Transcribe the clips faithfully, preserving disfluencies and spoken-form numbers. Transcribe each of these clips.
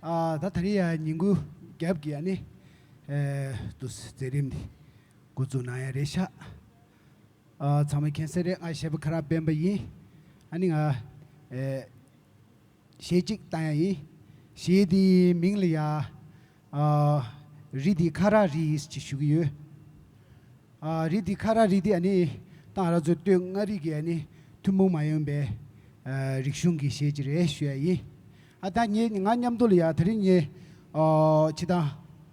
ཨ་ད་ད་རེས་ཡ་ཉིན་གུང་རྒྱབ་ཀྱི་ཨ་ནི་ཨེ་དུ་མཛད་རིམ་འདི་འགོ་འཛུགས་གནང་ཡ་རེད་ཤག་ཨ་ཚང་མ་མཁྱེན་གསལ་རེད། ང་གཞས་པ་ཁ་རག་སྤེན་པ་ཡིན། ཨ་ནི་ང་ཨེ་གཞས་གཅིག་བཏང་ཡ་ཡིན། གཞས་འདིའི་མིང་ལ་ཡ་ཨ་རི་འདི་ཁ་རག་རི་ཅེས་ཞུ་གི་ཡོད། ཨ་རི་འདི་ཁ་རག་རི་འདི་ཨ་ནི་ཏང་ར་ཚོའི་སྟོད་མངའ་རིས་ཀྱི་ཨ་ནི་ཐུན་མོང་མ་ཡིན་པའི་ཨ་རིག་གཞུང་གི་གཞས་ཅིག་རེད་ཞུ་ཡ་ཡིན། ཨ་ད་ངེད་ང་མཉམ་དུ་ལ་ཡ་ད་རིང་ངས་ཨ་ཕྱི་ཐང་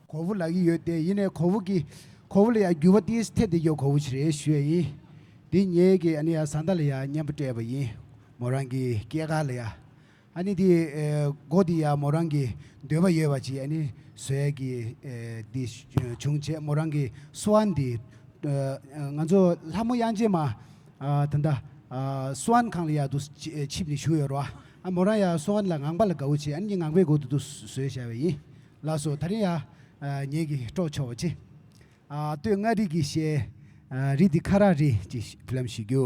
གོ་བོ་ལབ་ཀྱི་ཡོད་དེ། ཡིན་ནའི་གོ་བོ་གི་གོ་བོ་ལ་ཡ་འགྱུར་བ་ཏིས་ཐེབས་བསྡད་ཡོད། གོ་བོ་ཅིག་རེད་ཞུ་ཡ་ཡིན། འདི་ངེད་ཀྱི་ཨ་ནི་ཡ་བཟའ་ཟླ་ལ་ཡ་མཉམ་པོ་སྤྲད་པ་ཡིན། མོ་རང་གི་སྐྱེས་སྐར་ལ་ཡ། ཨ་ནི་དེ་ཨེ་སྒོ་དེ་ཡ་མོ་རང་གི་འདོད་པ་ཡོད་པ་ཅིག་ཨ་ནི་བཟོ་ཡ་གི་ཨེ་དེ་བྱུང་བྱས། མོ་རང་གི་སུ་ཝན་དེ་ཨེ་ང་ཚོ་ལྷ་མོ་དབྱངས་ཅན་མ་ཨ་ད་ལྟ་ཨ་སུ་ཝན་ཁང་ལ་ཡ་དུ་ཆི་ཆིབས་ནས་བཞུགས་ཡོད་རེད་བ། ཨ་མོ་རང་ཡ་སུ་ཝན་ལ་ངང་པ་ལ་དགའ་བོ་བྱས། ཨ་ནི་ངང་པའི་སྒོ་དེ་དུ་བཟོས་བཞག་པ་ཡིན། ལགས་སོ། ད་རིང་ཡ་ཨ་ངེད་ཀྱི་སྤྲོ་ཆོག་པ་ཅིག་ཨ་སྟོད་མངའ་རིས་ཀྱི་གཞས་ཨ་རི་འདི་ཁ་རག་རི་ཅེས་ཕུལ་ལམ་ཞུ་རྒྱུ།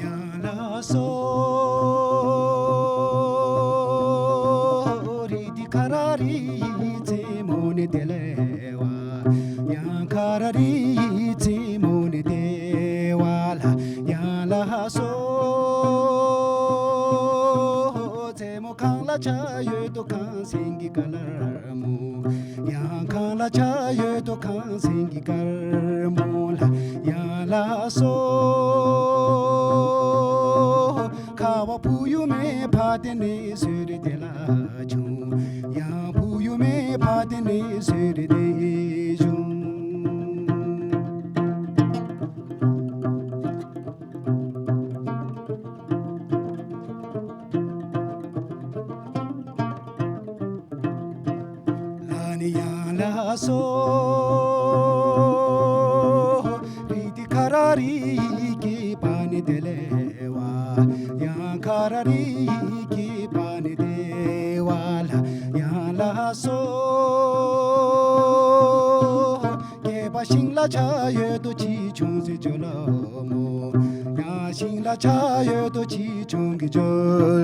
ཡང་ལ་སོ། རི་འདི་ཁ་ར་རི་ཡི་རྩེ་མོ་ནས་དེ་ལས་བ། ཡང་ཁ་ར་རི་ཡི་རྩེ་མོ་ནས་དེ་བ་ལ་ཡང་ལ་སོ། རྩེ་མོ་གང་ལ་ཆགས་ཡོད་དོ་གངས་སེང་གི་དཀར་མོ། ཡང་གང་ལ་ཆགས་ཡོད་དོ་གངས་སེང་གི་དཀར་མོ་ལ་ཡང་ལ་སོ། ཁ་བ་བུ་ཡུ་མེ་ཕ་དེ་ནས་སུ་རི་དེ་ལ་ཆུང་། ཡང་བུ་ཡུ་མེ་ཕ་དེ་ནས་སུ་རི་དེ་ཆུང་། ལ་ནི་ཡང་ལ་སོ། རི་འདི་ཁ་ར་རི་ཡི་སྐེད་པ་ནས་དེ་ལས་བ། ཡང་ཁ་ར་རི་ཡི་སྐེད་པ་ནས་དེ་བ་ལ་ཡང་ལ་སོ། སྐེད་པ་ཤིང་ལ་ཆགས་ཡོད་དོ་ཆེ་ཆུང་སེ་ཇོ་ལོ་མོ། ཡང་ཤིང་ལ་ཆགས་ཡོད་དོ་ཆེ་ཆུང་གི་ཇོ་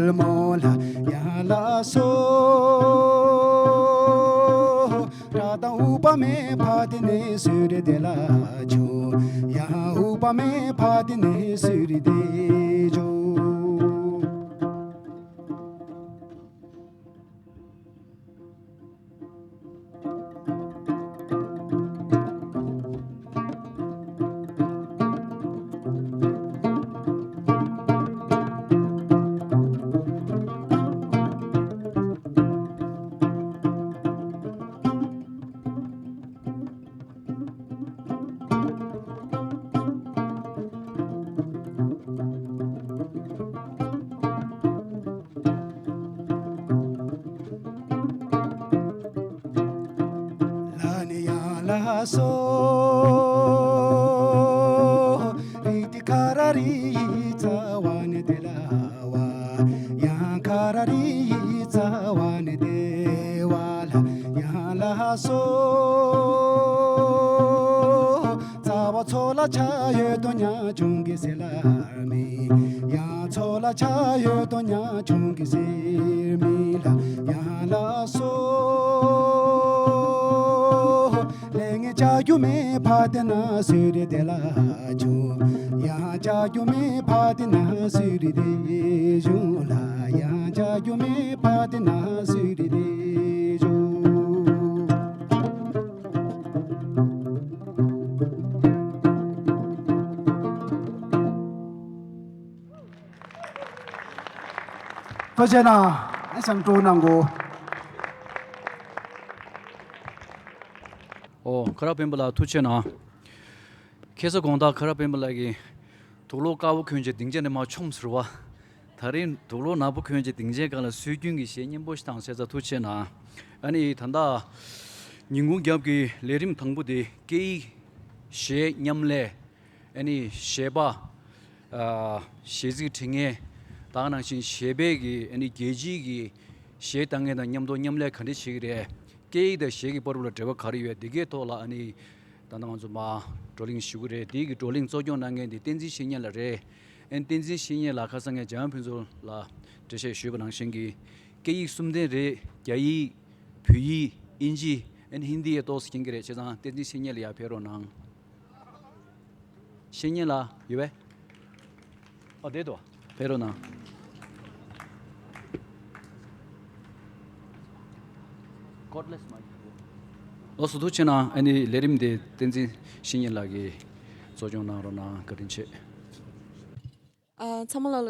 ལོ་མོ་ལ་ཡང་ལ་སོ། ར་དང་ཨུ་པ་མེ་ཕ་དེ་ནས་སུ་རི་དེ་ལ་ཆུང་། ཡང་ཨུ་པ་མེ་ཕ་དེ་ནས་སུ་རི་དེ་ཆུང་། ལ་ནི་ཡང་ལ་སོ། རི་འདི་ཁ་ར་རི་ཡི་རྩ་བ་ནས་དེ་ལ་བ། ཡང་ཁ་ར་རི་ཡི་རྩ་བ་ནས་དེ་བ་ལ་ཡང་ལ་སོ། རྩ་བ་མཚོ་ལ་ཆགས་ཡོད་དོ་ཉང་ཆུང་གི་སེ་ལ་མི། ཡང་མཚོ་ལ་ཆགས་ཡོད་དོ་ཉང་ཆུང་གི་སེ་མི་ལ་ཡང་ལ་སོ། ལས་ངན་བྱ་རྒྱུ་མེད་ཕ་དེ་ན་སུ་རི་དེ་ལ་ཆུང་། ཡང་བྱ་རྒྱུ་མེད་ཕ་དེ་ན་སུ་རི་དེ་ཆུང་ལ། ཡང་བྱ་རྒྱུ་མེད་ཕ་དེ་ན་སུ་རི་དེ་ཆུང་། ཐུགས་རྗེ་གནང་། ཨ་ཞང་སྤྲོ་གནང་གོ། ཨོ་ཁ་རག་སྤེན་པ་ལགས་ཐུགས་རྗེ་གནང་། ཁ་སང་དགོང་དག་ཁ་རག་སྤེན་པ་ལགས་ཀྱིས་དུག་ལོག་དཀར་པོ་གྱོན་བྱས་སྡིངས་ཆ་ནས་མར་མཆོངས་ཟེར་བ། ད་རིང་དུག་ལོག་ནག་པོ་གྱོན་བྱས་སྡིངས་ཆའི་སྒང་ལ་སྲོལ་རྒྱུན་གྱི་གཞས་སྙན་པོ་ཞིག་བཏང་ཟེར་ཙང་ཐུགས་རྗེ་གནང་། ཨ་ནི་ད་ལྟ་ཉིན་གུང་རྒྱབ་ཀྱི་ལས་རིམ་དང་པོ་དེ་སྐད་ཡིག་ གཞས་མཉམ་ལས། ཨ་ནི་གཞས་པ། ཨ། གཞས་ཚིག་འབྲི་མཁན། ད་ག་ནང་བཞིན་གཞས་པའི་གི་ཨ་ནི་རྒྱལ་སྤྱིའི་གི་གཞས་བཏང་མཁན་དང་མཉམ་དུ་མཉམ་ལས་ག་འདྲ་བྱེད་ཀྱི་རེད། སྐད་ཡིག་དང་གཞས་ཀྱི་བར་ལ་འབྲེལ་བ་ག་རེ་ཡོད། འདི་གའི་ཐོག་ལ་ཨ་ནི་ད་ལྟ་ང་ཚོ་མར་བགྲོ་གླེང་ཞུ་གི་རེད། འདི་གི་བགྲོ་གླེང་གཙོ་སྐྱོང་གནང་མཁན་འདི་བསྟན་འཛིན་བཤེས་གཉེན་ལགས་རེད། ཨ་ནི་བསྟན་འཛིན་བཤེས་གཉེན་ལགས་ཁ་སང་ངས་འཇམ་དབྱངས་ཕུན་ཚོགས་ལ་འགྲེལ་བཤད་ཞུས་པ་ནང་བཞིན་གྱི་སྐད་ཡིག་གསུམ་ལྡན་རེད། རྒྱ་ཡིག་བོད་ཡིག་དབྱིན་ཇི། ཨ་ནི་ཧིན་དི་ཡང་ཏོག་ཙམ་མཁྱེན་གྱི་རེད། བྱས་ཙང་བསྟན་འཛིན་བཤེས་གཉེན་ལགས་ཡར་ཕེབས་རོགས་གནང་། བཤེས་གཉེན་ལགས་ཡོད་པས། ཨ། བསྡད་འདུག་ཕེབས་རོགས་གནང་། ལགས་སོ། ཐུགས་རྗེ་གནང་། ཨ་ནི་ལས་རིམ་དེ་བསྟན་འཛིན་བཤེས་གཉེན་ལགས་ཀྱིས་གཙོ་སྐྱོང་གནང་རོགས་གནང་། བཀའ་དྲིན་ཆེ། ཨ། ཚང་མ་ལོ་ལ་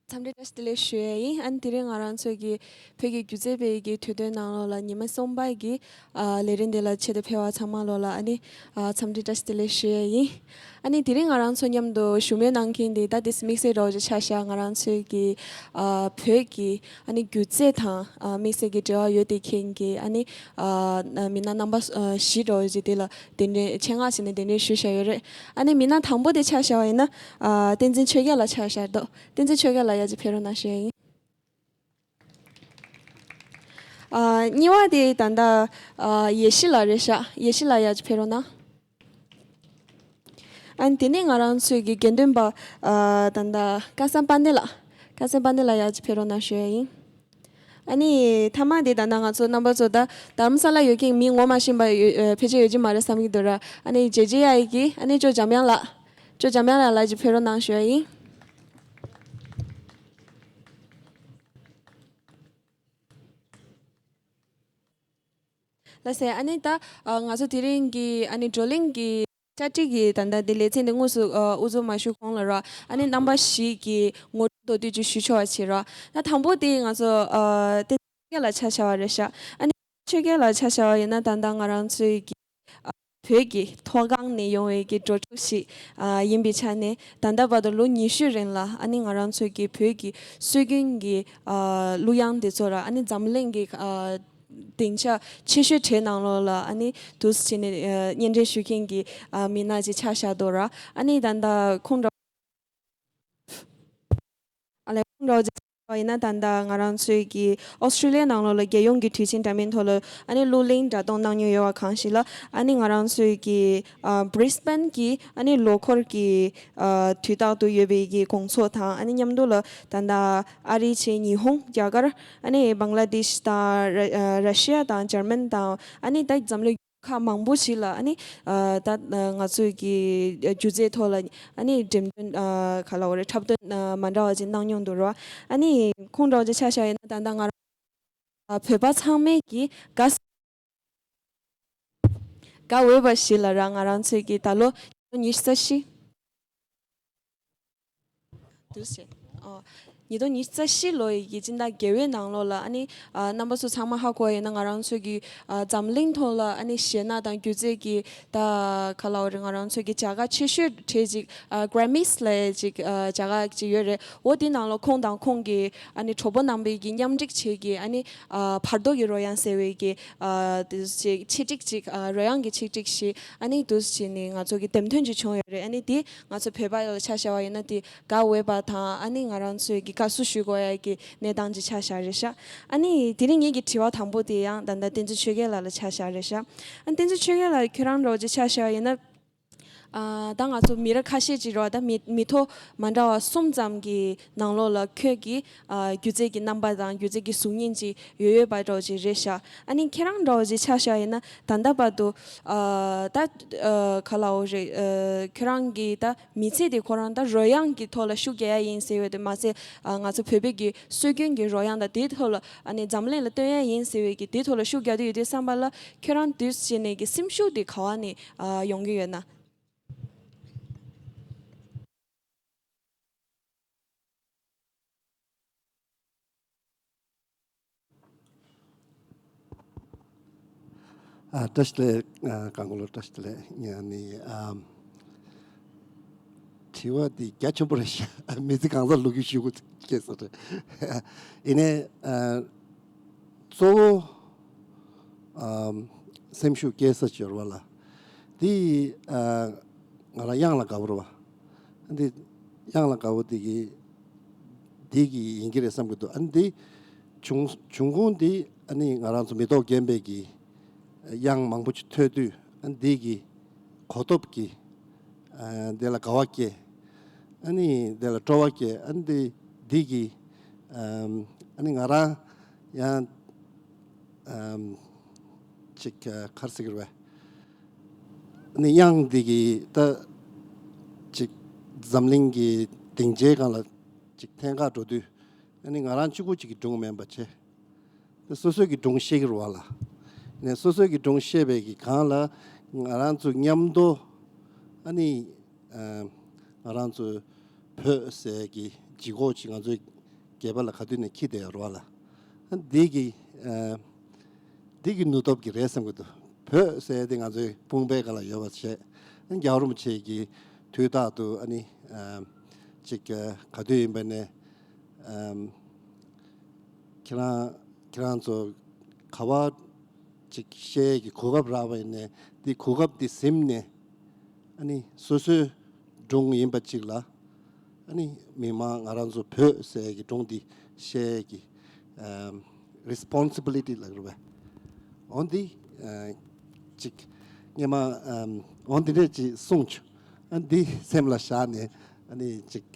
འཚམས་འདྲི་བཀྲ་ཤིས་བདེ་ལེགས་ཞུ་ཡས་ཡིན། ཨ་ནི་དེ་རིང་ང་རང་ཚོའི་གི་བོད་ཀྱི་སྒྱུ་རྩལ་པའི་གི་དུས་སྟོན་ནང་ལོགས་ལ་ཉི་མ་གསུམ་པ་གི་ཨ་ལས་རིམ་དེ་ལ་ཆེད་དུ་ཕེབས་པ་ཚང་མ་ལོ་ལ་ཨ་ནི་ཨ་འཚམས་འདྲི་བཀྲ་ཤིས་བདེ་ལེགས་ཞུ་ཡས་ཡིན། ཨ་ནི་དེ་རིང་ང་རང་ཚོ་མཉམ་དུ་བཞུགས་མོལ་གནང་མཁན་དེ་ད་དེ་དམིགས་བསལ་རོགས་ཀྱི་ཆ་བཞག་ང་རང་ཚོའི་གི་ཨ་བོད་ཀྱི་ཨ་ནི་སྒྱུ་རྩལ་དང་ཨ་དམིགས་བསལ་གྱི་འབྲེལ་བ་ཡོད་དེ་མཁན་གྱི་ཨ་ནི་ཨ་མི་སྣ་རྣམ་པ་ཨ་བཞི་རོགས་ཀྱི་དེ་ལ་གདན་འདྲེན་ཆེད་མངགས་བྱས་ནས་གདན་འདྲེན་ཞུས་བཞག་ཡོད་རེད། ཨ་ནི་མི་སྣ་དང་པོ་དེ་ཆ་བཞག་པ་ཡིན་ན་ཨ་བསྟན་འཛིན་ཆོས་རྒྱལ་ལགས་ཆ་བཞག་འདུག་བསྟན་འཛིན་ཆོས་རྒྱལ་ལགས་ཡར་ཅིག་ཕེབས་རོགས་གནང་ཞུ་ཡ་ཡིན། ཨ་གཉིས་པ་དེ་ད་ལྟ་ཨ་ཡེ་ཤེས་ལགས་རེད་ཤག་ཡེ་ཤེས་ལགས་ཡར་ཅིག་ཕེབས་རོགས་གནང་། ཨ་ནི་དེ་ནས་ང་རང་ཚོའི་གི་དགེ་འདུན་པ་ཨ་ད་ལྟ་སྐལ་བཟང་དཔལ་ལྡན་ལགས། སྐལ་བཟང་དཔལ་ལྡན་ལགས་ཡར་ཅིག་ཕེབས་རོགས་གནང་ཞུ་ཡ་ཡིན། ཨ་ནི་མཐའ་མ་དེ་ད་ལྟ་ང་ཚོ་རྣམ་པ་ཚོ་ད་རྡ་རམ་ས་ལ་ཡོད་མཁན་མི་ངོ་མ་ཤེས་པ་ཡོད་ཨ་ཕལ་ཆེར་ཡོད་ཀྱི་མ་རེད་བསམ་གྱི་འདུག་ར། ཨ་ནི་རྗེས་རྗེས་ཡ་ཡི་གི་ཨ་ནི་ཅོ་འཇམ་དབྱངས་ལགས། ཅོ་འཇམ་དབྱངས་ལགས་ལ་ཅིག་ཕེབས་རོགས་གནང་ཞུ་ཡ་ཡིན། ལགས་སེ། ཨ་ནི་ད་ཨ་ང་ཚོ་དེ་རིང་གི་ཨ་ནི་བགྲོ་གླེང་གི་བཅར་འདྲི་གི་ད་ལྟ་འདི་ལེ་ཚན་འདི་དངོས་སུ་ཨ་དབུ་འཛུགས་མ་ཞུ་གོང་ལ་ར། ཨ་ནི་རྣམ་པ་བཞི་གི་ངོ་སྤྲོད་མདོར་བསྡུས་ཅིག་ཞུ་ཆོག་པ་བྱེད་ར། ད་དང་པོ་དེ་ང་ཚོ་ཨ་བསྟན་འཛིན་ཆོས་རྒྱལ་ལགས་ཆ་བཞག་པ་རེད་ཤག་ཨ་ནི་ཆོས་རྒྱལ་ལགས་ཆ་བཞག་པ་ཡིན་ན་ད་ལྟ་ང་རང་ཚོའི་གི་ཨ་བོད་ཀྱི་མཐོ་སྒང་ནས་ཡོང་བའི་གི་འགྲོ་ཕྱོགས་ཤིག་ཨ་ཡིན་པའི་ཆ་ནས་ད་ལྟ་བར་དུ་ལོ་ཉི་ཤུ་རིང་ལ་ཨ་ནི་ང་རང་ཚོའི་གི་བོད་ཀྱི་སྲོལ་རྒྱུན་གྱི་ཨ་གླུ་དབྱངས་དེ་ཚོ་ར། ཨ་ནི་འཛམ་གླིང་གི་ཨ་སྡིངས་ཆ་ཆེ་ཤོས་གྲས་ནང་ལོགས་ལ་ཨ་ནི་འདུག་སེ་བྱས་ནས་ཨ་སྙན་སྒྲོན་ཞུ་མཁན་གྱི་ཨ་མི་སྣ་ཅིག་ཆ་བཞག་འདུག་ར། ཨ་ནི་ད་ལྟ་ཁོང་འདྲ་ཨ་ལས་ཁོང་འདྲ་བོ་ཅིག་ཡིན་ན་ད་ལྟ་ང་རང་ཚོའི་གི་ཨོ་སི་ཀྲི་ལི་ཡའི་ནང་ལོགས་ལ་རྒྱལ་ཡོངས་ཀྱི་དུས་ཆེན་འདྲ་མིན་ཐོག་ལ་ཨ་ནི་གླུ་ལེན་འདྲ་གཏོང་གནང་མྱོང་ཡོད་པ་གང་ཞིག་ལ། ཨ་ནི་ང་རང་ཚོའི་གི་ཨ་Brisbane་གི་ཨ་ནི་ལོ་འཁོར་གྱི་ཨ་དུས་རྟག་ཏུ་ཡོད་པའི་གི་དགོང་ཚོགས་དང་། ཨ་ནི་མཉམ་དུ་ལ་ད་ལྟ་ཨ་རི་བྱས་ཉི་ཧོང་རྒྱ་གར། ཨ་ནི་བང་ལ་དེཤ་དང་ར་ཨ་ར་ཤི་ཡ་དང་འཇར་མན་དང་། ཨ་ནི་ད་འཛམ་གླིང་ཁག་མང་པོ་ཞིག་ལ་ཨ་ནི་ཨ་ད་ང་ཚོའི་གི་སྒྱུ་རྩལ་ཐོག་ལ་ཨ་ནི་འགྲེམས་སྟོན་ཨ་ག་ལབ་དགོས་རེད། འཁྲབ་སྟོན་ཨ་མ་འདྲ་བ་ཅིག་གནང་མྱོང་འདུག་ར། ཨ་ནི་ཁོང་འདྲ་བ་ཅིག་ཆ་བཞག་ཡིན་ན་ད་ལྟ་ང་རང་ཨ་བོད་པ་ཚང་མས་གི་དགའ་དགའ་འོས་པ་ཞིག་ལ་ར། ང་རང་ཚོའི་གི་ད་ལོ་ཉི་ཤུ་རྩ་བཞི། འདུག་སེ། ཨོ། ཉིས་སྟོང་ཉི་ཤུ་རྩ་བཞི་ལོ་ཡི་གི་སྤྱི་ཟླ་བརྒྱད་པའི་ནང་ལོགས་ལ་ཨ་ནི་ཨ་རྣམ་པ་ཚོ་ཚང་མ་ཧ་གོ་ཡིན་ན། ང་རང་ཚོའི་གི་ཨ་འཛམ་གླིང་ཐོག་ལ་ཨ་ནི་གཞས་སྣ་དང་སྒྱུ་རྩལ་གྱི་ད་ག་ལབ་དགོས་རེད། ང་རང་ཚོའི་གི་བྱ་དགའ་ཆེ་ཤོས་གྲས་ཅིག་ཨ་Grammys་ལབ་ཅིག་ཨ་བྱ་དགའ་ཅིག་ཡོད་རེད། འོ་དེ་ནང་ལ་ཁོང་དང་ཁོང་གི་ཨ་ནི་གྲོགས་པོ་རྣམ་པས་གི་མཉམ་སྒྲིག་བྱས་གི་ཨ་ནི་ཨ་བར་དོ་གི་རོལ་དབྱངས་ཟེར་བའི་གི་ཨ་དེ་ཅིག་ཆེད་སྒྲིག་ཅིག་ཨ་རོལ་དབྱངས་གི་ཆེད་སྒྲིག་ཞིག་ཨ་ནི་འདུག་སེ་བྱས་ནས་ང་ཚོ་གི་འདེམས་ཐོན་ཅིག་བྱུང་ཡོད་རེད། ཨ་ནི་དེ་ང་ཚོ་བོད་པ་ལ་ཆ་བཞག་པ་ཡིན་ན་དེ་དགའ་འོས་པ་དང་། ཨ་ནི་ང་རང་ཚོའི་གི་དགའ་བསུ་ཞུ་དགོས་ཡ་གི་གནས་སྟངས་ཅིག་ཆགས་བཞག་རེད་ཤག་ཨ་ནི་དེ་རིང་ངེད་ཀྱི་དྲི་བ་དང་པོ་དེ་ཡང་ད་ལྟ་བསྟན་འཛིན་ཆོས་རྒྱལ་ལགས་ལ་ཆགས་བཞག་རེད་ཤག་ཨ་ནི་བསྟན་འཛིན་ཆོས་རྒྱལ་ལགས་ཁྱོད་རང་འདྲ་བོ་ཅིག་ཆ་བཞག་ཡིན་ན། ཨ་ད་ང་ཚོ་མི་རབས་ཁ་ཤས་ཅིག་རེད་བ། ད་མི་མི་ཐོག་མ་འདྲ་བ་གསུམ་ཙམ་གྱི་ནང་ལོགས་ལ་ཁྱོད་ཀྱི་ཨ་སྒྱུ་རྩལ་གྱི་རྣམ་པ་དང་སྒྱུ་རྩལ་གྱི་གཟུགས་བརྙན་ཅིག་ཡོད་ཡོད་པ་འདྲ་བོ་ཅིག་རེད་ཤག་ཨ་ནི་ཁྱེད་རང་འདྲ་བོ་ཅིག་ཆ་བཞག་ཡིན་ན། ད་ལྟ་བར་དུ་ཨ་ད་ཨ་ག་ལབ་དགོས་རེད། ཨ་ཁྱོད་རང་གི་ད་མི་ཚེ་དེ་ཁོ་རང་ད་རོལ་དབྱངས་ཀྱི་ཐོག་ལ་ཤུགས་རྒྱག་ཡ་ཡིན་ཟེར་བའི་དེ་མ་ཚད། ཨ་ང་ཚོ་བོད་པའི་གི་སྲོལ་རྒྱུན་གྱི་རོལ་དབྱངས་དང་དེའི་ཐོག་ལ་ཨ་ནི་འཛམ་གླིང་ལ་སྟོན་ཡ་ཡིན་ཟེར་བའི་གི་དེའི་ཐོག་ལ་ཤུགས་རྒྱག་གི་ཡོད་དུས་ཙམ་པ་ལ། ཁྱོད་རང་དུས་ཕྱིན་ནས་གི་སེམས་ཤུགས་དེ་ག་བ་ནས་ཨ་ཡོང་གི་ཡོད་ན། ཨ་བཀྲ་ཤིས་བདེ་ལེགས། ཨ་གང་གོ་ལོ་བཀྲ་ཤིས་བདེ་ལེགས། ཡ་ནི་ཨ་དྲི་བ་འདི་རྒྱ་ཆེན་པོ་རེད་ཤག་མི་ཚེ་གང་ཟག་ལོ་རྒྱུས་ཞུ་དགོས་སྐྱེས་ས་རེད། ཡིན་ནའི་ཨ་གཙོ་བོ་ཨ་སེམས་ཤུགས་སྐྱེ་ས་སྦྱོར་བ་ལ། དེ་ཨ་ང་རང་དབྱངས་ལ་དགའ་པོ་རེད་བ། ཨ་འདི་དབྱངས་ལ་དགའ་པོ་དེ་གི་དེ་གི་ཡིན་གྱི་རེད་བསམ་གྱི་འདུག་ཨ་འདི་བྱུང་བྱུང་ཁུངས་དེ་ཨ་ནི་ང་རང་ཚོ་མེ་ཏོག་རྒན་པའི་གི་དབྱངས་མང་པོ་ཅིག་ཐོས་དུས་ཨ་འདི་གི་གོ་ཐོབ་ཀྱི་ཨ་དེ་ལ་དགའ་བ་སྐྱེ། ཨ་ནི་དེ་ལ་སྤྲོ་བ་སྐྱེ། ཨ་ནི་དེ་འདི་གི་ཨམ་ཨ་ནི་ང་རང་ཡང་ཨམ་ཅིག་ཨ་ག་རེ་ཟེར་གྱི་རེད་པས། ཨ་ནི་དབྱངས་འདི་གི་ད་ཅིག་འཛམ་གླིང་གི་སྡིངས་ཆའི་སྒང་ལ་ཅིག་ཐེངས་ཁ་འགྲོ་དུས་ཨ་ནི་ང་རང་གཅིག་པུ་ཅིག་གིས་སྒྲུང་མིན་པ་བྱས། སོ་སོའི་གི་སྒྲུང་བཤད་ཀྱི་རེད་བ་ལ། ནས་སོ་སོའི་གི་སྒྲུང་བཤད་པའི་གི་སྒང་ལ་ང་རང་ཚོ་མཉམ་དུ་ཨ་ནི་ཨ་ང་རང་ཚོ་བོད་ཟེར་གི་ལྗིད་ཁོག་ཅིག་ང་ཚོའི་སྒལ་པ་ལ་ག་དུས་ནས་འཁྱེར་བསྡད་ཡོད་རེད་བ་ལ། ཨ་འདི་གི་ཨ་འདི་གི་ནུས་སྟོབས་ཀྱི་རེད་བསམ་གི་འདུག་བོད་ཟེར་དེ་ང་ཚོའི་དཔུང་པའི་སྒང་ལ་ཡོད་པ་བྱས། ཨ་རྒྱལ་བ་རིན་པོ་ཆེ་གི་དུས་རྟག་ཏུ་ཨ་ནི་ཨ་ཅིག་ག་དུས་ཡིན་པ་ནས་ཨ་ཁྱེད་རང་ཁྱེད་རང་ཚོ་ག་བ་ཅིག་བཤད་ཀྱི་གོ་སྐབས་རག་པ་ཡིན་ནས་འདི་གོ་སྐབས་འདི་ཟིན་ནས་ཨ་ནི་སོ་སོའི་སྒྲུང་ཡིན་པ་ཅིག་ལ་ཨ་ནི་མི་མང་ང་རང་ཚོ་བོད་ཟེར་གྱི་སྒྲུང་འདི་བཤད་ཀྱི་ཨམ་responsibility ལབ་རེད་པས། འོ་འདི་ཨ་ཅིག་སྔས་མ་ཨམ་འོ་འདི་འདྲས་ཅིག་གསུངས་བྱུང་། ཨ་འདི་སེམས་ལ་བཞག་ནས་ཨ་ནི་ཅིག་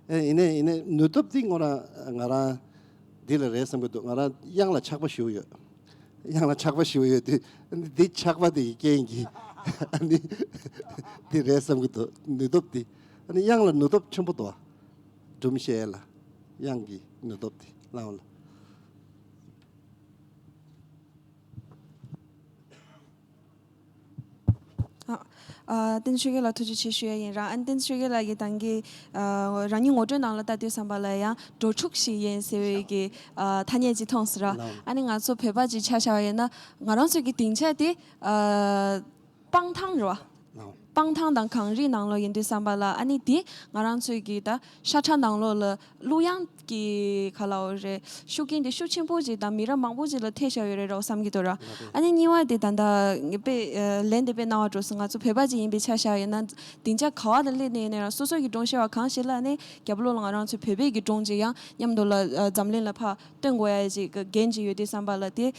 ཨེ་ཡིན་ནའི་ཡིན་ནའི་ནུས་སྟོབས་འདི་ང་རང་ང་རང་འདི་ལ་རེད་བསམ་གྱི་འདུག་ང་རང་དབྱངས་ལ་ཆགས་པ་ཞེ་པོ་ཡོད། དབྱངས་ལ་ཆགས་པ་ཞེ་པོ་ཡོད་དུས་ཨ་ནི་འདི་ཆགས་པ་དེ་ཡི་རྐྱེན་གྱིས་ཨ་ནི་འདི་རེད་བསམ་གྱི་འདུག་ནུས་སྟོབས་འདི་ཨ་ནི་དབྱངས་ལ་ནུས་སྟོབས་ཆེན་པོ་འདུག་སྒྲུང་བཤད་ལ་དབྱངས་ཀྱི་ནུས་སྟོབས་འདི་བླངས་ལ། ཨ། ཨ། བསྟན་ཆོས་རྒྱལ་ལགས་ཐུགས་རྗེ་ཆེ་ཞུ་ཡ་ཡིན་ར། ཨ་ནི་བསྟན་ཆོས་རྒྱལ་ལགས་ཀྱིས་ད་གིན་ཨ་རང་ཉིད་ངོ་སྤྲོད་ནང་ལ་ལྟ་དུས་ཙམ་པ་ལ་ཡང་འགྲོ་དྲུག་ཞིག་ཡིན་ཟེར་བའི་གི་ཨ་ཐ་སྙད་ཅིག་མཐོང་སོང་ར། ལགས། ཨ་ནི་ང་ཚོ་བོད་པ་ཅིག་ཆ་བཞག་པ་ཡིན་ན་ང་རང་ཚོའི་གི་སྡིངས་ཆ་དེ་ཨ་སྤང་ཐང་རེད་བ། ལགས། སྤང་ཐང་དང་གངས་རིའི་ནང་ལོགས་ཡིན་དུས་ཙམ་པ་ལ་ཨ་ནི་དེ་ང་རང་ཚོའི་གི་ད་ཤ་ཁྲག་ནང་ལོགས་ལ། གླུ་དབྱངས་ཀྱི་ག་ལ་འོ་རེད། ཤུགས་རྐྱེན་དེ་ཤུགས་ཆེན་པོ་ཅིག་དང་མི་རབས་མང་པོ་ཅིག་ལ་ཐེབས་བཞག་ཡོད་རེད་རོགས་བསམ་གྱི་འདུག་ར། ཨ་ནི་གཉིས་པ་དེ་ད་ལྟ་ངས་དཔེ་ལན་དེ་དཔེ་རྣ་བ་འགྲོ་སོང་། ང་ཚོ་བོད་པ་ཅིག་ཡིན་པའི་ཆ་བཞག་ཡོད་ན་སྡིངས་ཆ་ག་བ་ལ་སླེབས་ནས་ཡིན་ནའི་རང་སོ་སོ་གི་སྒྲུང་བཤད་པ་གང་ཞིག་ལ་ཨ་ནི་རྒྱབ་ལོགས་ལ་ང་རང་ཚོའི་བོད་པའི་གི་སྒྲུང་ཅིག་ཡང་མཉམ་དུ་ལ་འཛམ་གླིང་ལ་ཕར་སྟོན་དགོས་ཡ་ཅིག་གི་འགན་ཅིག་ཡོད་དུས་བསམ་པ་ལ་དེ་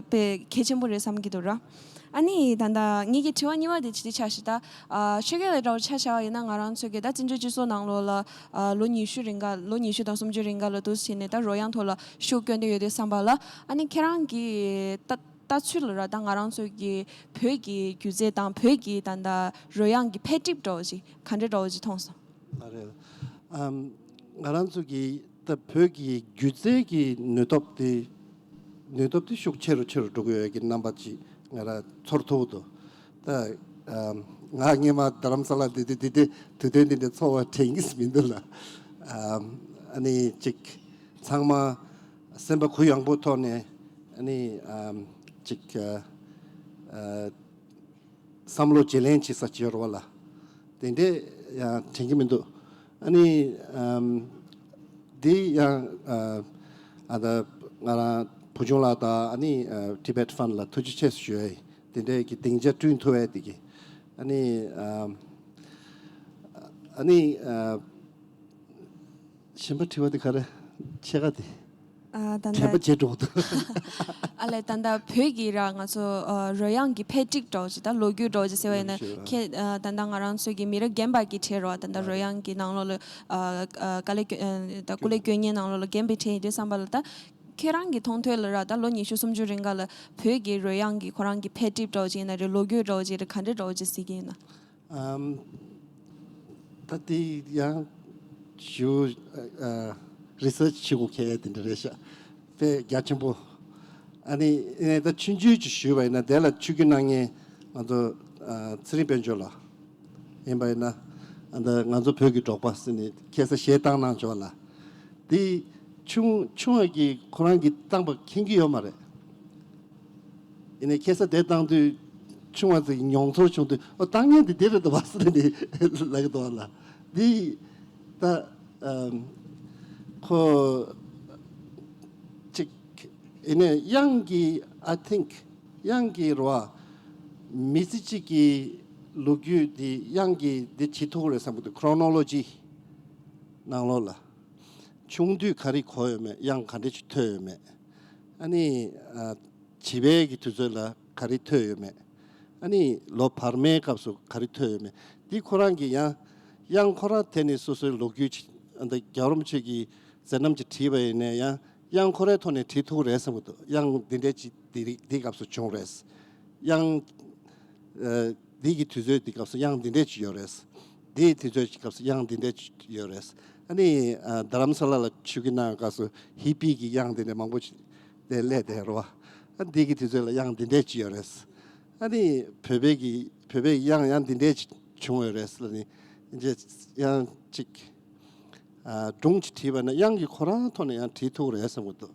དཔེ་གལ་ཆེན་པོ་རེད་བསམ་གྱི་འདུག་ར། ཨ་ནི་ད་ལྟ་ངེད་ཀྱི་དྲི་བ་གཉིས་པ་དེ་ཇི་སྟེ་ཆགས་ཤི་ད། ཨ་ཆོས་རྒྱལ་ལགས་འདྲ་བོ་ཆ་བཞག་པ་ཡིན་ན་ང་རང་ཚོ་གི་ད་བཙན་བྱོལ་སྤྱི་ཚོགས་ནང་ལོགས་ལ་ཨ་ལོ་ཉི་ཤུ་རིང་ག་ལོ་ཉི་ཤུ་དང་སུམ་ཅུ་རིང་ག་ལ་འདུག་བྱས་ནས་ད་རོལ་དབྱངས་ཐོག་ལ་ཤུགས་བསྐྱོན་བསྡད་ཡོད་དུས་བསམ་པ་ལ་ཨ་ནི་ཁྱེད་རང་གི་ལྟ་ལྟ་ཚུལ་ལ་ར་ད་ང་རང་ཚོ་གི་བོད་ཀྱི་སྒྱུ་རྩལ་དང་བོད་ཀྱི་ད་ད་རོལ་དབྱངས་ཀྱི་འཕེལ་འགྲིབ་འདྲ་བོ་ཅིག་ག་འདྲ་འདྲ་བོ་ཅིག་མཐོང་སོང་། ཨ་རེད། ཨམ། ང་རང་ཚོ་གི་ད་བོད་ཀྱི་སྒྱུ་རྩལ་གྱི་ནུས་སྟོབས་དེ་ནུས་སྟོབས་དེ་ཤུགས་ཆེ་རུ་ཆེ་རུ་འགྲོ་གི་ཡོད་ཀྱི་རྣམ་པ་ཅིག་ང་རང་ཚོར་ཐུབ་འདུག་ད་ཨམ། ང་སྔས་མ་རྡ་རམ་ས་ལ་འདི་འདི་འདི་འདི་དུས་སྟོན་འདི་འདྲ་ཚོགས་པ་དྲན་གྱི་མི་འདུག་ལ། ཨམ། ཨ་ནི་ཅིག་ཚང་མ་སེམས་པ་གུ་ཡངས་པོ་ཐོག་ནས་ཨ་ནི་ཨམ། ཅིག་ཨ། ཨ། བསམ་བློ་བརྗེ་ལེན་བྱེད་ས་བྱེད་རོགས་ལ། དེ་འདྲས་ཡང་དྲན་གྱི་མི་འདུག་ཨ་ནི་ཨམ། འདི་ཡང་ཨ་ཨ་ད་ང་རང་བུ་ཆུང་ལགས་དང་ཨ་ནི་ཨ་Tibet Fund ལ་ཐུགས་རྗེ་ཆེ་ཞུ་ཡ་ཡིན། དེ་འདྲས་ཀྱི་སྡིངས་ཆ་བསྐྲུན་ཐུབ་ཡ་དེ་གི་ཨ་ནི་ཨམ། ཨ་ནི་ཨ། གཞན་པ་དྲི་བ་དེ་ག་རེ་ཕྱེད་ཀ་དེ། ཨ་ད་དྲན་པ་ལྟ་བརྗེད་འགྲོ་འདུག་ཨ་ལས་ད་ལྟ་བོད་ཀྱི་ར་ང་ཚོ་ཨ་རོལ་དབྱངས་ཀྱི་འཕེལ་འགྲིབ་འདྲ་བོ་ཅིག་ད་ལོ་རྒྱུས་འདྲ་བོ་ཅིག་ཟེར་བ་ཡིན་ན་ལོ་རྒྱུས་ར། ཁྱེད་ཨ་ད་ལྟ་ང་རང་ཚོ་གི་མི་རབས་རྒན་པ་གི་གྲས་རོ་ད་ལྟ་རོལ་དབྱངས་ཀྱི་ནང་ལོགས་ལ་ཨ་ཨ་དཀའ་ལས་སྐྱོན་ཨ་ད་སྐུ་ལས་སྐྱོན་མཁན་ནང་ལོགས་ལ་རྒན་པའི་གྲས་ཡིན་དུས་བསམ་པ་ལ་ད་ཁྱེད་རང་གི་མཐོང་ཐོས་ལ་ར་ད་ལོ་ཉི་ཤུ་སུམ་ཅུ་རིང་ག་ལ་བོད་ཀྱི་རོལ་དབྱངས་ཀྱི་ཁོ་རང་གི་འཕེལ་འགྲིབ་འདྲ་བོ་ཅིག་ཡིན་ན་རེད་ལོ་རྒྱུས་འདྲ་བོ་ཅིག་རེད་ག་འདྲ་འདྲ་བོ་ཅིག་གཟིགས་ཀྱི་ཡིན་ན། ཨམ། ད་དེ་ཡང་ཞུ་ཨ་རི་སར་ཆི་བྱེད་དགོས་གལ་དེ་འདྲ་རེད་ཤག་དཔེ་རྒྱ་ཆེན་པོ། ཨ་ནི་ཨེ་ད་ཆུང་ཆུང་ཅིག་ཞུས་པ་ཡིན་ན་དེ་ལ་ཆུ་རྒྱུས་གནང་མཁན་ང་ཚོ་ཨ་ཚེ་རིང་དཔལ་འབྱོར་ལགས་ཡིན་པ་ཡིན་ན་ཨ་ད་ང་ཚོ་བོད་ཀྱི་འབྲོག་པ་ཟེར་ནས་ཁ་སང་གཞས་བཏང་གནང་བྱུང་བ་ལ། དེ་ཆུང་ཆུང་བ་གིས་ཁོ་རང་གིས་བཏང་པ་མཁྱེན་གྱི་ཡོད་མ་རེད། ཡིན་ནའི་ཁ་སང་དེ་བཏང་དུས་ཆུང་བ་ཚོ་ཡི་མྱོང་ཚོར་བྱུང་དུས་ཨོ་བཏང་མཁན་དེ་དེ་རེད་འདུག་བ་ཟེར་ནས་ལབ་ཀྱི་འདུག་བ་ལ། འདི་ད་ཨམ་ཁོ་ཅིག་ཡིན་ནའི་དབྱངས་ཀྱི་I think དབྱངས་ཀྱི་རོ་ཨ་ མི་ཚེ་གཅིག་གི་ལོ་རྒྱུས་འདི་དབྱངས་ཀྱིས་འདི་བྱེད་ཐུབ་ཀྱི་རེད་བསམ་གྱི་འདུག་ཁོ་རོ་ནོ་ལོ་ཇི་ནང་ལོགས་ལ། ཆུང་དུས་ག་རེ་གོ་ཡོད་མེད། དབྱངས་ག་འདྲ་ཞིག་ཐོས་ཡོད་མེད། ཨ་ནི་ཨ། བྱིས་པའི་གི་དུས་ཚོད་ལ་ག་རེ་ཐོས་ཡོད་མེད། ཨ་ནི་ལོ་བར་མའི་སྐབས་སུ་ག་རེ་ཐོས་ཡོད་མེད། འདི་ཁོ་རང་གི་ཡང་དབྱངས་ཁོ་རང་དེ་ནི་སོ་སོའི་ལོ་རྒྱུས་ཅིག་ཨ། འདི་རྒྱལ་བ་རིན་པོ་ཆེ་གི་མཛད་རྣམ་ཅིག་བྲིས་པ་ཡིན་ན་ཡང་དབྱངས་ཁོ་རའི་ཐོག་ནས་བྲིས་ཐུབ་ཀྱི་རེད་བསམ་གྱི་འདུག་དབྱངས་འདི་འདྲའི་ཅིག་འདི་རིགས་འདི་སྐབས་སུ་བྱུང་རེད། དབྱངས་ཨ། འདི་གི་དུས་ཚོད་འདི་སྐབས་སུ་དབྱངས་འདི་འདྲས་ཅིག་ཡོད་རེད། འདིའི་དུས་ཚོད་ཀྱི་སྐབས་སུ་དབྱངས་འདི་འདྲས་ཅིག་ཡོད་རེད། ཨ་ནི་ཨ། རྡ་རམ་ས་ལ་ལ་ཆོས་སྐྱིད་གནང་བའི་སྐབས་སུ་ཧི་པི་གི་དབྱངས་འདི་འདྲས་མང་པོ་ཅིག་དེ་སླེབས་བསྡད་རེད་བ། ཨ། འདི་གི་དུས་ཚོད་ལ་དབྱངས་འདི་འདྲས་ཅིག་ཡོད་རེད། ཨ་ནི་བོད་པའི་གི་བོད་པའི་དབྱངས་ཡང་འདི་འདྲས་ཅིག་བྱུང་ཡོད་རེད་ལབ་ནི་འདི་དབྱངས་ཅིག་ཨ། སྒྲུང་ཅིག་བྲིས་པ་ན་དབྱངས་ཀྱི་ཁོ་རང་ཐོག་ནས་ཡང་བྲིས་ཐུབ་རེད་བསམ་གྱི་འདུག་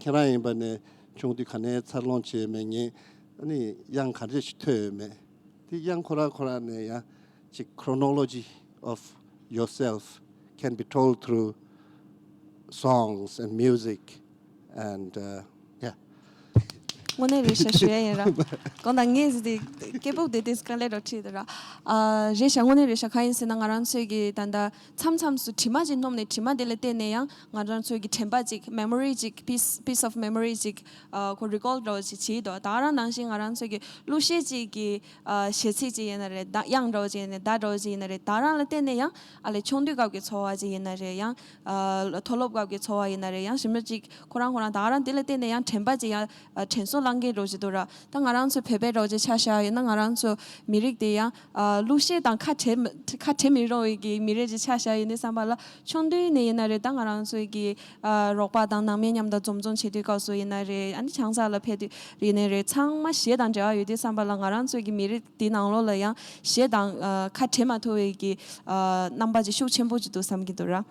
ཁྱེད་རང་ཡིན་པ་ནས་ཆུང་དུས་ག་ནས་འཚར་ལོངས་བྱས་མེད་ངེས། ཨ་ནི་དབྱངས་ག་འདྲ་ཞིག་ཐོས་ཡོད་མེད། དེ་དབྱངས་ཁོ་རང་ཁོ་རང་ནས་ཡང་ཅིག chronology of yourself can be told through songs and music and uh, yeah. དངོས་གནས་རེད་ཤག་ཞུ་ཡ་ཡིན་ར། དགོངས་དག་ངས་ཟེར་ཏེ་སྐད་སྦུག་དེ་དེ་སྐད་ལས་རོ་ཁྲིད་དེ་ར། ཨ། རེད་ཤག་དངོས་གནས་རེད་ཤག་གང་ཡིན་ཟེར་ན་ང་རང་ཚོའི་གི་ད་ལྟ་མཚམས་མཚམས་སུ་དྲི་མ་ཅིག་སྣོམ་ནས་དྲི་མ་དེ་ལ་བརྟེན་ནས་ཡང་ང་རང་ཚོའི་གི་དྲན་པ་ཅིག memory ཅིག piece piece of memory ཅིག་ཨ། ཁོ་recall འདྲ་བོ་ཅིག་བྱེད་དོ། ད་ག་རང་ནང་བཞིན་ང་རང་ཚོའི་གི་གླུ་གཞས་ཅིག་གི་ཨ། གཞས་ཚིག་ཅིག་ཡིན་ན་རེད། ད་དབྱངས་འདྲ་བོ་ཅིག་ཡིན་ན་རེད། བརྡ་འདྲ་བོ་ཅིག་ཡིན་ན་རེད། ད་ག་རང་ལ་བརྟེན་ནས་ཡང་ཨ་ལས་ཆུང་དུས་སྐབས་ཀྱི་ཚོར་བ་ཅིག་ཡིན་ན་རེད། ཡང་ཨ། མཐོ་སློབ་སྐབས་ཀྱི་ཚོར་བ་ཡིན་ན་རེད། ཡང་ཞིབ་འཇུག་ཅིག་ཁོ་རང་ཁོ་རང་ད་ག་རང་དེ་ལ་བརྟེན་ནས་ཡང་དྲན་པ་ཅིག་ཡང་ཨ། དྲན་གསོ་བསླང་མཁན་འདྲ་བོ་ཅིག་འདུག་ར། ད་ང་རང་ཚོ་བོད་པའི་འདྲ་བོ་ཅིག་ཆ་བཞག་ཡིན་ན་ང་རང་ཚོ་མི་རིགས་དེ་ཡང་ཨ། གླུ་གཞས་དང་ཁ་བྲལ་མི་ཁ་བྲལ་མི་རུང་བའི་གི་མི་རིགས་ཅིག་ཆ་བཞག་ཡིན་དུས་ཙམ་པ་ལ་ཆུང་དུས་ནས་ཡིན་ན་རེད། ད་ང་རང་ཚོའི་གི་ཨ། རོགས་པ་དང་ནང་མི་མཉམ་དུ་འཛོམས་འཛོམས་བྱེད་དུས་སྐབས་སུ་ཡིན་ན་རེད། ཨ་ནི་ཆང་ས་ལ་ཕེབས་དུས་ཡིན་ན་རེད། ཚང་མ་གཞས་དང་འབྲེལ་བ་ཡོད་དུས་ཙམ་པ་ལ་ང་རང་ཚོའི་གི་མི་རིགས་དེའི་ནང་ལོགས་ལ་ཡང་གཞས་དང་ཨ། ཁ་བྲལ་མ་ཐུབ་པའི་གི་ཨ། རྣམ་པ་ཅིག་ཤུགས་ཆེན་པོ་ཅིག་འདུག་བསམ་གྱི་འདུག་ར།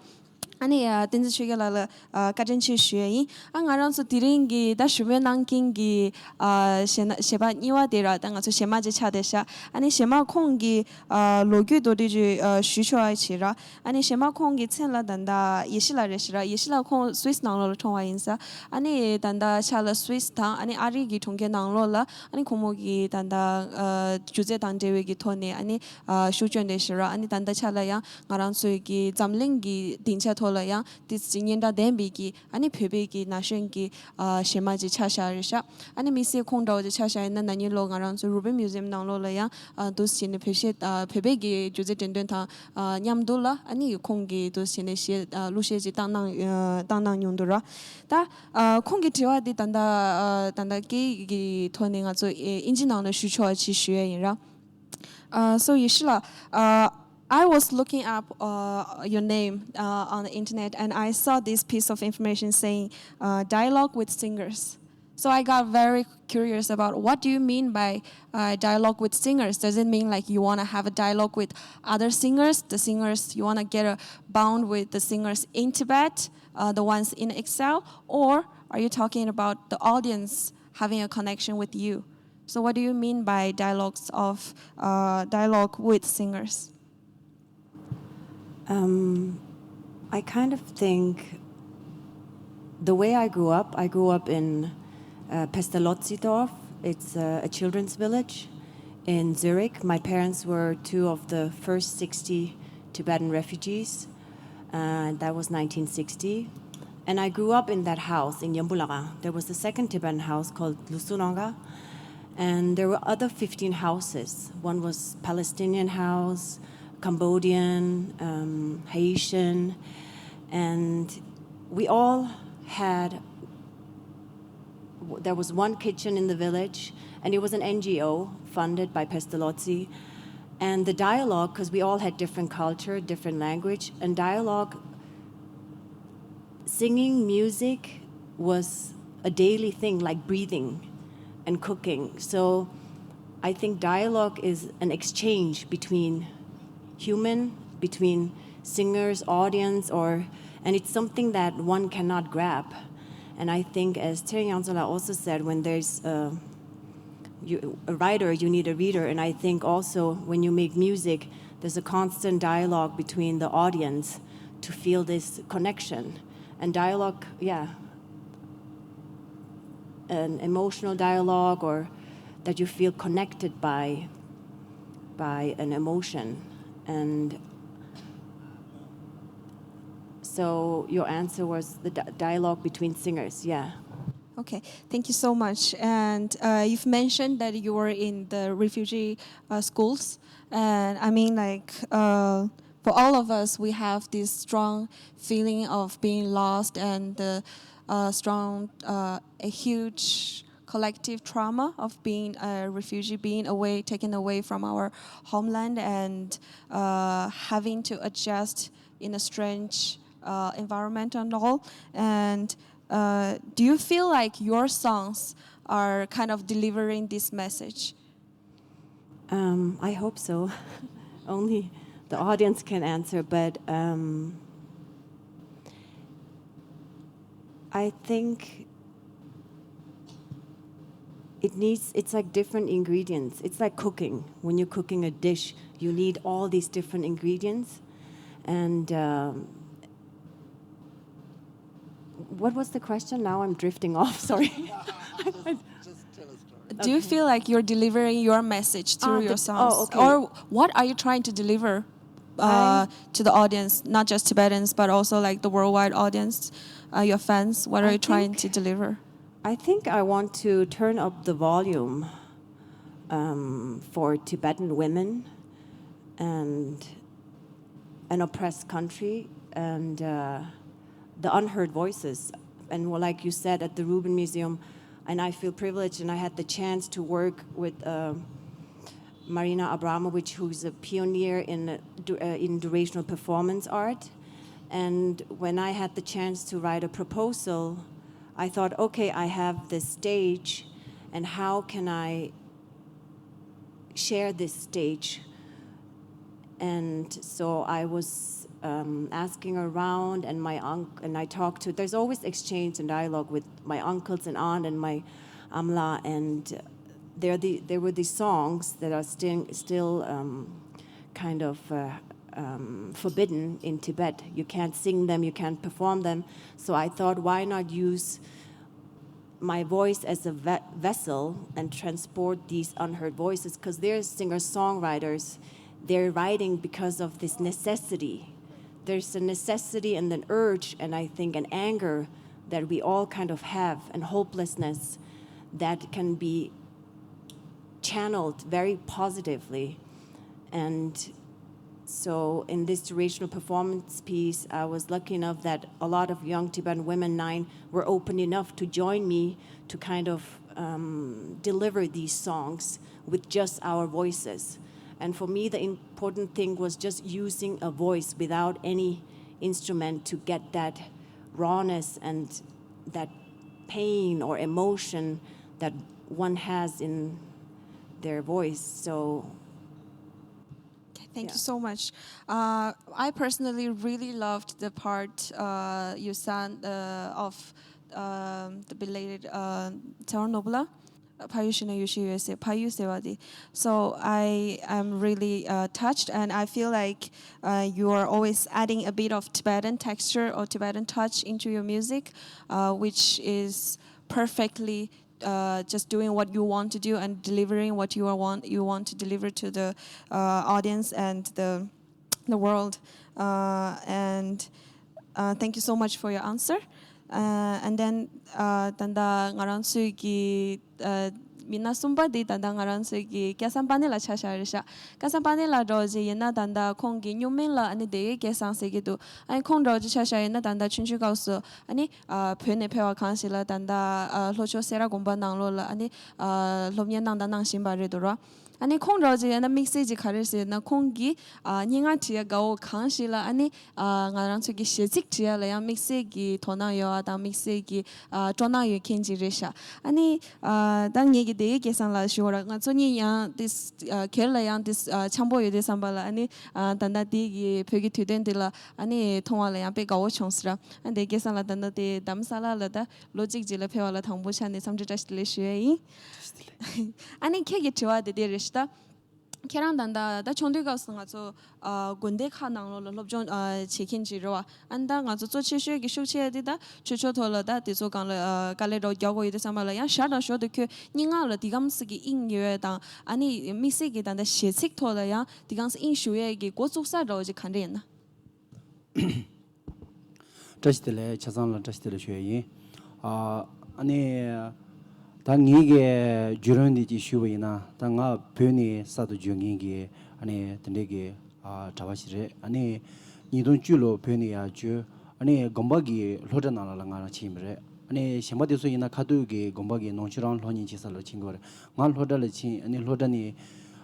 ཨ་ནི་ཨ། བསྟན་འཛིན་ཆོས་རྒྱལ་ལགས་ལ་ཨ། བཀའ་དྲིན་ཆེ་ཞུ་ཡ་ཡིན། ཨ། ང་རང་ཚོ་དེ་རིང་གི་ད་ཞུ་མོལ་གནང་མཁན་གྱི་ཨ། གཞས་ན་གཞས་པ་གཉིས་པ་དེ་ར། ད་ང་ཚོ་གཞས་མ་ཅིག་ཆགས་བསྡད་ཤག་ཨ་ནི་གཞས་མ་ཁོང་གི་ཨ། ལོ་རྒྱུས་མདོར་བསྡུས་ཅིག་ཨ། ཞུ་ཆོག་ཨ་བྱེད་ར། ཨ་ནི་གཞས་མ་ཁོང་གི་མཚན་ལ་ད་ལྟ་ཡེ་ཤེས་ལགས་རེད་ཤག་ར། ཡེ་ཤེས་ལགས་ཁོང་སུད་སི་ནང་ལོགས་ལ་འཁྲུངས་པ་ཡིན་ས། ཨ་ནི་ད་ལྟ་ཤག་ལ་སུད་སི་དང་ཨ་ནི་ཨ་རི་གི་གྲོང་ཁྱེར་ནང་ལོགས་ལ་ཨ་ནི་ཁོང་མོ་གི་ད་ལྟ་ཨ། སྒྱུ་རྩལ་དང་འབྲེལ་བའི་གི་ཐོག་ནས་ཨ་ནི་ཨ། ཤུགས་བསྐྱོན་བསྡད་ཤག་ར། ཨ་ནི་ད་ལྟ་ཆ་ལ་ཡང་ང་རང་ཚོའི་གི་འཛམ་གླིང་གི་སྡིངས་ཆ་ཐོག་ལ་ཡང་དེ་ཅིག་སྙན་གྲགས་ལྡན་པའི་གི་ཨ་ནི་བོད་པའི་གི་ན་གཞོན་གི་ཨ། གཞས་མ་ཅིག་ཆགས་བཞག་རེད་ཤག་ཨ་ནི་དམིགས་བསལ་ཁོང་འདྲ་བོ་ཅིག་ཆ་བཞག་ཡིན་ན་ན་ནིང་ལོ་ང་རང་ཚོ་Rubin Museum ནང་ལོགས་ལ་ཡང་ཨ། འདུག་སེ་བྱས་ནས་བོད་གཞས་ཨ། བོད་པའི་གི་སྒྱུ་རྩལ་འགྲེམས་སྟོན་དང་ཨ། མཉམ་དུ་ལ་ཨ་ནི་ཁོང་གི་འདུག་སེ་བྱས་ནས་གཞས་ཨ། གླུ་གཞས་ཅིག་བཏང་གནང་ཨ། བཏང་གནང་མྱོང་འདུག་ར། ད་ཨ། ཁོང་གི་དྲི་བ་འདི་ད་ལྟ་ཨ། ད་ལྟ་སྐད་ཀྱི་ཐོག་ནས་ང་ཚོ་ཨེ། དབྱིན་ཇི་ནང་ལ་ཞུ་ཆོག་ཅིག་ཞུ་ཡ་ཡིན་ར། Uh, so Yeshila, uh, I was looking up uh, your name uh, on the internet and I saw this piece of information saying uh, dialogue with singers. So I got very curious about what do you mean by uh, dialogue with singers? Does it mean like you want to have a dialogue with other singers, the singers you want to get a bond with the singers in Tibet, uh, the ones in exile, or are you talking about the audience having a connection with you? So what do you mean by dialogues of uh, dialogue with singers? Um, I kind of think the way I grew up, I grew up in uh, Pestalozzi-Dorf. It's a, a children's village in Zurich. My parents were two of the first sixty Tibetan refugees. Uh, that was nineteen sixty. And I grew up in that house in Yambulaga. There was a second Tibetan house called Lusunanga. And there were other fifteen houses. One was Palestinian house, Cambodian, um, Haitian. And we all had, there was one kitchen in the village, and it was an N G O funded by Pestalozzi. And the dialogue, because we all had different culture, different language, and dialogue singing music was a daily thing, like breathing and cooking. So I think dialogue is an exchange between human, between singers, audience, or and it's something that one cannot grab. And I think, as Terry Yanzola also said, when there's a, you, a writer, you need a reader. And I think also when you make music, there's a constant dialogue between the audience to feel this connection. And dialogue, yeah, an emotional dialogue or that you feel connected by by an emotion. And so your answer was the di- dialogue between singers. Yeah. Okay, thank you so much. And uh, you've mentioned that you were in the refugee uh, schools. And I mean, like, uh, for all of us, we have this strong feeling of being lost and uh, uh, strong, uh, a huge collective trauma of being a refugee, being away, taken away from our homeland, and uh, having to adjust in a strange uh, environment and all. And uh, do you feel like your songs are kind of delivering this message? Um, I hope so. Only the audience can answer, but um, I think it needs, it's like different ingredients. It's like cooking. When you're cooking a dish, you need all these different ingredients. And um, what was the question? Now I'm drifting off. Sorry. Do you feel like you're delivering your message through Ah, your the- songs? Oh, okay. Or what are you trying to deliver uh, to the audience, not just Tibetans, but also like the worldwide audience, uh, your fans? What are I you trying think- to deliver? I think I want to turn up the volume um, for Tibetan women and an oppressed country and uh, the unheard voices. And well, like you said, at the Rubin Museum, and I feel privileged, and I had the chance to work with uh, Marina Abramović, who's a pioneer in uh, du- uh, in durational performance art. And when I had the chance to write a proposal, I thought, okay, I have this stage, and how can I share this stage? And so I was um, asking around, and my uncle and I talked to. There's always exchange and dialogue with my uncles and aunt and my amla, and there the, there were these songs that are still still um, kind of uh, um, forbidden in Tibet. You can't sing them, you can't perform them. So I thought, why not use my voice as a ve- vessel and transport these unheard voices? Because they're singer songwriters, they're writing because of this necessity. There's a necessity and an urge, and I think an anger that we all kind of have, and hopelessness that can be channeled very positively. And so, in this durational performance piece, I was lucky enough that a lot of young Tibetan women, nine, were open enough to join me to kind of um, deliver these songs with just our voices. And for me, the important thing was just using a voice without any instrument to get that rawness and that pain or emotion that one has in their voice. So Okay, thank you so much. Uh, I personally really loved the part uh, you sang uh, of um, the belated uh, Tsewang Nobla. ཕ་ཡུལ་ཤི་ན་ཡུལ་ཤི་ཡོད་ཟེར། ཕ་ཡུལ་ཟེར་བ་དེ། So I am really uh, touched, and I feel like uh, you are always adding a bit of Tibetan texture or Tibetan touch into your music, uh, which is perfectly uh, just doing what you want to do and delivering what you are want you want to deliver to the uh, audience and the the world. Uh, and uh, thank you so much for your answer. Uh, and then uh, ད་ལྟ་ང་རང་ཚོའི་གི uh, མི་སྣ་གསུམ་པ་དེ་ད་ལྟ་ང་རང་ཚོའི་གི་སྐལ་བཟང་པ་ཎི་ལགས་ཆ་བཞག་རེད་ཤག་སྐལ་བཟང་པ་ཎི་ལགས་འདྲ་བོ་ཅིག་ཡིན་ན་ད་ལྟ་ཁོང་གི་སྨྱུག་མིང་ལ་ཨ་ནི་སྡེ་དགེ་སྐལ་བཟང་ཟེར་གྱི་འདུག་ཨ་ནི་ཁོང་འདྲ་བོ་ཅིག་ཆ་བཞག་ཡིན་ན་ད་ལྟ་ཆུང་ཆུང་སྐབས་སུ་ཨ་ནི་ཨ་བོད་ནས་ཕེབས་པ་གང་ཞིག་ལ་ད་ལྟ་ཨ་ལྷོ་ཕྱོགས་སེ་ར་དགོན་པ་ནང་ལོགས་ལ་ཨ་ནི་ཨ་སློབ་གཉེར་གནང་དང་གནང་བཞིན་པ་རེད་འདུག་ར། ཨ་ནི་ཁོང་འདྲ་བོ་ཅིག་ཡིན་ན་དམིགས་བསལ་ཅིག་ག་རེ་ཟེར་ན་ཁོང་གིས་ཨ་སྙན་ངག་བྲིས་ཡ་དགའ་བོ་གང་ཞིག་ལ་ཨ་ནི་ཨ་ང་རང་ཚོ་གི་གཞས་ཚིག་བྲིས་ཡ་ལ་ཡང་དམིགས་བསལ་གྱི་དོ་སྣང་ཡོད་པ་དང་དམིགས་བསལ་གྱི་ཨ་སྤྲོ་སྣང་ཡོད་མཁན་ཅིག་རེད་ཤག་ཨ་ནི་ཨ་ད་ངེད་ཀྱི་སྡེ་དགེ་སྐལ་བཟང་ལགས་ཞུ་བར་ང་ཚོ་གཉིས་ཡང་དེ་ཨ་སྒེར་ལ་ཡང་དེ་ཨ་འཆམ་པོ་ཡོད་དེ་བསམ་པ་ལ་ཨ་ནི་ཨ་ད་ལྟ་དེ་གི་བོད་ཀྱི་དུས་སྟོན་འདི་ལ་ཨ་ནི་མཐོང་བ་ལ་ཡང་དཔེ་དགའ་བོ་བྱུང་ཟེར། ཨ་སྡེ་དགེ་སྐལ་བཟང་ལགས་ད་ལྟ་དེ་རྡ་རམ་ས་ལ་ལ་ད་ལོ་གཅིག་རྗེས་ལ་ཕེབས་པ་ལ་དང་པོ་ཆ་ནས་འཚམས་འདྲི་བཀྲ་ཤིས་བདེ་ལེགས་ཞུ་ཡ་ཡིན། ཨ་ནི་ཁྱེད་ཀྱི་དྲི་བ་དེ་དེ་རེད་ཤག་ད། ཁྱེད་རང་ད་ལྟ་ད་ཆུང་དུས་སྐབས་སུ་ང་ཚོ་ཨ་དགོན་སྡེ་ཁག་ནང་ལོགས་ལ་སློབ་སྦྱོང་ཨ་བྱེད་མཁན་ཅིག་རེད་བ། ཨ་ནི་ད་ང་ཚོ་གཙོ་ཆེ་ཤོས་ཀྱི་ཤུགས་ཆེ་དེ་ད་ཆོས་ཕྱོགས་ཐོག་ལ་ད་དེ་ཚོ་སྒང་ལ་ཨ་དཀའ་ལས་རོགས་རྒྱག་དགོས་ཡོད་དུས་ཙམ་པ་ལ་ཡང་ཞར་དང་ཞོར་དུ་ཁྱོད་སྙན་ངག་ལ་དེ་གམ་ཟིག་གི་དབྱིངས་ཡོད་དང་ཨ་ནི་དམིགས་བསལ་གྱི་ད་ལྟ་གཞས་ཚིག་ཐོག་ལ་ཡང་དེ་གམ་ཟིག་དབྱིངས་ཞུགས་ཡས་ཀྱི་འགོ་བཙུགས་ས་འདྲ་བོ་ཅིག་ག་འདྲ་ཡིན་ན། བཀྲ་ཤིས་བདེ་ལེགས། ཆ་ཚང་ལ་བཀྲ་ཤིས་བདེ་ལེགས་ཞུ་ཡ་ཡིན། ཨ་ཨ་ནི། ད་ངེད་ཀྱི་བརྒྱུད་རིམ་འདི་ཅིག་ཞུས་པ་ཡིན་ན། ད་ང་བོད་ནས་གསར་དུ་འབྱོར་མཁན་གྱི་ཨ་ནི་དེ་འདྲའི་གི་ཨ་གྲྭ་པ་ཞིག་རེད། ཨ་ནི་ཉིས་སྟོང་བཅུ་ལོ་བོད་ནས་ཡར་བྱོན། ཨ་ནི་དགོན་པ་གི་སློབ་གྲྭ་ནང་ལ་ལ་ང་རང་ཕྱིན་པ་རེད། ཨ་ནི་གཞན་པ་དེ་ཚོ་ཡིན་ན་ཁ་ཐུག་གི་དགོན་པ་གི་ནང་ཆོས་རང་སློབ་གཉེར་བྱེད་ས་ལ་ཕྱིན་དགོས་རེད། ང་སློབ་གྲྭ་ལ་ཕྱིན། ཨ་ནི་སློབ་གྲྭ་ནས་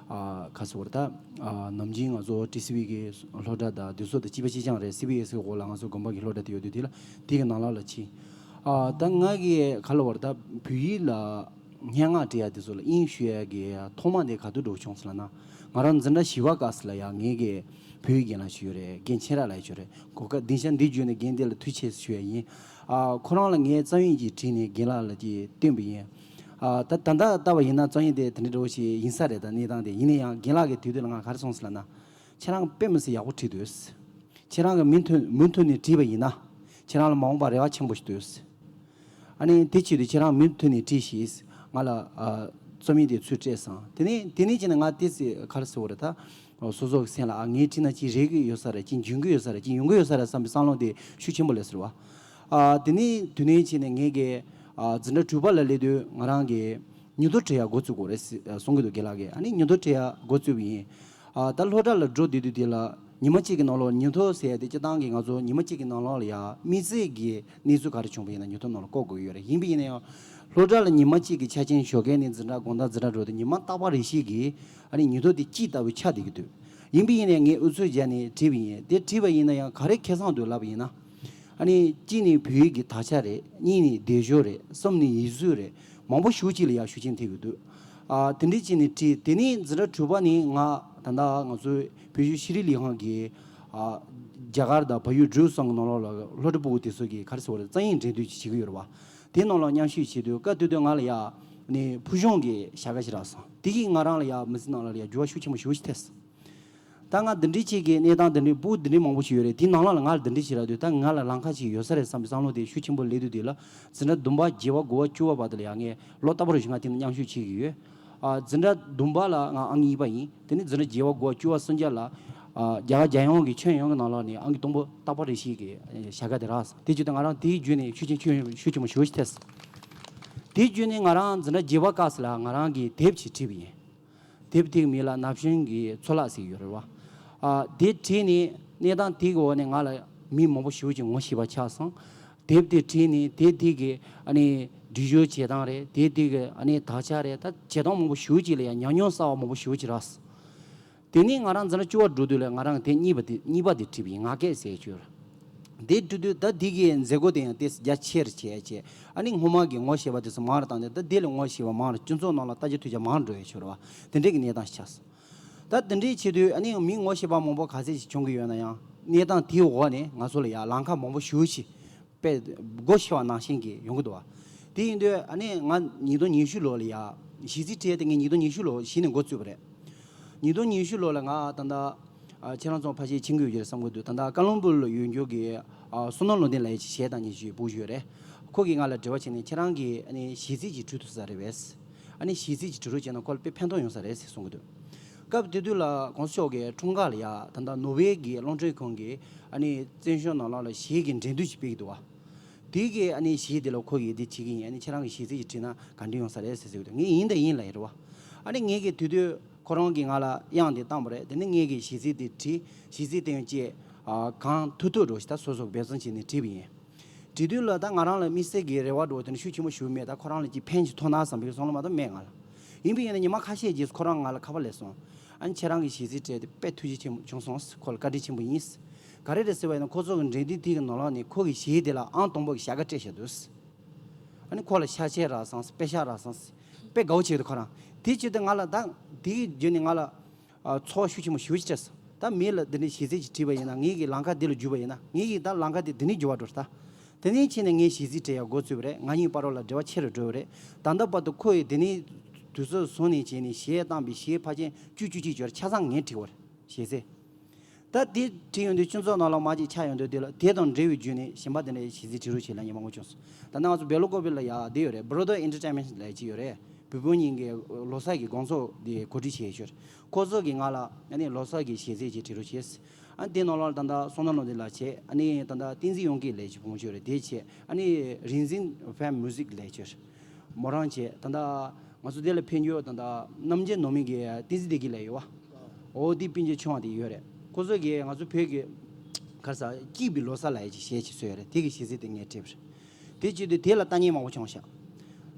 ཨ་ག་ཟེར་བ་རེད། ད་ཨ་ནམ་རྒྱུན་ང་ཚོ་ཊི་སི་ཝི་གི་སློབ་གྲྭ་དང་དེ་ཚོ་དང་གཅིག་པ་གཅིག་རྐྱང་རེད། སི་བི་ཨེ་སི་གི་འོག་ལ་ང་ཚོ་དགོན་པ་གི་སློབ་གྲྭ་དེ་ཡོད་དུས་དེ་ལ་དེ་གི་ནང་ལོགས་ལ་ཕྱིན། ཨ་ད་ང་གི་ག་ལབ་དགོས་རེད། ད་བོད་ཡིག་ལ་སྙན་ངག་བྲིས་ཡ་དེ་ཚོ་ལ་དབྱིངས་ཞུགས་ཡ་གི་ཐོག་མ་དེ་ག་དུས་འགྲོ་བྱུང་ཟེར་ལབ་ན། ང་རང་འཛིན་གྲྭ་བཞི་པ་སྐབས་སུ་ལ་ཡ་ངེད་ཀྱི་བོད་ཡིག་རྒན་ལགས་ཞིག་ཡོད་རེད། རྒན་ཆེ་ར་ལགས་ཞིག་ཡོད་རེད། གོ་སྐབས་འདི་ཤ་འདི་བརྒྱུད་ནས་རྒན་དེ་ལ་ཐུགས་རྗེ་ཆེ་ཞུ་ཡ་ཡིན། ཨ་ཁོ་རང་ལ་ངས་རྩོམ་ཡིག་ཅིག་བྲིས་ནས་རྒན་ལགས་ལ་ཅིག་བསྟན་པ་ཡིན། ཨ་ད་ད་ལྟ་ལྟ་བ་ཡིན་ན་རྩོམ་ཡིག་དེ་དེ་འདྲ་འདྲ་བོ་ཞིག་ཡིན་ས་རེད། ད་གནས་སྟངས་དེ་ཡིན་ན་ཡང་རྒན་ལགས་ཀྱིས་དུས་དུས་ལ་ང་ག་རེ་གསུངས་སོང་ལབ་ན། ཁྱེད་རང་དཔེ་མི་སྲིད་ཡག་པོ་བྲིས་འདུག་ཁྱེད་རང་གི་མིག་མཐུན་མིག་མཐུན་ནས་བྲིས་པ་ཡིན་ན། ཁྱེད་རང་ལ་མ་འོངས་པར་རེ་བ་ཆེན་པོ་ཞིག་འདུག་ཨ་ནི་དེ་བྱེད་དུས་ཁྱེད་རང་མིག་མཐུན་ནས་བྲིས་ཤིག་ང་ལ་ཨ་རྩོམ་ཡིག་དེ་ཚུར་སྤྲད་སོང་། དེ་ནས་དེ་ནས་བྱས་ནས་ང་ཏོག་ཙམ་ག་རེ་ཟེར་དགོས་རེད། ད་སོ་སོ་གི་སེམས་ལ་ཨ་ངས་བྲིས་ན་ཅིག་རེག་གི་ཡོད་ས་རེད། ཅིག་འཇོན་གི་ཡོད་ས་རེད། ཅིག་ཡོང་གི་ཡོད་ས་རེད་བསམ་པའི་བསམ་བློ་དེ་ཤུགས་ཆེན་པོ་སླེབས་སོང་བ། ཨ་དེ་ནས་དུས་ནས་བྱས་ནས་ངས་ཀྱི་ཨ་འཛིན་གྲྭ་དྲུག་པ་ལ་སླེབས་དུས་ང་རང་གི་ཉིན་ཐོ་བྲིས་ཡ་འགོ་བཙུགས་དགོས་རེད་ཟེར་གསུང་གི་འདུག་རྒན་ལགས་ཀྱིས། ཨ་ནི་ཉིན་ཐོ་བྲིས་ཡ་འགོ་བཙུགས་པ་ཡིན། ཨ་ད་སློབ་གྲྭ་ལ་འགྲོ་བསྡད་དུས་དེ་ལ་ཉི་མ་གཅིག་གི་ནང་ལོགས་ཉིན་ཐོ་ཟེར་ཡ་དེ་སྤྱིར་བཏང་གི་ང་ཚོ་ཉི་མ་གཅིག་གི་ནང་ལོགས་ལ་ཡ་དམིགས་བསལ་གྱི་གནས་ཚུལ་ག་རེ་བྱུང་བ་ཡིན་ན་ཉིན་ཐོ་ནང་ལ་བཀོད་དགོས་ཀྱི་ཡོད་རེད། ཡིན་པ་ཡིན་ན་ཡང་སློབ་གྲྭ་ལ་ཉི་མ་གཅིག་གི་ཆ་རྐྱེན་ཞོགས་ཀས་ནས་འཛིན་གྲྭ་དགོང་དག་འཛིན་གྲྭ་འགྲོ་དུས་ཉི་མ་རྟག་པ་རེ་བཞིན་གྱི་ཨ་ནི་ཉིན་ཐོ་དེ་དཔྱིད་ལྟ་བུ་ཆགས་བསྡད་ཀྱི་འདུག་ཡིན་པ་ཡིན་ན་ཡང་ངས་ཨུ་ཚུགས་བརྒྱབ་ནས་བྲིས་པ་ཡིན། དེ་བྲིས་པ་ཡིན་ན་ཡང་ག་རེ་ཁེ་བཟང་འདུག་ལབ་པ་ཡིན་ན། ཨ་ནི་གཅིག་ནི་བོད་ཡིག་གི་དག་ཆ་རེད། གཉིས་ནི་སྡེབ་སྦྱོར་རེད། གསུམ་ནི་ཡིག་གཟུགས་རེད། མང་པོ་ཞེ་པོ་ཅིག་ལ་ཡང་ཤུགས་རྐྱེན་ཐེབས་ཀྱི་འདུག་ཨ་དེ་འདྲ་བྱས་ནས་བྲིས། དེ་ནས་འཛིན་གྲྭ་དྲུག་པ་ནས་ང་ད་ལྟ་ང་ཚོའི་བོད་གཞུང་ཤེས་རིག་ལས་ཁང་གི་ཨ་རྒྱ་གར་དང་བལ་ཡུལ་འབྲུག་གསུམ་གྱི་ནང་ལོགས་ལ་སློབ་ཕྲུག་ཕྲུ་གུ་དེ་ཚོ་གིས་ག་རེ་ཟེར་དགོས་རེད། རྩོམ་ཡིག་འགྲན་བསྡུར་ཅིག་བྱེད་ཀྱི་ཡོད་རེད་བ། དེའི་ནང་ལ་མཉམ་ཞུགས་བྱེད་དུས་སྐབས་དེ་དུས་ང་ལ་ཡ་ནི་བོད་གཞུང་གི་བྱ་དགའ་ཞིག་རག་སོང་། དེ་གིས་ང་རང་ལ་ཡ་མི་ཚེ་ནང་ལ་ཡ་འགྱུར་བ་ཤུགས་ཆེན་པོ་ཞེ་པོ་ཅིག་ཐེབས་སོང་། ད་ང་འདི་འདྲའི་ཅིག་གི་གནས་སྟངས་འདི་འདྲའི་ཕྲུ་གུ་འདི་འདྲའི་མང་པོ་ཞིག་ཡོད་རེད། དེའི་ནང་ལ་ང་ལ་འདི་འདྲའི་ཞིག་རག་དུས་ད་ང་ལ་ལམ་ཁ་ཅིག་ཡོད་ས་རེད་བསམ་པའི་བསམ་བློ་དེ་ཤུགས་ཆེན་པོ་སླེབས་དུས་དེ་ལ་འཛིན་གྲྭ་བདུན་པ་བརྒྱད་པ་དགུ་པ་བཅུ་པ་བར་དུ་ལ་ཡ་ངས་ལོ་རྟག་པར་བཞིན་ང་དེ་ནང་མཉམ་ཞུགས་བྱེད་ཀྱི་ཡོད། ཨ་འཛིན་གྲྭ་བདུན་པ་ལ་ང་ཨང་གཉིས་པ་ཡིན། དེ་ནས་འཛིན་གྲྭ་བརྒྱད་པ་དགུ་པ་བཅུ་པ་སུམ་བརྒྱ་ལ་ཨ་རྒྱ་གར་རྒྱལ་ཡོངས་ཀྱི་ཁྱོན་ཡོངས་ཀྱི་ནང་ལོགས་ནས་ཨང་ཀི་དང་པོ་རྟག་པར་རེ་བཞིན་གྱི་བྱ་དགའ་དེ་རག་སོང་། དེ་བྱས་ཏེ་ང་རང་དེའི་བརྒྱུད་ནས་ཤུགས་རྐྱེན་ཤུགས་ཆེན་པོ་ཞེ་པོ་ཅིག་ཐེབས་སོང་། དེའི་བརྒྱུད་ནས་ང་རང་འཛིན་གྲྭ་བརྒྱད་པ་སྐབས་སུ་ལ་ང་རང་གིས་དེབ་ཅིག་བྲིས་པ་ཡིན། དེབ་དེའི་མིང་ལ་ན་གཞོན་གྱི་ཚོར་བརླག་ཟེར་གྱི་ཡོད་རེད་བ། ཨ་དེ་བྲིས་ནས་གནས་སྟངས་དེའི་འོག་ནས་ང་ལ་མི་མང་པོ་ཞེ་པོ་ཅིག་ངོ་ཤེས་པ་ཆགས་སོང་། དེབ་དེ་བྲིས་ནས་དེབ་དེ་གི་ཨ་ནི་འབྲི་སྦྱོར་བྱེད་སྟངས་རེད། དེབ་དེ་གི་ཨ་ནི་དག་ཆ་རེད། ད་བྱེད་སྟངས་མང་པོ་ཞེ་པོ་ཅིག་ལ་ཡང་ཉམས་མྱོང་གསར་པ་མང་པོ་ཞེ་པོ་ཅིག་རག་སོང་། དེ་ནས་ང་རང་འཛིན་གྲྭ་བཅུ་པ་འགྲོ་དུས་ལ་ང་རང་དེབ་གཉིས་པ་དེ་གཉིས་པ་དེ་བྲིས་པ་ཡིན། ངག་སྐད་ཟེར་ཡ་ཅིག་ཡོད་རེད། དེ་བྲིས་དུས་ད་དེ་གི་མཛད་སྒོ་དེ་ཡང་ཏོག་ཙམ་རྒྱ་ཆེར་བྱས་བྱས། ཨ་ནི་སྔོན་མ་གི་ངོ་ཤེས་པ་དེ་ཚོ་མང་རུ་བཏང་སྟེ་ད་དེ་ལས་ངོ་ཤེས་པ་མང་རུ། སྤྱི་ཚོགས་ནང་ལ་བརྟག་དཔྱད་ཐུགས་རྗེ་མང་རུ་འགྲོ་ཡ་ཆོག་རེད་བ། དེ་འདྲའི་གི་གནས་སྟངས་ཤིག་ཆགས་སོང་། ད་དེ་འདྲའི་བྱེད་དུས་ཨ་ནི་མི་ངོ་ཤེས་པ་མང་པོ་ག་ཚད་ཅིག་བྱུང་གི་ཡོད་ན་ཡང་གནས་སྟངས་དེའི་འོག་ནས་ང་ཚོ་ལ་ཡང་ལམ་ཁ་མང་པོ་ཞེ་པོ་ཅིག་དཔེ་སྒོ་ཕྱེ་བ་ནང་བཞིན་གྱི་ཡོང་གི་འདུག་བ། དེ་ཡིན་དུས་ཨ་ནི་ང་ཉིས་སྟོང་ཉི་ཤུ་ལོ་ལ་ཡ་གཞས་ཚིག་བྲིས་ཡ་དེ་ངས་ཉིས་སྟོང་ཉི་ཤུ་ལོ་གཞི་ནས་འགོ་བཙུགས་པ་རེད། ཉིས་སྟོང་ཉི་ཤུ་ལོ་ལ་ང་ད་ལྟ་ཨ་ཁྱེད་རང་ཚོ་ཕལ་ཆེར་མཁྱེན་གྱི་ཡོད་ཀྱི་རེད་བསམ་གྱི་འདུག་ད་ལྟ་ཀ་ལོན་སྦུག་ལ་ཡོད་རྒྱུ་གི་ཨ་བསོད་ནམས་ལུང་བསྟན་ལགས་ཀྱི་གཞས་བཏང་མཁན་ཞིག་བུ་ཞིག་ཡོད་རེད། ཁོ་གིས་ང་ལ་འབྲེལ་བ་བྱས་ནས་ཁྱེད་རང་གིས་ཨ་ནི་གཞས་ཚིག་ཅིག་བྲིས་ཐུབ་ས་རེད་པས། ཨ་ནི་གཞས་ཚིག་ཅིག་བྲིས་རོགས་བྱས་ན་ཁོ་ལ་དཔེ་ཕན་ཐོགས་ཡོང་ས་རེད་ཟེར་གསུང་གི་འདུག་སྐབས་དེ་དུས་ལ་༸གོང་ས་མཆོག་གི་འཁྲུངས་སྐར་ལ་ཡ་ད་ལྟ་ནོར་ཝེ་གི་རླུང་འཕྲིན་ཁང་གིས་ཨ་ནི་བཙན་བྱོལ་ནང་ལོགས་ལ་གཞས་ཀྱི་འགྲན་བསྡུར་ཅིག་སྤེལ་གྱི་འདུག་བ། དེ་གི་ཨ་ནི་གཞས་དེ་ལ་ཁོ་གིས་འདི་བྱེད་ཀྱི་ཡིན། ཨ་ནི་ཁྱེད་རང་གིས་གཞས་ཚིག་ཅིག་བྲིས་ན་ག་འདྲ་ཡོང་ས་རེད་ཟེར་ཟེར་གྱི་འདུག་ངས་ཡིན་དང་ཡིན་ལབ་ཡ་རེད་བ། ཨ་ནི་ངས་གི་དེ་དུས་ཁོ་རང་གིས་ང་ལ་དབྱངས་དེ་བཏང་བ་རེད། དེ་ནས་ངས་གི་གཞས་ཚིག་དེ་བྲིས། གཞས་ཚིག་དེ་ཡང་ཅིག་ཨ་གང་ཐུབ་ཐུབ་འགྲོ་ཞིག་ད་སོ་སོ་འབད་བརྩོན་བྱས་ནས་བྲིས་པ་ཡིན། བྲིས་དུས་ལ་ད་ང་རང་ལ་དམིགས་བསལ་གྱི་རེ་བ་འདྲ་བོ་དེ་འདྲ་ཤུགས་ཆེན་པོ་ཞིག་མེད། ད་ཁོ་རང་ལ་ཅིག་ཕན་ཅིག་ཐོགས་ན་བསམ་པའི་བསམ་བློ་མ་གཏོགས་མེད་ང་ལ། ཡིན་པ་ཡིན་ན་ཉི་མ་ཁ་ཤས་རྗེས་སུ་ཁོ་རང་ང་ལ་ཁ་པར་སླེབས་སོང་། ཨ་ནི་ཁྱེད་རང་གི་གཞས་ཚིག་སྤྲད་དེ་དཔེ་ཐུགས་རྗེ་ཆེན་པོ་བྱུང་སོང་། ཁོ་ལ་བཀའ་དྲིན་ཆེན་པོ་ཡིན། ག་རེ་རེད་ཟེར་བ་ཡིན་ན་ཁོ་ཚོ་གི་འགྲན་བསྡུར་དེ་གི་ནང་ལོགས་ནས་ཁོ་གི་གཞས་དེ་ལ་ཨང་དང་པོ་གི་བྱ་དགའ་སྤྲད་བཞག་འདུག་ཨ་ནི་ཁོ་ལ་ཤ་ཆས་རག་སོང་། པད་ཤག་རག་སོང་། དཔེ་དགའ་བོ་བྱས་འདུག་ཁོ་རང་། དེ་བྱས་ཏེ་ང་ལ་ད་དེ་གི་བརྒྱུད་ནས་ང་ལ་ཨ་ཚོར་བ་ཤུགས་ཆེན་པོ་ཞེ་པོ་ཅིག་སྤྲད་སོང་། ད་མི་ལ་འདི་འདྲའི་གཞས་ཚིག་ཅིག་བྲིས་པ་ཡིན་ན། ངེད་ཀྱི་ལམ་ཁ་འདི་ལ་བརྒྱུད་པ་ཡིན་ན། ངེད་ཀྱི་ད་ལམ་ཁ་དེ་འདི་ནས་འགྱུར་བ་འགྲོ་རེད་ད། དེ་ནས་ཕྱིན་ནས་ངས་གཞས་ཚིག་བྲིས་ཡ་འགོ་བཙུགས་པ་རེད། ང་གཉིས་བར་ལ་འབྲེལ་བ་ཆེ་རུ་འགྲོ་བ་རེད། ད་ལྟ་བར་དུ་ཁོ་ཡིས་དེ་ནས་ དུས་ཚོད་བཟུང་ནས་བྱས་ནས་གཞས་བཏང་པའི་གཞས་ཕལ་ཆེར་བཅུ་བཅུ་གཅིག་ཅོར་ཆ་ཚང་ངས་བྲིས་པ་རེད། གཞས་ཚིག་ད་དེ་བྲིས་ཡོང་དུས་སྤྱི་ཚོགས་ནང་ལ་མ་ཅིག་ཆགས་ཡོང་དུས། དེ་ལ་དེ་དང་འབྲེལ་བའི་བརྒྱུད་ནས་གཞན་པ་དེ་འདྲའི་གཞས་ཚིག་བྲིས་རོགས་བྱེད་ལབ་མཁན་མང་པོ་བྱུང་སོང་། ད་ནང་ང་ཚོ་སྦེལ་ཀོབ་ལ་ཡ་དེ་ཡོད་རེད། Brother Entertainment ལབ་ཅིག་ཡོད་རེད། བུ་སྤུན་གཉིས་ཀྱི་ལོ་གསར་གྱི་དགོང་ཚོགས་དེ་གོ་སྒྲིག་བྱས་ཡོད་ཤོར། ཁོ་ཚོ་གིས་ང་ལ་ཨ་ནི་ལོ་གསར་གྱི་གཞས་ཚིག་ཅིག་བྲིས་རོགས་བྱས། ཨ་ནི་དེ་ནང་ལ་ད་ལྟ་བསོད་ནམས་བློ་ལྡན་ལགས་བྱས། ཨ་ནི་ད་ལྟ་བསྟན་འཛིན་དབྱངས་སྐྱིད་ལབ་ཅིག་བུ་མོ་ཅིག་ཡོད་རེད། དེ་བྱས། ཨ་ནི་རིག་འཛིན་ཕན་མུ་ཟིག་ལབ་ཅིག་མོ་རང་བྱས། ད་ལྟ་ང་ཚོ་དེ་ལ་ཕེབས་མྱོང་། ད་ལྟ་རྣམ་རྒྱལ་ནོར་མི་གི་བསྟན་འཛིན་བདེ་སྐྱིད་ལབ་ཡོད་པ། འོ་དེ་སྤུན་མཆེད་ཆུང་བ་དེ་ཡོད་རེད། ཁོ་ཚོ་གིས་ང་ཚོ་བོད་ཀྱི་ག་རེ་ཟ་སྐྱིད་པའི་ལོ་གསར་ལབ་ཡ་ཅིག་གཞས་ཅིག་བཟོས་ཡོད་རེད། དེ་གི་གཞས་ཚིག་དེ་ངས་བྲིས་པ་རེད། དེ་བྱེད་དུས་དེ་ལ་ལྟ་མཁན་མང་པོ་བྱུང་ཤག་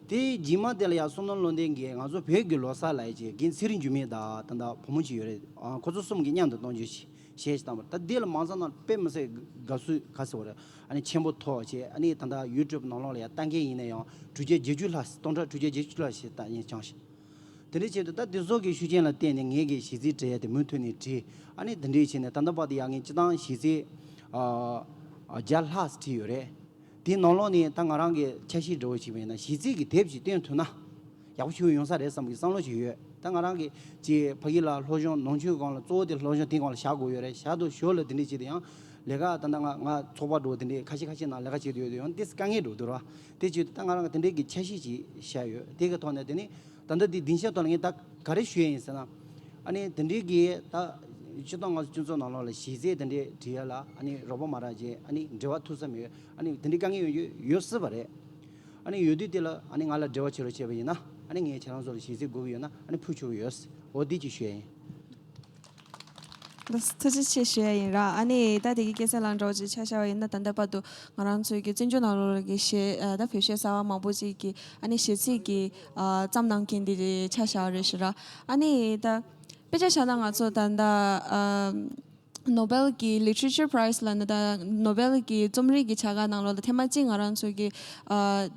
དེ་རྗེས་མ་དེ་ལ་ཡ་བསོད་ནམས་བློ་ལྡན་གྱིས་ང་ཚོ་བོད་ཀྱི་ལོ་གསར་ལབ་ཡ་ཅིག་རྒན་ཚེ་རིང་འགྱུར་མེད་དང་ད་ལྟ་བུ་མོ་ཅིག་ཡོད་རེད། ཨ། ཁོ་ཚོ་གསུམ་གྱིས་མཉམ་དུ་གཏོང་རྒྱུ་ཞིག་གཞས་ཤིག་བཏང་པ་རེད། ད་དེ་ལ་མ་ཚང་ན་དཔེ་མི་སྲིད་དགའ་བསུ་ག་ཟེར་བ་རེད། ཨ་ནི་ཆེན་པོ་ཐོབ་བྱས། ཨ་ནི་ད་ལྟ་ཡུ་ཊུབ་ནང་ལོགས་ལ་ཡ་ལྟ་མཁན་ཡིན་ན་ཡང་དྲུག་བརྒྱ་བརྒྱད་ཅུ་ལྷག་སྟོང་ཕྲག་དྲུག་བརྒྱ་བརྒྱད་ཅུ་ལྷག་ཞིག་ལྟ་མཁན་བྱུང་ཤག་དེ་འདྲ་བྱས་དུས་ད་དེ་ཚོ་གི་ཤུགས་རྐྱེན་ལ་བརྟེན་ནས་ངས་གི་གཞས་ཚིག་བྲིས་ཡ་དེ་མུ་མཐུད་ནས་བྲིས། ཨ་ནི་དེ་འདྲ་བྱས་ནས་ད་ལྟ་བར་དུ་ཡ་ངས་སྤྱིར་བཏང་གཞས་ཚིག་ཨ་བརྒྱ་ལྷག་བྲིས་ཡོད་རེད། དེའི་ནང་ལོགས་ནས་ད་ང་རང་གི་འཆར་གཞི་འདྲ་བོ་ཞིག་ཡིན་ན། གཞས་ཚིག་གི་དེབ་ཞིག་བཏོན་ཐུབ་ན་ཡག་པོ་ཞིག་ཡོང་ས་རེད་བསམ་གྱི་བསམ་བློ་ཞིག་ཡོད། ད་ང་རང་གི་ཅིག་ཕ་གི་ལ་སློབ་སྦྱོང་ནང་ཆོས་སྒང་ལ། གཙོ་བོ་དེ་སློབ་སྦྱོང་དེ་སྒང་ལ་བཞག་དགོས་ཡོད་རེད། བཞག་དུས་ཞོར་ལ་དེ་འདྲ་བྱས་ཏེ་ཡང་ལས་ཀ། ད་ལྟ་ང་ང་ཚོགས་པ་འདྲ་བོ་དེ་འདྲའི་ཁ་ཤས་ཁ་ཤས་ནང་ལས་ཀ་བྱེད་དུ་ཡོད་དུས་ཡང་ཏོག་ཙམ་དཀའ་ངལ་འདྲ་བོ་འདུག་ར། དེ་བྱེད་དུས་ད་ང་རང་གི་དེ་འདྲའི་གི་འཆར་གཞི་ཅིག་བཞག་ཡོད། དེ་གི་ཐོག་ནས་དེ་ནི་ད་ལྟ་འདི་སྡིངས་ཆ་ཐོག་ལ་ངས་ད་ག་རེ་ཞུ་ཡ་ཡིན་ཟེར་ན། ཨ་ནི་དེ་འདྲའི་གི་ད་སྤྱིར་བཏང་ང་ཚོ་སྤྱི་ཚོགས་ནང་ལོགས་ལ་གཞས་ཚིག་དེ་འདྲའི་བྲིས་ཡ་ལ་ཨ་ནི་རོགས་པ་མ་རག་བྱས། ཨ་ནི་འབྲེལ་བ་ཐུབ་ས་མེད། ཨ་ནི་དེ་འདྲའི་དཀའ་ངལ་ཡོང་རྒྱུ་ཡོད་སྲིད་པ་རེད། ཨ་ནི་ཡོད་དུས་དེ་ལ་ཨ་ནི་ང་ལ་འབྲེལ་བ་བྱེད་རོགས་བྱས་པ་ཡིན་ན། ཨ་ནི་ངས་ཁྱེད་རང་ཚོ་ལ་གཞས་ཚིག་དགོས་ཀྱི་ཡོད་ན་ཨ་ནི་ཕུལ་ཆོག་གི་ཡོད། འོ་འདི་ཅིག་ཞུ་ཡ་ཡིན། ཐུགས་རྗེ་ཆེ་ཞུ་ཡ་ཡིན་ར། ཨ་ནི་ད་དེ་གི་སྐད་ཆ་ལ་འདྲ་བོ་ཅིག་ཆ་བཞག་པ་ཡིན་ན། ད་ལྟ་བར་དུ་ང་རང་ཚོའི་གི་བཙན་བྱོལ་ནང་ལོགས་ལ་གི་གཞས། ཨ། ད་བོད་གཞས་གསར་བ་མང་པོ་ཅིག་གི་ཨ་ནི་གཞས་ཚིག་གི་ཨ་བརྩམས་གནང་མཁན་དེ་ཆ་བཞག་པ་རེད་ཤག་ར། ཨ་ནི་ད་དཔེ་ཆ་བཞག་ན་ང་ཚོ་ད་ལྟ་ཨ་ནོ་སྦེལ་གྱི་Literature Prize ལབ་ན། ད་ནོ་སྦེལ་གྱི་རྩོམ་རིག་གི་བྱ་དགའ་ནང་ལོགས་ལ་ཐེངས་མ་གཅིག་ང་རང་ཚོ་གི་ཨ་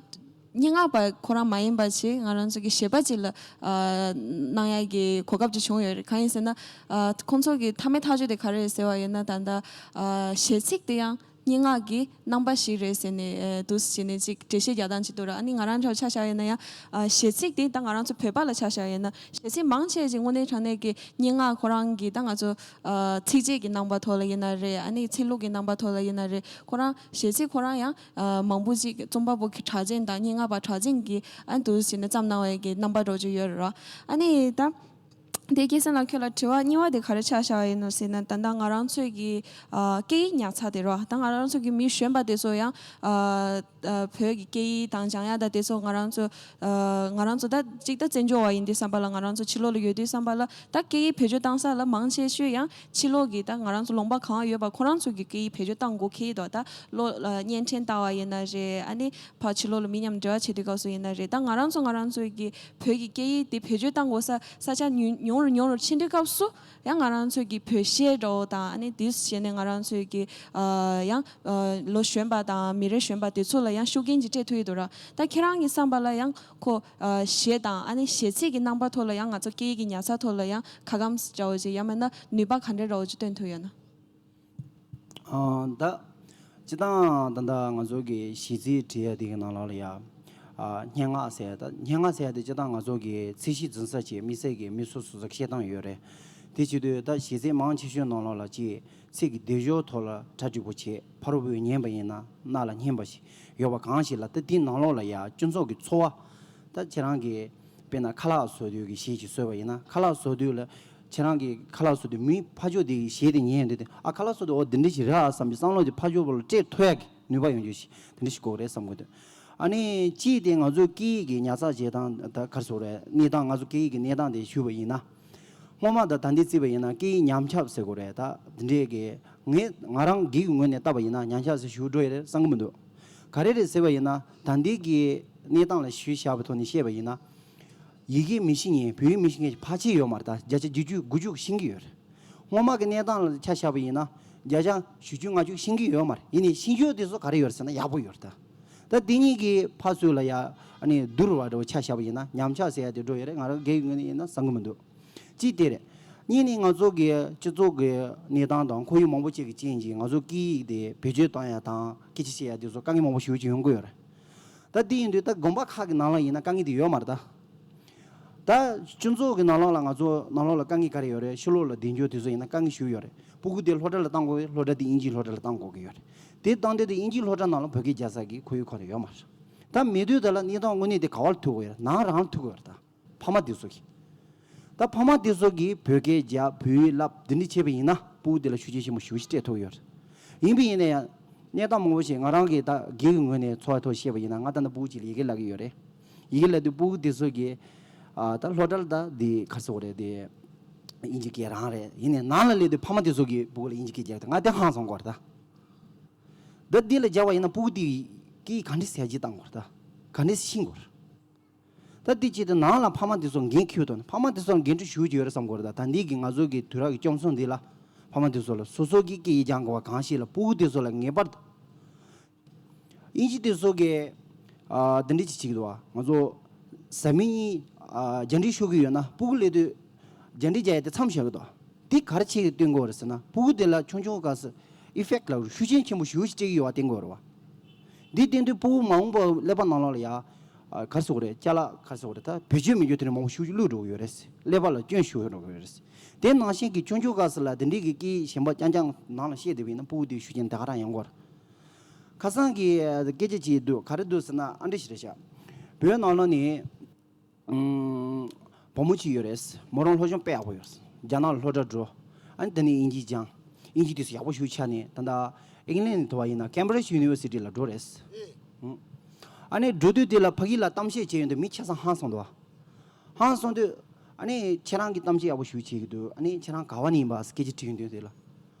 སྙན་ངག་པ་ཁོ་རང་མ་ཡིན་པ་ཅིག་ང་རང་ཚོ་གི་གཞས་པ་ཅིག་ལ་ཨ་གནང་ཡ་གི་གོ་སྐབས་ཅིག་བྱུང་ཡོད་རེད། གང་ཡིན་ཟེར་ན། ཨ་ཁོང་ཚོ་གི་མཐའ་མའི་ཐག་གཅོད་དེ་ག་རེ་རེད་ཟེར་བ་ཡིན་ན། ད་ལྟ་ཨ་གཞས་ཚིག་དེ་ཡང་སྙན་ངག་གི་རྣམ་པ་ཞིག་རེད་ཟེར་ནས། ཨ་འདུག་སེ་བྱས་ནས་ཅིག་འགྲེལ་བཤད་རྒྱག་སྟངས་ཅིག་འདུག་ར། ཨ་ནི་ང་རང་འདྲ་བོ་ཆ་བཞག་ཡིན་ན་ཡང་། ཨ་གཞས་ཚིག་དེ་ད་ང་རང་ཚོ་བོད་པ་ལ་ཆ་བཞག་ཡིན་ན། གཞས་ཚིག་མང་ཆེ་ཅིག་དངོས་གནས་དྲང་གནས་ཀྱི་སྙན་ངག་ཁོ་རང་གི། ད་ང་ཚོ་ཨ་ཚིགས་བཅད་ཀྱི་རྣམ་པ་ཐོག་ལ་ཡིན་ན་རེད། ཨ་ནི་ཚིག་ལྷུག་གི་རྣམ་པ་ཐོག་ལ་ཡིན་ན་རེད། ཁོ་རང་གཞས་ཚིག་ཁོ་རང་ཡང་ཨ་མང་པོ་ཅིག་རྩོམ་པ་པོ་གི་གྲགས་ཅན་དང་སྙན་ངག་པ་གྲགས་ཅན་གྱིས་ཨ་འདུག་སེ་བྱས་ནས་བརྩམས་གནང་བའི་གི་རྣམ་པ་འདྲ་བོ་ཅིག་ཡོད་རེད་ར། ཨ་ནི་ད་དེ་སྐད་ཆ་ལ་ཁྱོད་ལ་དྲི་བ་གཉིས་པ་དེ་ག་རེ་ཆ་བཞག་ཡིན་ནོ་ཟེར་ན། ད་ལྟ་ང་རང་ཚོའི་གི་ཨ་སྐད་ཡིག་ཉར་ཚགས་དེ་རེད་བ། ད་ང་རང་ཚོ་གི་མི་གཞོན་པ་དེ་ཚོ་ཡང་ཨ་ཨ་བོད་ཀྱི་སྐད་ཡིག་དང་སྦྱང་ཡ་ད་དེ་ཚོ་ང་རང་ཚོ། ཨ་ང་རང་ཚོ་ད་གཅིག་ད་བཙན་བྱོལ་བ་ཡིན་དུས་ཙམ་པ་ལ། ང་རང་ཚོ་ཕྱི་ལོགས་ལ་ཡོད་དུས་ཙམ་པ་ལ། ད་སྐད་ཡིག་བེད་སྤྱོད་བཏང་ས་ལ་མང་ཆེ་ཤོས་ཡང་ཕྱི་ལོགས་ཀྱི། ད་ང་རང་ཚོ་ལུང་པ་གང་ཡོད་པ་ཁོ་རང་ཚོ་གི་སྐད་ཡིག་བེད་སྤྱོད་བཏང་དགོས་ཀྱི་འདུག་ད་ལོ་ལ་བརྙན་འཕྲིན་ལྟ་བ་ཡིན་ན་རེད། ཨ་ནི་ཕར་ཕྱི་ལོགས་ལ་མི་མཉམ་འབྲེལ་བ་བྱེད་དུས་སྐབས་སུ་ཡིན་ན་རེད། ད་ང་རང་ཚོ་ང་རང་ཚོའི་གི་བོད་ཀྱི་སྐད་ཡིག་དེ་བེད་སྤྱོད་བཏང་དགོས་ས་ས་ཆ་ཉུང་ཉུང་རུ་ཉུང་རུ་ཕྱིན་དུས་སྐབས་སུ། ཡང་ང་རང་ཚོ་གི་བོད་གཞས་འདྲ་བོ་དང་། ཨ་ནི་དེ་བྱས་ནས་ང་རང་ཚོའི་གི་ཨ་ཡང་ཨ་ལོ་གཞོན་པ་དང་མི་རབས་གཞོན་པ་དེ་ཚོ་ལ་ཡང་ཤུགས་རྐྱེན་ཅིག་སྤྲད་ཐུབ་ཀྱི་འདུག་ར། ད་ཁྱེད་རང་གི་བསམ་པ་ལ་ཡང་ཁོ་ཨ་གཞས་དང་ཨ་ནི་གཞས་ཚིག་གི་རྣམ་པ་ཐོག་ལ་ཡང་། ང་ཚོ་སྐད་ཡིག་གི་ཉར་ཚགས་ཐོག་ལ་ཡང་ཁ་སྐམ་འདྲ་བོ་ཅིག་ཡང་མིན་ན་ནུས་པ་ག་འདྲ་འདྲ་བོ་ཅིག་བཏོན་ཐུབ་ཡོད་ན། ཨ་ད་སྤྱིར་བཏང་ད་ལྟ་ང་ཚོ་གི་གཞས་ཚིག་བྲིས་ཡ་དེ་གི་ནང་ལོགས་ལ་ཡ། ཨ་སྙན་ངག་ཟེར་ཡ། ད་སྙན་ངག་ཟེར་ཡ་དེ་སྤྱིར་བཏང་ང་ཚོ་གི་ཚད་གཞི་འཛིན་ས་ཅིག་དམིགས་བསལ་གྱི་མི་སོ་སོ་སོ་བཤད་སྟངས་ཡོད་རེད། དེ་བྱེད་དུས་ད་གཞས་ཚིག་མང་ཆེ་ཤོས་ནང་ལོགས་ལ་ཅིག་ཚིག་གི་སྡེབ་སྦྱོར་ཐོག་ལ་གྲ་འགྲིག་པོ་བྱས། ཕ་རོལ་པོས་ཉན་པ་ཡིན་ན་རྣ་ལ་སྙན་པ་ཞིག་ཡོད་པ་གང་ཞིག་ལ། ད་དེའི་ནང་ལོགས་ལ་ཡ་སྤྱི་ཚོགས་ཀྱི་ཚོར་བ། ད་ཁྱེད་རང་གི་དཔེར་ན་ཁ་ལག་བཟོ་དུས་ཀྱི་གཞས་ཅིག་བཟོས་པ་ཡིན་ན། ཁ་ལག་བཟོ་དུས་ལ་ཁྱེད་རང་གི་ཁ་ལག་བཟོ་དུས་མི་ཕར་ཕྱོགས་དེ་གི་གཞས་དེ་ཉན་ཡོང་དུས་དེ། ཨ་ཁ་ལག་བཟོ་དུས་འོ་འདི་འདྲ་ཞིག་རེད་ཨ་བསམ་པའི་བསམ་བློ་དེ་ཕར་ཕྱོགས་པོ་ལ་སྤྲད་ཐུབ་ཡ་གི་ནུས་པ་ཡོང་རྒྱུ་ཞིག་དེ་འདྲ་ཞིག་དགོས་རེད་བསམ་གི་འདུག་ཨ་ནི་གཅིག་དེ་ང་ཚོའི་སྐད་ཡིག་གི་ཉར་ཚགས་བྱེད་སྟངས། ད་ག་རེ་ཟེར་དགོས་རེད། གནས་སྟངས། ང་ཚོ་སྐད་ཡིག་གི་གནས་སྟངས་དེ་ཞུས་པ་ཡིན་ན། སྔོན་མ་ད་ད་འདི་བརྩིས་པ་ཡིན་ན་སྐད་ཡིག་ཉམས་ཆག་ཟེར་དགོས་རེད། ད་འདི་འདྲས་ཀྱི་ངས་ང་རང་སྒེར་གྱི་ངོས་ནས་བལྟས་པ་ཡིན་ན་ཉམས་ཆག་ཟེར་ཞུ་འགྲོ་ཡི་རེད་བསམ་གི་མི་འདུག་ག་རེ་རེད་ཟེར་བ་ཡིན་ན། ད་འདི་གི་གནས་སྟངས་ལ་གཞི་བཞག་པའི་ཐོག་ནས་བཤད་པ་ཡིན་ན། ཡི་གེ་མི་ཤེས་མཁན། བོད་ཡིག་མི་ཤེས་མཁན་ཕལ་ཆེར་ཡོད་མ་རེད། ད་བརྒྱ་ཆ་བརྒྱད་ཅུ་དགུ་བཅུ་ཤེས་ཀྱི་ཡོད་རེད། སྔོན་མ་གི་གནས་སྟངས་ལ་ཆ་བཞག་པ་ཡིན་ན་བརྒྱ་ཆ་བཞི་བཅུ་ལྔ་བཅུ་ཤེས་ཀྱི་ཡོད་མ་རེད། ཡིན་ནའི་ཤེས་རྒྱུ་དེ་ཚོ་ག་རེ་ཡོད་རེད་ཟེར་ན་ཡག་པོ་ཡོད་རེད། ད་ད་འདི་གཉིས་ཀྱི་ཕར་ཚུར་ལ་ཡ་ཨ་ནི་བསྡུར་བ་འདྲ་བོ་ཆ་བཞག་པ་ཡིན་ན་ཉམས་ཆག་ཟེར་ཡ་དེ་འགྲོ་ཡོད་རེད། ང་རང་སྒེར་གྱི་ངོས་ནས་ཡིན་ན་བསམ་གི་མི་འདུག་གཅིག་དེ་རེད། གཉིས་ནི་ང་ཚོ་གི་སྤྱི་ཚོགས་ཀྱི་གནས་སྟངས་དང་ཁོར་ཡུག་མང་པོ་ཅིག་གི་རྐྱེན་གྱིས་ང་ཚོ་སྐད་ཡིག་དེ་བེད་སྤྱོད་གཏོང་ཡ་དང་སྐད་ཆ་བཤད་ཡ་དེ་ཚོ་དཀའ་ངལ་མང་པོ་ཞེ་པོ་ཅིག་ཡོང་གི་ཡོད་རེད། ད་དེ་ཡིན་དུས་ད་དགོན་པ་ཁག་གི་ནང་ལ་ཡིན་ན་དཀའ་ངལ་དེ་ཡོད་མ་རེད་ད། ད་སྤྱི་ཚོགས་ཀྱི་ནང་ལོགས་ལ་ང་ཚོ་ནང་ལོགས་ལ་དཀའ་ངལ་ག་རེ་ཡོད་རེད། ཕྱི་ལོགས་ལ་བསྡད་རྒྱུ་དེ་ཚོ་ཡིན་ན་དཀའ་ངལ་ཞིག་ཡོད་རེད། སྤུ་གུ་དེ་སློབ་གྲྭ་ལ་བཏང་དགོས་རེད། སློབ་གྲྭ་དེ་དབྱིན་ཇིའི་སློབ་གྲྭ་ལ་བཏང་དགོས་ཀྱི་ཡོད་རེད། དེ་བཏང་དུས་དེ་དབྱིན་ཇིའི་སློབ་གྲྭ་ནང་ལ་བོད་སྐད་རྒྱག་ས་གི་ཁོར་ཡུག་ཁོ་རང་ཡོད་མ་རེད། ད་མེད་དུས་དེ་ལ་གནས་སྟངས་དངོས་གནས་དེ་ག་བར་ཐུག་དགོས་རེད། ནང་རང་ཐུག་དགོས་རེད། ད་ཕ་མ་དེ་ཚོ་གིས། ད་ཕ་མ་དེ་ཚོ་གིས་བོད་སྐད་རྒྱག་བོད་ཡིག་བསླབ་འདི་འདྲ་བྱས་པ་ཡིན་ན་སྤུ་གུ་དེ་ལ་ཤུགས་རྐྱེན་ཆེན་པོ་ཞེ་པོ་ཞིག་སྤྲད་ཐུབ་ཡོད་རེད། ཡིན་པ་ཡིན་ན་ཡང་གནས་སྟངས་མང་པོ་ཞིག་ང་རང་གིས་ད་སྒེར་གྱི་ངོས་ནས་ཚོར་བ་ཐོག་བཤད་པ་ཡིན་ན། ང་ད་ལྟ་སྤུ་གུ་གཅིག་ལ་ཡི་གེ་བསླབ་ཀྱི་ཡོད་རེད། ཡི་གེ་བསླབ་དུས་སྤུ་གུ་དེ་ཚོ་གིས་ཨ་ད་སློབ་གྲྭ་ལ་ད་འདི་ག་རེ་ཟེར་དགོས་རེད། དེ་དབྱིན་ཇི་སྐད་རང་རེད། ཡིན་ནའི་ནང་ལ་སླེབས་དུས་ཕ་མ་དེ་ཚོ་གིས་སྤུ་གུ་ལ་དབྱིན་ཇི་སྐད་རྒྱག་དུས་ང་དེ་ཧང་སང་གི་ཡོད་རེད། ད་ད་འདི་ལ་སྦྱར་བ་ཡིན་ན་སྤུ་གུ་དེ་སྐད་ག་འདྲ་ཟེར་ཅིག་བཏང་དགོས་རེད། ད་ག་འདྲ་ཤེས་དགོས་རེད། ད་འདི་བྱེད་དུས་ནང་ལ་ཕ་མ་དེ་ཚོ་འགན་འཁྱེར་དང་ཕ་མ་དེ་ཚོར་འགན་འཁྲི་ཞུ་གི་ཡོད་རེད་བསམ་གི་ཡོད་རེད། ད་ད་འདི་གི་ང་ཚོ་གི་དུས་རབས་ཀྱི་སྐྱོང་སོང་འདི་ལ་ཕ་མ་དེ་ཚོ་ལ་སོ་སོ་གི་སྐད་ཡིག་སྦྱང་དགོས་པ་གང་ཞིག་ལ་སྤུ་གུ་དེ་ཚོ་ལ་ངེས་པར་དུ་དབྱིན་ཇི་དེ་ཚོ་གི་ཨ་དེ་འདྲ་ཅིག་བྱེད་ཀྱི་འདུག་བ། ང་ཚོ་བཟའ་མི་གཉིས་ཨ་རྒྱ་འདྲེ་ཤོར་གི་ཡོད་ན་སྤུ་གུ་སླེབས་དུས་རྒྱ་འདྲེ་རྒྱག་ཡ་དེ་མཚམས་བཞག་གི་འདུག། དེ་ག་རེ་བྱེད་ཀྱི་སྟོན་དགོས་རེད་ཟེར་ན་སྤུ་གུ་དེ་ལ་ཆུང་ཆུང་སྐབས་སུ་ཨི་ཕེག་ལ་ཤུགས་རྐྱེན་ཆེན་པོ་ཞེ་པོ་ཞིག་སྤྲད་ཀྱི་ཡོད་པ་བསྟན་དགོས་རེད་བ། འདི་བསྟན་དུས་སྤུ་གུ་མ་འོངས་པ་ཀླད་པ་ནང་ལོགས་ལ་ཡ་ཨ་ག་རེ་ཟེར་དགོས་རེད། ཅ་ལག་ག་རེ་ཟེར་དགོས་རེད། ད་བེད་སྤྱོད་མི་རྒྱུ་དེ་འདྲ་མང་པོ་ཞེ་པོ་ཞིག་བླུགས་འགྲོ་གི་ཡོད་རེད། ཀླད་པ་ལ་སྐྱོན་ཞེ་པོ་འགྲོ་གི་ཡོད་རེད། དེ་ནང་བཞིན་གྱི་ཆུང་ཆུང་སྐབས་སུ་ལ་དེ་འདྲའི་གི་སྐད་གཞན་པ་རྐྱང་རྐྱང་ནང་ལ་བཤད་བསྡད་པ་ཡིན་ན་སྤུ་གུ་དེའི་ཤུགས་རྐྱེན་དེ་ག་རང་ཡོང་གི་ཡོད་རེད། ཁ་སང་གི་ཨ་སྐད་ཆ་ཅིག་འདུག། ག་རེ་འདུག་ཟེར་ན་ཨ་འདྲ་ཞིག་རེད་ཤག། བོད་ནང་ལོགས་ནས་ཨུམ། བུ་མོ་གཅིག་ཡོད་རེད། མོ་རང་སློབ་སྦྱོང་དཔེ་ཡག་པོ་ཡོད་རེད། རྒྱ་ནག་ལ་སློབ་གྲྭ་འགྲོ། ཨ་ནི་དེ་ནས་དབྱིན་ཇི་སྦྱངས། དབྱིན་ཇི་དེ་ཚོ་ཡག་པོ་ཞེ་པོ་ཆགས་ནས་ད་ལྟ་ཨིང་ལན་དུ་བ་ཡིན་ན་Cambridge University ལ་འགྲོ་རེད། ཨུམ། ཨ་ནི་འགྲོ་དུས་དེ་ལ་ཕ་གི་ལ་གཏམ་བཤད་བྱས་ཡོང་དུས་མི་ཆ་ཚང་ཧང་སངས་འདུག་བ། ཧང་སངས་དུས་ཨ་ནི་ཁྱེད་རང་གིས་གཏམ་བཤད་ཡག་པོ་ཞེ་པོ་བྱེད་ཀྱི་འདུག། ཨ་ནི་ཁྱེད་རང་ག་བ་ནས་ཡིན་པ་སྐད་ཆ་དྲིས་ཡོང་དུས་དེ་ལ།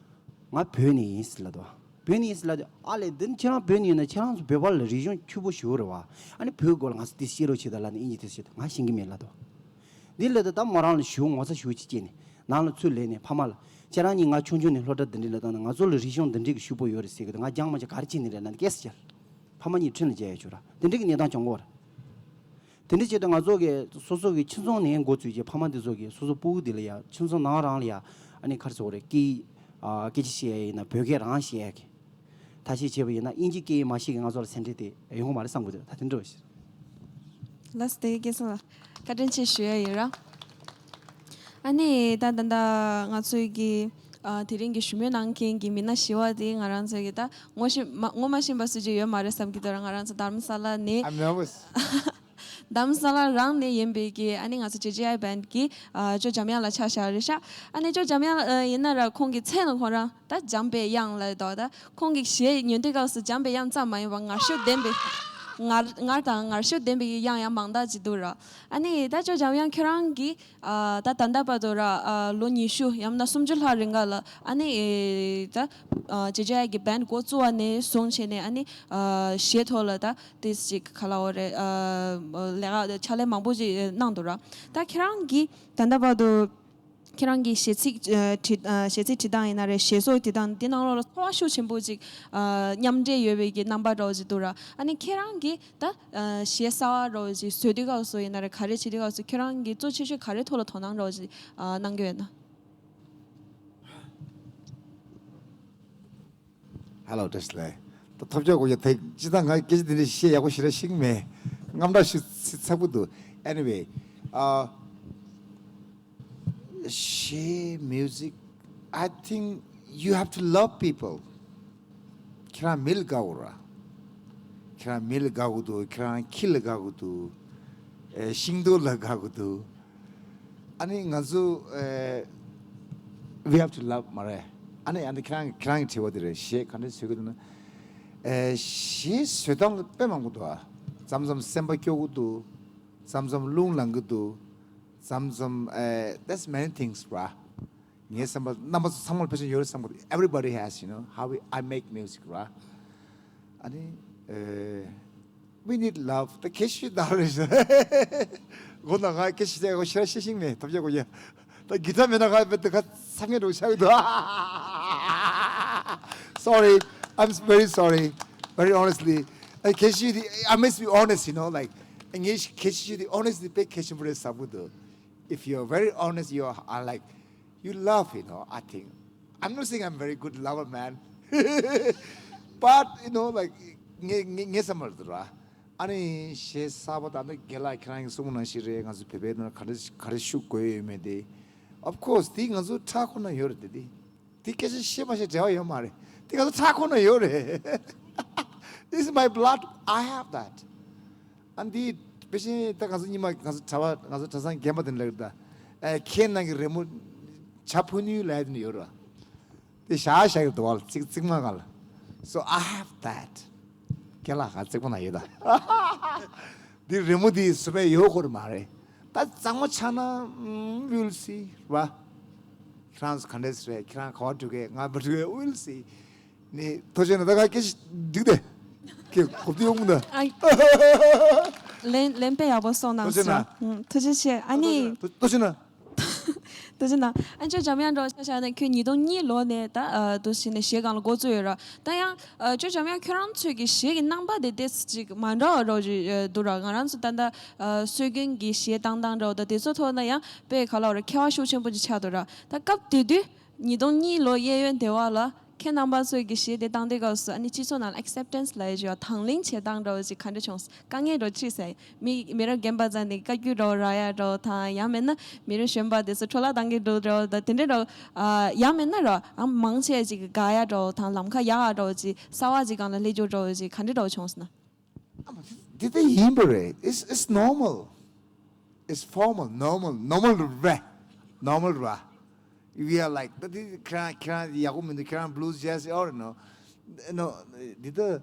ང་བོད་ནས་ཡིན་ཟེར་ལབ་འདུག། བོད་ནས་ཡིན་ཟེར་ལབ་དུས་ཨ་ལས་འདི་ནི་ཁྱེད་རང་བོད་ནས་ཡིན་ན་ཁྱེད་རང་ཚོ་བོད་པ་ལ་རིག་གཞུང་ཕྱུག་པོ་ཞེ་པོ་རེད་བ། ཨ་ནི་བོད་སྐོར་ལ་ང་ཚོ་འདི་བཤད་རོགས་བྱེད་དང་ལབ་ནས་དབྱིན་ཇི་དེ་བཤད་དང་ང་ཤེས་ཀྱི་མེད་ལབ་འདུག། འདི་ལབ་དུས་ད་མོ་རང་ལ་ཞེ་པོ་ངོ་ཚ་ཞེ་པོ་ཅིག་སྐྱེས་ནས་ནང་ལ་ཚུར་སླེབས་ནས་ཕ་མ་ལ་ཁྱེད་རང་གཉིས་ང་ཆུང་ཆུང་ནས་སློབ་གྲྭ་འདི་འདྲ་ལ་བཏང་ནས་ང་ཚོ་ལ་རིག་གཞུང་འདི་འདྲ་གི་ཕྱུག་པོ་ཡོད་རེད་ཟེར་གི་འདུག། ང་སྦྱང་མ་བྱས་ག་རེ་བྱེད་ནི་རེད་ལབ་ནས་སྐད་ཆ་བཤད། ཕ་མ་གཉིས་འཁྲུན་ལ་བཅད་ཡ་བྱུང་ར། དེ་འདྲ་གི་གནས་སྟངས་བྱུང་གི་ཡོད་རེད། དེ་འདྲ་བྱས་ཏེ་ང་ཚོ་གི་སོ་སོ་གི་ཁྱིམ་ཚང་ནས་འགོ་བཙུགས་ཀྱི་ཕ་མ་དེ་ཚོ་གི་སོ་སོ་སྤུ་གུ་དེ་ལ་ཡ་ཁྱིམ་ཚང་ནང་རང་ལ་ཡ་ཨ་ནི་ག་རེ་ཟེར་དགོས་རེད། སྐད་ཨ་སྐད་ཆ་བཤད་ཡ་ཡིན་ན་བོད་སྐད་རང་བཤད་ཡ་གི། ཐབས་ཤེས་བྱས་པ་ཡིན་ན་དབྱིན་ཇི་སྐད་མ་ཤེས་གི་ང་ཚོ་ལ་སེམས་ཁྲལ་དེ་ཡོང་གི་མ་རེད་བསམ་གི་འདུག། ད་དེ་འདྲ་བ་ཞིག། ལགས་སོ། དེ་སྐལ་བཟང་ལགས་བཀའ་དྲིན་ཆེ་ཞུ་ཡ་ཡིན་ར། ཨ་ནི་ད་ད་ད་ང་ཚོའི་གི་ཨ་དེ་རིང་གི་ཞུ་མོལ་གནང་མཁན་གི་མི་སྣ་བཞི་པ་དེ་ང་རང་ཚོའི་གི་ད་ངོ་ཤེས་མ་ངོ་མ་ཤེས་པ་སུ་ཅིག་ཡོད་མ་རེད་བསམ་གི་འདུག་ར། ང་རང་ཚོ་དྷ་རམ་ས་ལ་ནས། I'm nervous. དྷ་རམ་ས་ལ་རང་ནས་ཡིན་པའི་གི་ཨ་ནི་ང་ཚོ་ཇེ་ཇེ་ཨའི་བྷེན་ཌི་གི་ཨ་ཅོ་འཇམ་དབྱངས་ལགས་ཆ་བཞག་རེད་ཤག། ཨ་ནི་ཅོ་འཇམ་དབྱངས་ལགས་ཡིན་ན་ར་ཁོང་གི་མཚན་ལ་ཁོ་རང་ད་འཇམ་པའི་དབྱངས་ལབ་འདུག། ད་ཁོང་གི་གཞས་ཉན་དུས་སྐབས་སུ་འཇམ་པའི་དབྱངས་ཙམ་མ་ཡིན་པར་ངར་ཤུགས་ལྡན་པའི་ངར་ངར་དང་ངར་ཤུགས་ལྡན་པའི་དབྱངས་ཡང་མང་དག་ཅིག་འདུག་ར། ཨ་ནི་ད་ཅོ་འཇམ་དབྱངས་ཁྱོད་རང་གིས་ཨ་ད་ད་ལྟ་བར་དུ་ར་ཨ་ལོ་ཉི་ཤུ་ཡང་ན་སུམ་ཅུ་ལྷག་རིང་ག་ལ་ཨ་ནི་ཨེ་ད་ཨ་ཇེ་ཇེ་ཨའི་གི་བྷེན་ཌི་འགོ་བཙུགས་པ་ནས་བཟུང་བྱས་ནས་ཨ་ནི་ཨ་གཞས་ཐོག་ལ་ད་ཏིས་ཅིག་ག་ལ་འོ་རེད། ཨ་ལས་ཀ་ཕྱག་ལས་མང་པོ་ཅིག་གནང་འདུག་ར། ད་ཁྱེད་རང་གིས་ད་ལྟ་བར་དུ་ཁྱེད་རང་གི་གཞས་ཚིག་ཨ་བྲིས་ཨ་གཞས་ཚིག་བྲིས་སྟངས་ཡིན་ན་རེད། གཞས་སོགས་བྲིས་སྟངས་འདི་ནང་ལོགས་ལ་ཚོར་བ་ཤུགས་ཆེན་པོ་ཅིག་ཨ་མཉམ་འདྲེས་ཡོད་པའི་གི་རྣམ་པ་འདྲ་བོ་ཅིག་འདུག་ར། ཨ་ནི་ཁྱེད་རང་གིས་ད་ཨ་གཞས་གསར་པ་འདྲ་བོ་ཅིག་བཟོ་དུས་སྐབས་སུ་ཡིན་ན་རེད། ག་རེ་བྱེད་དུས་སྐབས་སུ་ཁྱེད་རང་གིས་གཙོ་ཆེ་ཤོས་ག་རེ་ཐོག་ལ་དོ་སྣང་འདྲ་བོ་ཅིག་ཨ་གནང་གི་ཡོད་ན། Hello, བཀྲ་ཤིས་བདེ་ལེགས། ད་ཐོབ་རྒྱག་གོ་ཡ་དེ་ཅི་ད་ང་སྐད་ཆ་དེ་འདྲ་བཤད་ཡག་པོ་ཞེ་དྲག་ཤེས་ཀྱི་མེད། རྔམ་དྲག་ཤུགས་ཚ་པོ་འདུག། Anyway, uh, གཞས་music, I think you have to love people. ཁྱེད་རང་མི་ལ་དགའ་དགོས་ར། ཁྱེད་རང་མི་ལ་དགའ་དགོས་འདུག། ཁྱེད་རང་ཁྱི་ལ་དགའ་དགོས་འདུག། ཨེ་ཤིང་ཏོག་ལ་དགའ་དགོས་འདུག། ཨ་ནི་ང་ཚོ་ཨེ་we have to love མ་རེད། ཨ་ནི་ཨ་ནི་ཁྱེད་རང་ཁྱེད་རང་གི་དྲི་བ་དེ་རེད། གཞས་ག་འདྲ་བཟོ་གི་འདུག་ན། ཨེ་གཞས་བཟོ་སྟངས་དཔེ་མང་པོ་འདུག་ཨ། མཚམས་མཚམས་སེམས་པ་སྐྱོ་གི་འདུག། མཚམས་མཚམས་རླུང་ལངས་གི་འདུག། མཚམས་མཚམས་ཨེ་that's many things ར། ངའི་བསམ་པར་རྣམ་པ་ཚོ་ཚང་མར་ཕལ་ཆེར་ཡོད་རེད་བསམ་གི་འདུག། Everybody has, you know, how we, I make music ར། ཨ་ནི་ཨེ། We need love. ད་ཁྱེད་ཤི་ད་རེད། གོ་ན་ང་ཁྱེད་ཤི་ད་གོ་ཤི་ར་ཤི་ཤིང་མེད་ཐབས་ཆག་གོ་ཡ། ད་གི་ད་མེད་ན་ང་བེད་ད་ཁ་ཚང་ངེ་འགྲོ་ཆག་གི་འདུག། Sorry, I'm very sorry, very honestly. ཨ་ཁྱེད་ཤི་དེ། I must be honest, you know, like, ངས་ཁྱེད་ཤི་དེ་honestly དཔེ་གལ་ཆེན་པོ་རེད་བསམ་གི་འདུག། If you're very honest, you are, are like, you love, you know, I think. I'm not saying I'm very good lover, man. But, you know, like, ངས་ངས་ངས་བསམ་པར་འདུག་ར། ཨ་ནི་གཞས་གསར་པ་དང་ནི་རྒན་ལགས་ཁྱེད་རང་གིས་གསུངས་པ་ནང་བཞིན་རེད། ང་ཚོ་བོད་པའི་ནང་ག་རེ་ག་རེ་ཤུགས་དགོས་ཡོད་མེད་དེ། Of course དེ་ང་ཚོ་ཁྲག་ཁོག་ན་ཡོད་རེད་དེ། དེ་དེ་སྐད་ཆ་བཤད་མ་བཤད་འབྲེལ་བ་ཡོད་མ་རེད། དེ་ང་ཚོ་ཁྲག་ཁོག་ན་ཡོད་རེད། It's my blood. I have that. ཨ་འདི་དཔེ་ཆེན་ད་ང་ཚོ་ཉི་མ་ང་ཚོ་གྲྭ་པ་ང་ཚོ་གྲྭ་ཚང་རྒན་པ་དེ་ལ་ད། ཨ་ཁྱེད་ནང་གི་རི་མོ་བྱ་ཕུ་ནུའི་ལས་དེ་ཡོད་ར། དེ་བཞག་བཞག་གི་འདུག་བ། ཙིག་ཙིག་མ་ག་ལ། So I have that. ཁྱེད་ལ་ག་ཙིག་མ་ན་ཡོད་ད། འདི་རི་མོ་འདི་སུ་བས་ཡོད་ཁོ་ར་མ་རེད། ད་གཙང་མ་ཆགས་ན་ཨམ་we'll see ར། ཁྱེད་རང་ག་འདྲས་རེད། ཁྱེད་རང་ག་བ་འགྲོ་གི། ང་བ་འགྲོ་གི། We'll see. ནི་ཐུགས་རྗེ་གནང་། ད་ག་སྐད་ཆ་འགྲིག་དེ། ཁྱེད་གོ་བདེ་ཡོང་མི་འདུག་ཨ། ལན་ལན་དཔེ་ཡག་པོ་གསུངས་གནང་། ཐུགས་རྗེ་གནང་། ཐུགས་རྗེ་ཆེ། ཨ་ནི། ཐུགས་རྗེ་གནང་། ཐུགས་རྗེ་གནང་། ཨ་ཅོ་འཇམ་དབྱངས་འགྲོ་ཆ་བཞག་ན་ཁྱོད་ཉིས་སྟོང་གཉིས་ལོ་ནས་ད་ཨ་འདུག་བྱས་ནས་གཞས་སྒང་ལ་འགོ་བཙུགས་ཡོད་ར། ད་ཡང་ཨ་ཅོ་འཇམ་དབྱངས་ཁྱོད་རང་ཚོའི་གི་གཞས་ཀྱི་རྣམ་པ་དེ་ཏོག་ཙམ་ཅིག་མ་འདྲ་བ་རོ་ཅིག་འདུག་ར། ང་རང་ཚོ་ད་ལྟ་ཨ་སྲོལ་རྒྱུན་གྱི་གཞས་བཏང་སྟངས་འདྲ་བོ་ད་དེ་ཚོ་ཐོག་ན་ཡང་དཔེ་ག་ལ་བ་ར་ཁྱད་པར་ཤུགས་ཆེན་པོ་ཅིག་ཆགས་འདུག་ར། ད་སྐབས་དེ་དུས་ཉིས་སྟོང་གཉིས་ལོ་གཡས་གཡོན་དེ་བ་ལ་ཁྱེད་རྣམ་པ་ཚོའི་གི་གཞས་དེ་བཏང་དུས་སྐབས་སུ་ཨ་ནི་སྤྱི་ཚོགས་ནང་acceptance་ལབ་ཡ་ཅིག་ཡོད། དང་ལེན་བྱེད་སྟངས་འདྲ་བོ་ཅིག་ག་འདྲ་བྱུང་། དཀའ་ངལ་འདྲ་བོ་ཅིག་ཟེར། མི་མི་རབས་རྒན་པ་ཚོ་ནས་བཀའ་བཀྱོན་འདྲ་བོ་རག་ཡ་འདྲ་བོ་དང་། ཡང་མིན་ན་མི་རབས་གཞོན་པ་དེ་ཚོ་འཕྲོ་བརླག་བཏང་གི་འདུག་འདྲ་བོ་དང་དེ་འདྲ་འདྲ་བོ། ཨ་ཡང་མིན་ན་ར་ཨ་མང་ཆེ་ཅིག་གི་དགའ་ཡ་འདྲ་བོ་དང་ལམ་ཁ་ཡག་ཡ་འདྲ་བོ་ཅིག་གསར་བ་ཅིག་སྒང་ལ་སླེབས་རྒྱུ་འདྲ་བོ་ཅིག་ག་འདྲ་འདྲ་བོ་བྱུང་སོང་ན། ཨ་མ་འདི་འདི་ཡིན་པ་རེད། It's it's normal. It's formal, normal, normal རེད། Normal རེད། We are like ད་འདི་ཁྱེད་རང་ཁྱེད་རང་ཡག་པོ་མི་འདུག་ཁྱེད་རང་blues jazz or no no འདི་ད་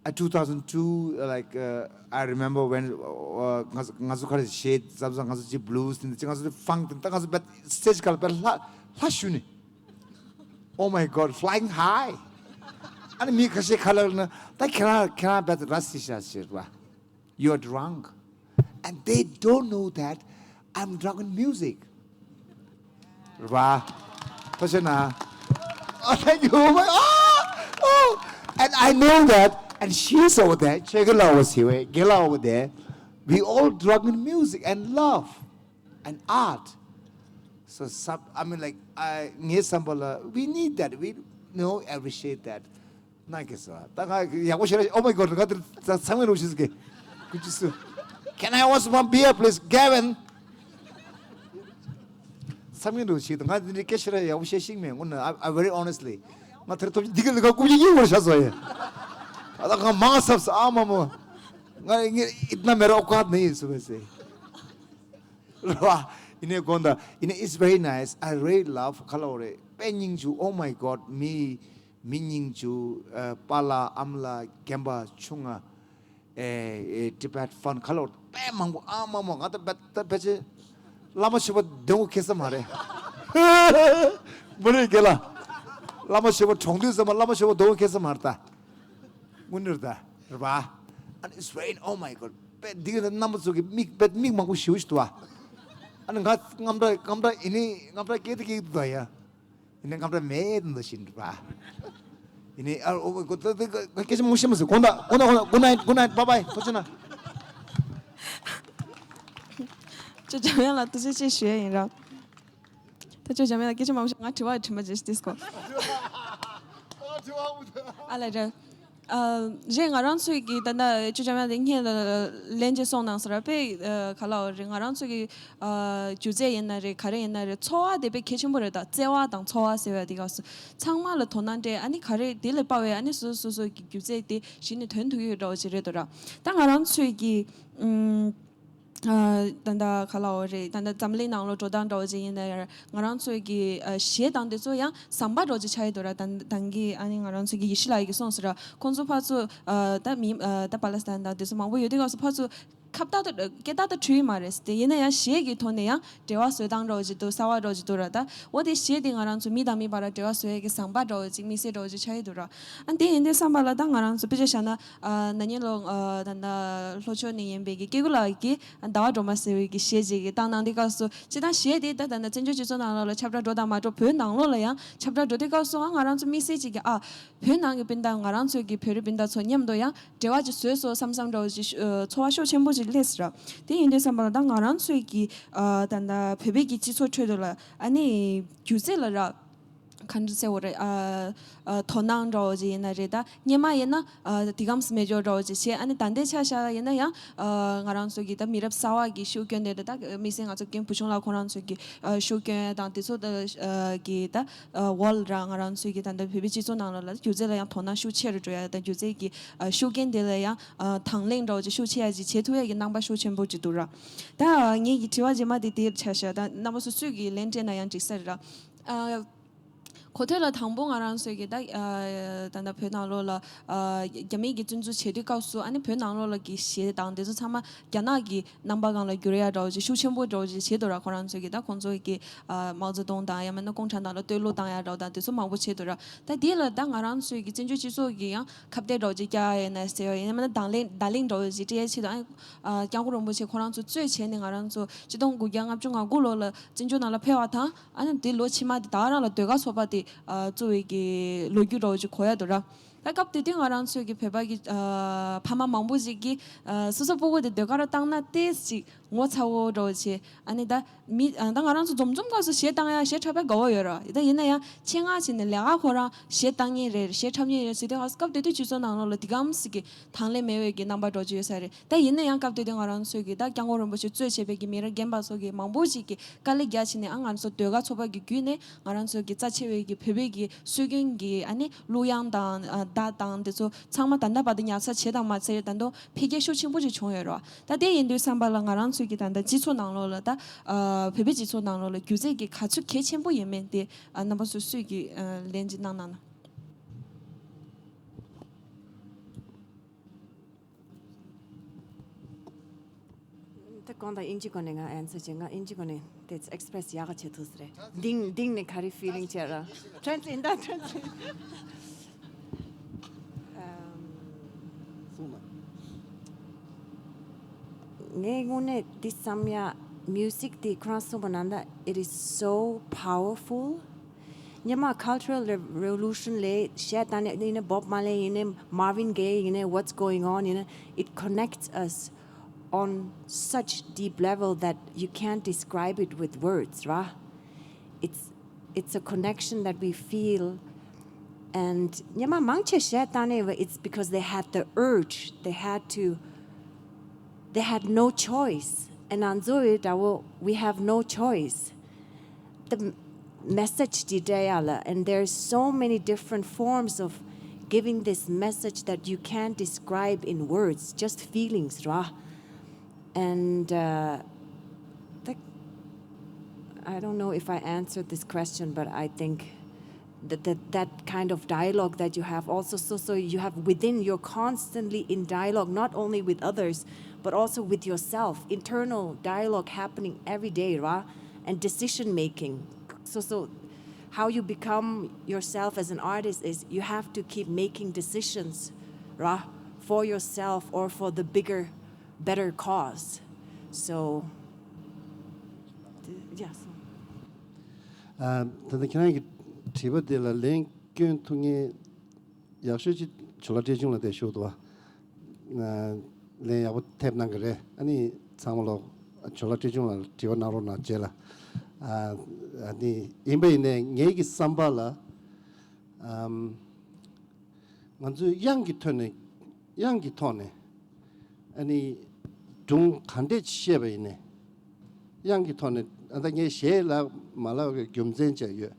ཨ་two thousand two like uh, I remember when uh, ང་ཚོ་ང་ཚོ་ག་རེ་གཞས་བརྩམས་སོང་། ང་ཚོ་ཅིག་blues དེ་འདྲ་ཅིག་ང་ཚོ་funk དེ་ད་ང་ཚོ་བད་stage ག་ལ་བད་ལྷ་ལྷ་ཞུ་ནི། Oh my God, flying high. ཨ་ནི་མི་ཁ་ཤས་ཁ་ལག་ན་ད་ཁྱེད་རང་ཁྱེད་རང་བད་ར་སི་ཤ་ཤེར་བ། You're drunk. And they don't know that I'm drunk in music. Wow. Pasana. Oh, thank you. Oh my, oh, oh. And I know that. And she's over there. Check it out over here. Get over there. We all drunk in music and love and art. So, sub, I mean, like, I, we need that. We know, appreciate that. ན་གེ་སོ། ད་ང་ཡག་པོ་ཤེས་ར། Oh my God. ང་དེར་ཚང་མས་རོགས་ཤིག་གེ། Could you sue? Can I have some beer, please, Gavin? ཚང་མས་རོགས་ཤིག་ང་དེ་འདྲའི་སྐད་ཆ་ར་ཡག་པོ་བཤད་ཤེས་མེད། དངོས་གནས། I, I very honestly. ང་དེར་ཐོབ་འདི་ག་ལི་ག་ཀུ་ཡི་ཡི་བར་ཤ་སོ་ཡེ། ཨ་ད་ང་མང་སབ་སོ་ཨ་མ་མོ། ང་ངེ་ཨིཏ་ན་མེ་ར་ཨོ་ཀ་ནི་སུ་བེ་སེ། ར་བ། ཡིན་ནའི་དགོངས་དག་ཡིན་ནའི། It's very nice. I really love. ག་ལ་འོ་རེད། དཔེ་སྙིང་རྗེ། Oh my God. མི་མི་སྙིང་རྗེ། ཨ་པཱ་ལགས་ཨ་མ་ལགས་རྒན་པ་ཆུང་ང་། ཨེ་ཨེ་Tibet fun ག་ལ་འོ་རེད། དཔེ་མང་པོ་ཨ་མ་མོ། ང་ད་བད་ད་བད་ཆེ་བླ་མ་ཆོས་པ་དོན་གོ་ཁེ་ས་མ་རེད། མ་རེད་རྒན་ལགས། བླ་མ་ཆོས་པ་གྲོངས་དུས་ཙམ་པ་བླ་མ་ཆོས་པ་དོན་གོ་ཁེ་ས་མ་རེད་ད། དངོས་གནས་རེད་ད། རེད་པ། And it's rain. Oh my God. དཔེ་འདི་ག་རྣམ་པ་ཚོ་གི་མིག་དཔེ་མིག་མང་པོ་ཞིག་འདུག་བ། ཨ་ནི་ང་རྔམ་དྲག་རྔམ་དྲག་ཡིན་ནི་རྔམ་དྲག་སྐད་དེ་སྐད་དུ་ད་ཡ། ཡིན་ནི་རྔམ་དྲག་མེད་འདུག་བཞིན་རེད་པ། ཡིན་ནི་ཨ་ཨོ་གོ་ད་ད་སྐད་ཆ་མང་པོ་བཤད་མ་སྲིད། དགོངས་དག་དགོངས་དག་དགོངས་དག Good night. Good night. Bye bye. ཐུགས་རྗེ་གནང་། ཅོ་འཇམ་དབྱངས་ལ་ཐུགས་རྗེ་ཆེ་ཞུ་ཡ་ཡིན་ར། ད་ཅོ་འཇམ་དབྱངས་ལ་སྐད་ཆ་མང་པོ་བཤད། ང་དྲི་བ་དྲི་མ་བྱེད་ཤི་ཏིས་གོ། ཨ་ལ་རེད། ཨ་རེད། ང་རང་ཚོའི་གི་ད་ལྟ་ཅོ་འཇམ་དབྱངས་དེ་སྔོན་ལ་ལན་ཅིག་གསུངས་གནང་སོང་ར། དཔེ་ཨ་ག་ལ་འོ་རེད། ང་རང་ཚོའི་གི་ཨ་སྒྱུ་རྩལ་ཡིན་ན་རེད། ག་རེ་ཡིན་ན་རེད། འཚོ་བ་དེ་དཔེ་གལ་ཆེན་པོ་རེད། ད་བརྩེ་བ་དང་འཚོ་བ་ཟེར་བ་དེ་ག་སོ་ཚང་མ་ལ་དོ་སྣང་སྤྲད། ཨ་ནི་ག་རེ་དེ་ལས་དཔའ་བའི་ཨ་ནི་སོ་སོ་སོ་སོ་གི་སྒྱུ་རྩལ་དེ་གཞི་ནས་ཐོན་ཐུབ་ཡོད་འདྲ་བོ་ཅིག་རེད་འདུག་ར། ད་ང་རང་ཚོའི་གི་ཨམ། ཨ་ད་ལྟ་ག་ལ་འོ་རེད། ད་ལྟ་འཛམ་གླིང་ནང་ལོགས་འགྲོ་སྟངས་འདྲ་བོ་ཅིག་ཡིན་ན་ཡང་ང་རང་ཚོའི་གི་ཨ་གཞས་དང་དེ་ཚོ་ཡང་ཟམ་པ་འདྲ་བོ་ཅིག་ཆགས་ཡོད་འདུག་ར། ད་ད་གིན་ཨ་ནི་ང་རང་ཚོའི་གི་ཡེ་ཤེས་ལགས་ཀྱིས་གསུངས་སོང་ར། ཁོང་ཚོ་ཕར་ཚུར་ཨ་ད་མི་ཨ་ད་པ་ལེ་སི་ཐན་དང་དེ་ཚོ་མང་པོ་ཡོད་དུས་སྐབས་སུ་ཕར་ཚུར་ཁ་བརྡ་དང་སྐད་བརྡ་དང་འཕྲོད་ཀྱི་མ་རེད་ཟེར་ཏེ། ཡིན་ན་ཡང་གཞས་ཀྱི་ཐོག་ནས་ཡང་འབྲེལ་བ་བཟོ་སྟངས་འདྲ་བོ་ཅིག་འདུག་གསར་བ་འདྲ་བོ་ཅིག་འདུག་ར། ད་འོ་དེ་གཞས་དེ་ང་རང་ཚོ་མི་དང་མི་བར་འབྲེལ་བ་བཟོ་ཡས་ཀྱི་ཟམ་པ་འདྲ་བོ་ཅིག་དམིགས་བསལ་འདྲ་བོ་ཅིག་ཆགས་ཡོད་འདུག་ར། ཨ་དེ་ཡིན་དུས་ཙམ་པ་ལ་ད་ང་རང་ཚོ་དཔེ་ཆ་བཞག་ན། ཨ་ན་ནིང་ལོ་ཨ་ད་ལྟ་ལྷོ་ཕྱོགས་ནས་ཡིན་པའི་གི་སྐྱེ་དགུ་ལགས་ཀྱིས་ཟླ་བ་སྒྲོལ་མ་ཟེར་བའི་གི་གཞས་ཅིག་གི་བཏང་གནང་དུས་སྐབས་སུ། སྤྱིར་བཏང་གཞས་དེ་ད་ད་ལྟ་བཙན་བྱོལ་སྤྱི་ཚོགས་ནང་ལོགས་ལ་ཁྱབ་བསྒྲགས་འགྲོ་དང་མ་འགྲོ། བོད་ནང་ལོགས་ལ་ཡང་ཁྱབ་བསྒྲགས་འགྲོ་དུས་སྐབས་སུ་ཨ་ང་རང་ཚོ་དམིགས་བསལ་ཅིག་གི་ཨ་བོད་ནང་གི་སྤུན་ཟླ་ང་རང་ཚོའི་གི་བོད་རིགས་སྤུན་ཟླ་ཚོ་མཉམ་དུ་ཡང་འབྲེལ་བ་ཅིག་བཟོས་སོང་བསམ་བསམ་འདྲ་བོ་ཅིག་ཨ་ཚོར་བ་ཤུགས་ཆེན་པོ་ཅིག་སླེབས་སོང་ར། དེ་ཡིན་དུས་ཙམ་པ་ལ་ད་ང་རང་ཚོའི་གི་ཨ་ད་ལྟ་བོད་པའི་གི་སྤྱི་ཚོགས་ཁྲོད་དུ་ལ་ཨ་ནི་སྒྱུ་རྩལ་ལ་ར། ག་འདྲ་ཟེར་བ་རེད། ཨ་ཨ་དོ་སྣང་འདྲ་བོ་ཅིག་ཡིན་ན་རེད། ད་སྔོན་མ་ཡིན་ན་ཨ་དེ་གམ་སི་མེད་ཅོག་འདྲ་བོ་ཅིག་བྱས། ཨ་ནི་ད་ལྟའི་ཆ་བཞག་ཡིན་ན་ཡང་ཨ་ང་རང་ཚོ་གི་ད་མི་རབས་གསར་བ་གི་ཤུགས་རྐྱེན་དེ་རེད། ད་དམིགས་བསལ་ང་ཚོ་རྒན་བུ་ཆུང་ལགས་ཁོ་རང་ཚོ་གི་ཨ་ཤུགས་རྐྱེན་དང་དེ་ཚོ་ད་ཨ་གི་ད་ཨ་འོག་ལ་ར་ང་རང་ཚོ་གི་ད་ལྟ་བོད་པའི་སྤྱི་ཚོགས་ནང་ལོགས་ལ་སྒྱུ་རྩལ་ལ་ཡང་དོ་སྣང་ཤུགས་ཆེ་རུ་འགྲོ་ཡ་དང་། སྒྱུ་རྩལ་གི་ཨ་ཤུགས་རྐྱེན་དེ་ལ་ཡང་ཨ་དང་ལེན་འདྲ་བོ་ཅིག་ཤུགས་ཆེ་ཡ་ཅིག་བྱེད་ཐུབ་ཡ་གི་རྣམ་པ་ཤུགས་ཆེན་པོ་ཅིག་འདུག་ར། ད་ངེད་ཀྱི་དྲི་བ་རྗེས་མ་དེ་དེར་ཆ་བཞག་ད་རྣམ་པ་ཚོ་སུས་ཀྱི་ལན་སྤྲད་ན་ཡང་འགྲིག་ས་རེད་ར། ཨ། གོ་ཐོས་ལ་དང་པོ་ང་རང་ཚོས་ཀྱི་ད་ཨ་ད་ལྟ་བོད་ནང་ལོགས་ལ་ཨ་རྒྱ་མིའི་གི་བཙན་འཛུལ་བྱེད་དུས་སྐབས་སུ། ཨ་ནི་བོད་ནང་ལོགས་ལ་གི་གཞས་དང་དེ་ཚོ་ཚང་མ་རྒྱ་ནག་གི་རྣམ་པ་སྒང་ལ་བསྒྱུར་ཡ་འདྲ་བོ་ཅིག་ཤུགས་ཆེན་པོ་འདྲ་བོ་ཅིག་བྱེད་འདུག་ར། ཁོ་རང་ཚོས་ཀྱི་ད་ཁོང་ཚོ་གི་ཨ་མའོ་ཙེ་ཏུང་དང་ཡང་མིན་ན་ཀོང་ཁྲན་ཏང་ལ་བསྟོད་གླུ་བཏང་ཡ་འདྲ་བོ་དང་དེ་ཚོ་མང་པོ་བྱེད་འདུག་ར། ད་དེ་ལ་ད་ང་རང་ཚོས་ཀྱི་བཙན་བྱོལ་སྤྱི་ཚོགས་ཀྱི་ཡང་ཁ་གཏད་འདྲ་བོ་ཅིག་བཀྱག་ཡ་ཡིན་ན་ཟེར་བ་ཡིན་ན་མིན་ན་དང་ལེན་དང་ལེན་འདྲ་བོ་ཅིག་སྤྲད་ཡ་ཆེད་དུ། ཨ་ནི་ཨ་སྐྱབས་མགོན་རིན་པོ་ཆེ་ཁོ་རང་ཚོ་གཙོས་བྱས་ནས་ང་རང་ཚོ་ཆིག་སྟོང་དགུ་བརྒྱ་ལྔ་བཅུ་ང་དགུ་ལོ་ལ་བཙན་བྱོལ་ནང་ལ་ཕེབས་པ་དང་། ཨ་ནི་དེ་ལོ་ཕྱི་མ་དེ་ད་ག་རང་ལ་ཟློས་གར་ཚོགས་པ་དེ་ཨ་གཙོ་བའི་གི་ལོ་རྒྱུས་འདྲ་བོ་ཅིག་གོ་ཡ་འདུག་ར། ད་སྐབས་དེ་དུས་ང་རང་ཚོའི་གི་བོད་པ་གི་ཨ་ཕ་མ་མང་པོ་ཞིག་གིས་ཨ་སོ་སོ་སྤུ་གུ་དེ་ཟློས་གར་བཏང་ན་ཏོག་ཙམ་ཅིག་ངོ་ཚ་བོ་འདྲ་བོ་བྱས། ཨ་ནི་ད་མི་ཨ་ད་ང་རང་ཚོ་འཛོམས་འཛོམས་སྐབས་སུ་གཞས་བཏང་ཡ་གཞས་འཁྲབ་པའི་དགའ་བོ་ཡོད་ར། ད་ཡིན་ན་ཡང་ཆེད་མངགས་བྱས་ནས་ལས་ཀ་ཁོ་རང་གཞས་བཏང་མཁན་རེད། གཞས་འཁྲབ་མཁན་རེད་ཟེར་དུས་སྐབས་དེ་དུས་སྤྱི་ཚོགས་ནང་ལོགས་ལ་དེ་གམ་ཞིག་གི་དང་ལེན་མེད་པའི་གི་རྣམ་པ་འདྲ་བོ་ཅིག་ཡོད་ས་རེད། ད་ཡིན་ན་ཡང་སྐབས་དེ་དུས་ང་རང་ཚོའི་གི་ད་སྐྱབས་མགོན་རིན་པོ་ཆེ་གཙོས་བྱས་པའི་གི་མི་རབས་རྒན་པ་ཚོ་གི་མང་པོ་ཞིག་གིས་དཀའ་ལས་རྒྱག་བྱས་ནས། ཨ་ང་ཚོ་ཟློས་གར་ཚོགས་པ་གི་བརྒྱུད་ནས་ང་རང་ཚོ་གི་རྩ་ཆེ་བའི་གི་བོད་པའི་གི་སྲོལ་རྒྱུན་གི་ཨ་ནི་གླུ་དབྱངས་དང་ཨ་བརྡ་དང་དེ་ཚོ་ཚང་མ་ད་ལྟ་བར་དུ་ཉར་ཚགས་བྱས་དང་མ་བྱས་ད་དུང་འཕེལ་རྒྱས་ཤུགས་ཆེན་པོ་ཅིག་བྱུང་ཡོད་རེད་བ། ད་དེ་ཡིན་དུས་ཙམ་པ་ལ་ང་རང་ཚོའི་གི་ད་ལྟ་སྤྱི་ཚོགས་ནང་ལོགས་ལ་ད་ཨ་བོད་པའི་སྤྱི་ཚོགས་ནང་ལོགས་ལ་སྒྱུ་རྩལ་གི་ག་ཚོད་གལ་ཆེན་པོ་ཡིན་མིན་དེ་ཨ་རྣམ་པ་ཚོ་སུས་གི་ཨ་ལན་ཅིག་གནང་གནང་ན། ད་གོང་དང་དབྱིན་ཇི་སྒོ་ནས་ང་ཨན་སར་བྱེད། ང་དབྱིན་ཇི་སྒོ་ནས་དེ་ཚོ་ཨེག་སི་པི་རེ་སི་ཡག་ག་བྱེད་ཐུབ་ས་རེད། འདིང་འདིང་ནས་ག་རེ་ཕི་ལིང་བྱེད་ར། ཊེ་རན་སི་ལེཊ་ད་ཊེ་རན་སི་ལེཊ། ངས་དངོས་གནས་འདི་བསམ་ཡ། མིའུ་ཟིག་འདི་ཁོ་རང་གསུངས་པ་ནང་ལྟར། It is so powerful. སྔོན་མ་Cultural Rev- Revolution ལས་གཞས་བཏང་ནས་ཡིན་ནའི་Bob Marley ཡིན་ནའི་Marvin Gaye ཡིན་ནའི་What's Going On ཡིན་ནའི། It connects us on such deep level that you can't describe it with words, ར། It's, it's a connection that we feel. And སྔོན་མ་མང་ཆེ་གཞས་བཏང་ནས་it's because they had the urge, they had to, they had no choice. And ང་ཚོ་ཡི་འདྲ་བོ་we have no choice. The message འདི་སྤྲད་ཡ་ལ། and there's so many different forms of giving this message that you can't describe in words, just feelings, ར། And uh, the, I don't know if I answered this question, but I think that, that that kind of dialogue that you have also, so, so you have within, you're constantly in dialogue, not only with others, but also with yourself, internal dialogue happening every day, right? And decision making. So, so how you become yourself as an artist is you have to keep making decisions, right? For yourself or for the bigger, better cause. So, th- yes. ཨ། ད་ལྟ་ཁྱེད་རང་གི་དྲི་བ་དེ་ལ་ལན་སྐྱོན་ཐུབ་མཁན་ཡག་ཤོས་ཅིག་ཇོ་ལགས་བཀྲས་ཆུང་ལགས་དེ་ཞུ་འདུག་བ། ཨ། ལན་ཡག་པོ་ཐེབས་གནང་གི་རེད། ཨ་ནི་ཚང་མ་ལོག་ཇོ་ལགས་བཀྲས་ཆུང་ལགས་ལ་དྲི་བ་གནང་རོགས་གནང་རྗེས་ལ། ཨ། ཨ་ནི་ཡིན་པ་ཡིན་ནའི་ངེད་ཀྱི་བསམ་པ་ལ། ཨམ། ང་ཚོས་དབྱངས་ཀྱི་ཐོག་ནས། དབྱངས་ཀྱི་ཐོག་ནས་ཨ་ནི་སྒྲུང་ག་འདྲས་ཤེས་པ་ཡིན་ནའི། དབྱངས་ཀྱི་ཐོག་ནས། ཨ། ད་ངས་གཞས་ལབ་མ་ལབ་ཀྱི་རྒྱུ་མཚན་བཅས་ཡོད།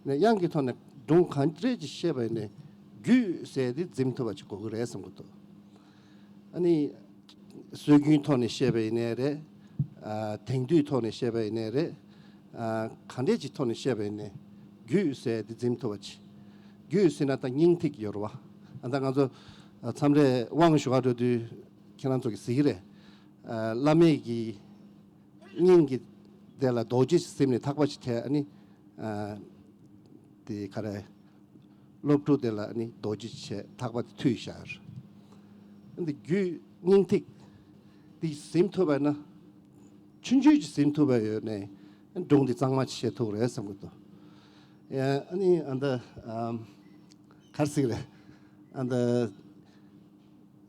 ནས་དབྱངས་ཀྱི་ཐོག་ནས་སྒྲུང་ག་འདྲས་ཅིག་ཤེས་པ་ཡིན་ནའི་རྒྱུད་ཟེར་དེ་འཛིན་ཐུབ་པ་ཅིག་དགོས་ཀྱི་རེད་བསམ་གྱི་འདུག་ཨ་ནི་སྲོལ་རྒྱུན་ཐོག་ནས་བཤད་པ་ཡིན་ནའི་རེད། ཨ། དེང་དུས་ཐོག་ནས་བཤད་པ་ཡིན་ནའི་རེད། ཨ། ག་འདྲས་ཅིག་ཐོག་ནས་བཤད་པ་ཡིན་ནའི་རྒྱུད་ཟེར་དེ་འཛིན་ཐུབ་པ་ཅིག་རྒྱུད་ཟེར་ན་ད་སྙིང་ཐིག་ཡོད་རེད་བ། ཨ། ད་ང་ཚོ་མཚམས་རེ་དབང་ཞུ་ག་འགྲོ་དུས་ཁྱེད་རང་ཚོ་གིས་གཟིགས་ཀྱི་རེད། ཨ། བླ་མེད་ཀྱི་སྙིང་གི་དེ་ལ་རྡོ་རྗེ་ཟིན་ནས་ཐག་པ་ཅིག་བྲད། ཨ་ནི། ཨ། དེ་ག་རེ། སློབ་ཕྲུག་དེ་ལ་ནི་རྡོ་རྗེ་བྱས་ཐག་པ་དེ་མཐུད་བཞག་འདི་རྒྱུད་སྙིང་ཐིག་འདི་ཟིན་ཐུབ་པ་ན། ཆུང་ཆུང་ཅིག་ཟིན་ཐུབ་པ་ཡོད་ནས་སྒྲུང་འདི་གཙང་མ་ཅིག་བཤད་ཐུབ་རེད་བསམ་གྱི་འདུག་ཡ། ཨ་ནི་ཨ་ད་ཨམ། ག་རེ་ཟེར་གྱི་རེད། ཨ་ད།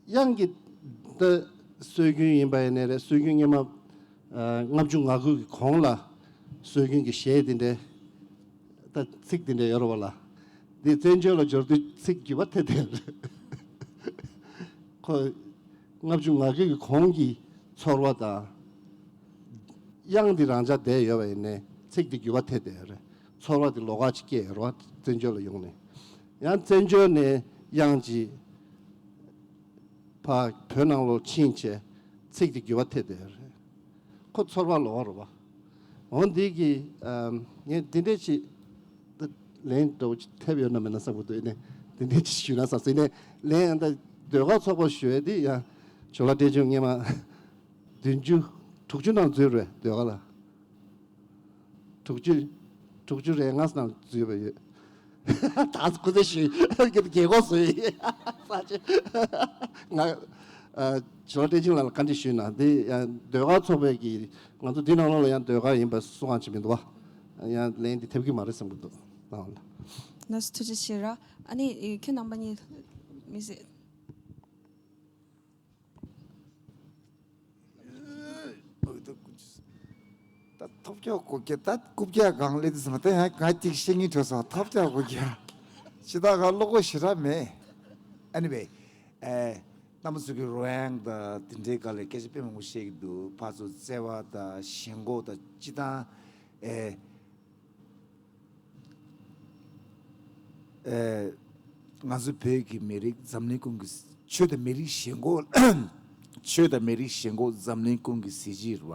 དབྱངས་ཀྱི་ད་སྲོལ་རྒྱུན་ཡིན་པ་ཡིན་ནའི་རེད། སྲོལ་རྒྱུན་སྔོན་མ། ཨ། ལྔ་བཅུ་ང་དགུ་གི་གོང་ལ་སྲོལ་རྒྱུན་གྱི་གཞས་དེ་འདྲའི་ ད་ཚིག་དེ་འདྲ་ཡོད་རེད་པ་ལ། འདི་བཙན་བྱོལ་ལ་འབྱོར་དུས་ཚིག་བརྒྱུད་པ་དེ་དེ་རེད། ཁོ་ལྔ་བཅུ་ང་དགུ་གི་གོང་གི་ཚོར་བ་དང་། དབྱངས་འདི་རང་འཇགས་བསྡད་ཡོད་པ་ཡིན་ནའི་ཚིག་འདི་བརྒྱུད་པ་དེ་དེ་རེད། ཚོར་བ་འདི་ལོགས་ཀ་ཅིག་སྐྱེས་ཡོད་རེད་པ། བཙན་བྱོལ་ལ་ཡོང་ནས། ཡང་བཙན་བྱོལ་ནས་དབྱངས་ཀྱི་ཕ་བོད་ནང་ལོགས་ཕྱིན་བྱས་ཚིག་དེ་བརྒྱུད་པ་དེ་དེ་རེད། ཁོ་ཚོར་བ་ལོགས་ཀ་རེད་པ། འོ་འདི་གི་ཨམ། ངས་འདི་འདྲས་ཅིག་ད་ལན་འདྲ་བོ་ཅིག་ཐེབས་ཡོད་ན་མེད་ན་བསམ་གྱི་འདུག་ཡིན་ནའི་འདི་འདྲས་ཅིག་ཞུས་ན་བསམ་སོང་། ཡིན་ནའི་ལན་ད་ཟློས་གར་ཚོགས་པ་ཞུ་ཡས་འདི་ཡང་ཇོ་ལགས་བཀྲས་མཆོག་སྔོན་མ་བདུན་ཅུ་དྲུག་ཅུ་ནང་འཛུལ་རེད་ཟློས་གར་ལ། དྲུག་ཅུ། དྲུག་ཅུ་རེ་ལྔ་ནང་འཛུལ་བ་ཡོད། ད་སྐུ་ཚེ་ཞུ་རྒྱལ་གོ་བཟོས་ཡིན། ས་ཆ་ང་ཇོ་ལགས་བཀྲས་མཆོག་ལགས་ལ་བཀའ་འདྲི་ཞུས་ན་འདི་ཡང་ཟློས་གར་ཚོགས་པའི་གི་ང་ཚོ་འདི་ནང་ལོགས་ལ་ཡང་ཟློས་གར་ཡིན་པ་སུ་གང་ཅིག་མི་འདུག་བ། ཡང་ལན་འདི་ཐེབས་ཀྱི་མ་རེད་བསམ་གྱི་འདུག་ལགས་སོ། ཐུགས་རྗེ་ཆེ་ར། ཨ་ནི་ཁྱེད་རྣམ་པ་གཉིས་མི་ཟེར། ད་ཐོབ་སྐྱོ་གོ་སྐྱ་ད་རྐུབ་བཀྱག་སྒང་སླེབས་དུས་ཙམ་ལ་ད་ཡང་ང་གཅིག་བཤད་སྙིང་བྲོ་སོང་། ཐོབ་སྐྱོ་གོ་སྐྱ་ཕྱི་ད་ག་བློ་ཁོག་ཞེ་དྲག་མེད། Anyway, ཨེ། རྣམ་པ་ཚོ་གི་རོལ་དབྱངས་དང་དེ་འདྲའི་སྒང་ལ་སྐད་ཆ་དཔེ་མང་པོ་བཤད་ཀྱི་འདུག་ཕར་ཚུར་བརྩེ་བ་དང་ཞེན་ཁོག་དང་སྤྱི་བཏང་ཨེ། ཨེ། ང་ཚོ་བོད་ཀྱི་མི་རིགས་འཛམ་གླིང་ཀུན་གྱི་ཆོས་དང་མི་རིགས་ཞེན་ཁོག་ཆོས་དང་མི་རིགས་ཞེན་ཁོག་འཛམ་གླིང་ཀུན་གྱི་གཟི་བརྗིད་རེད་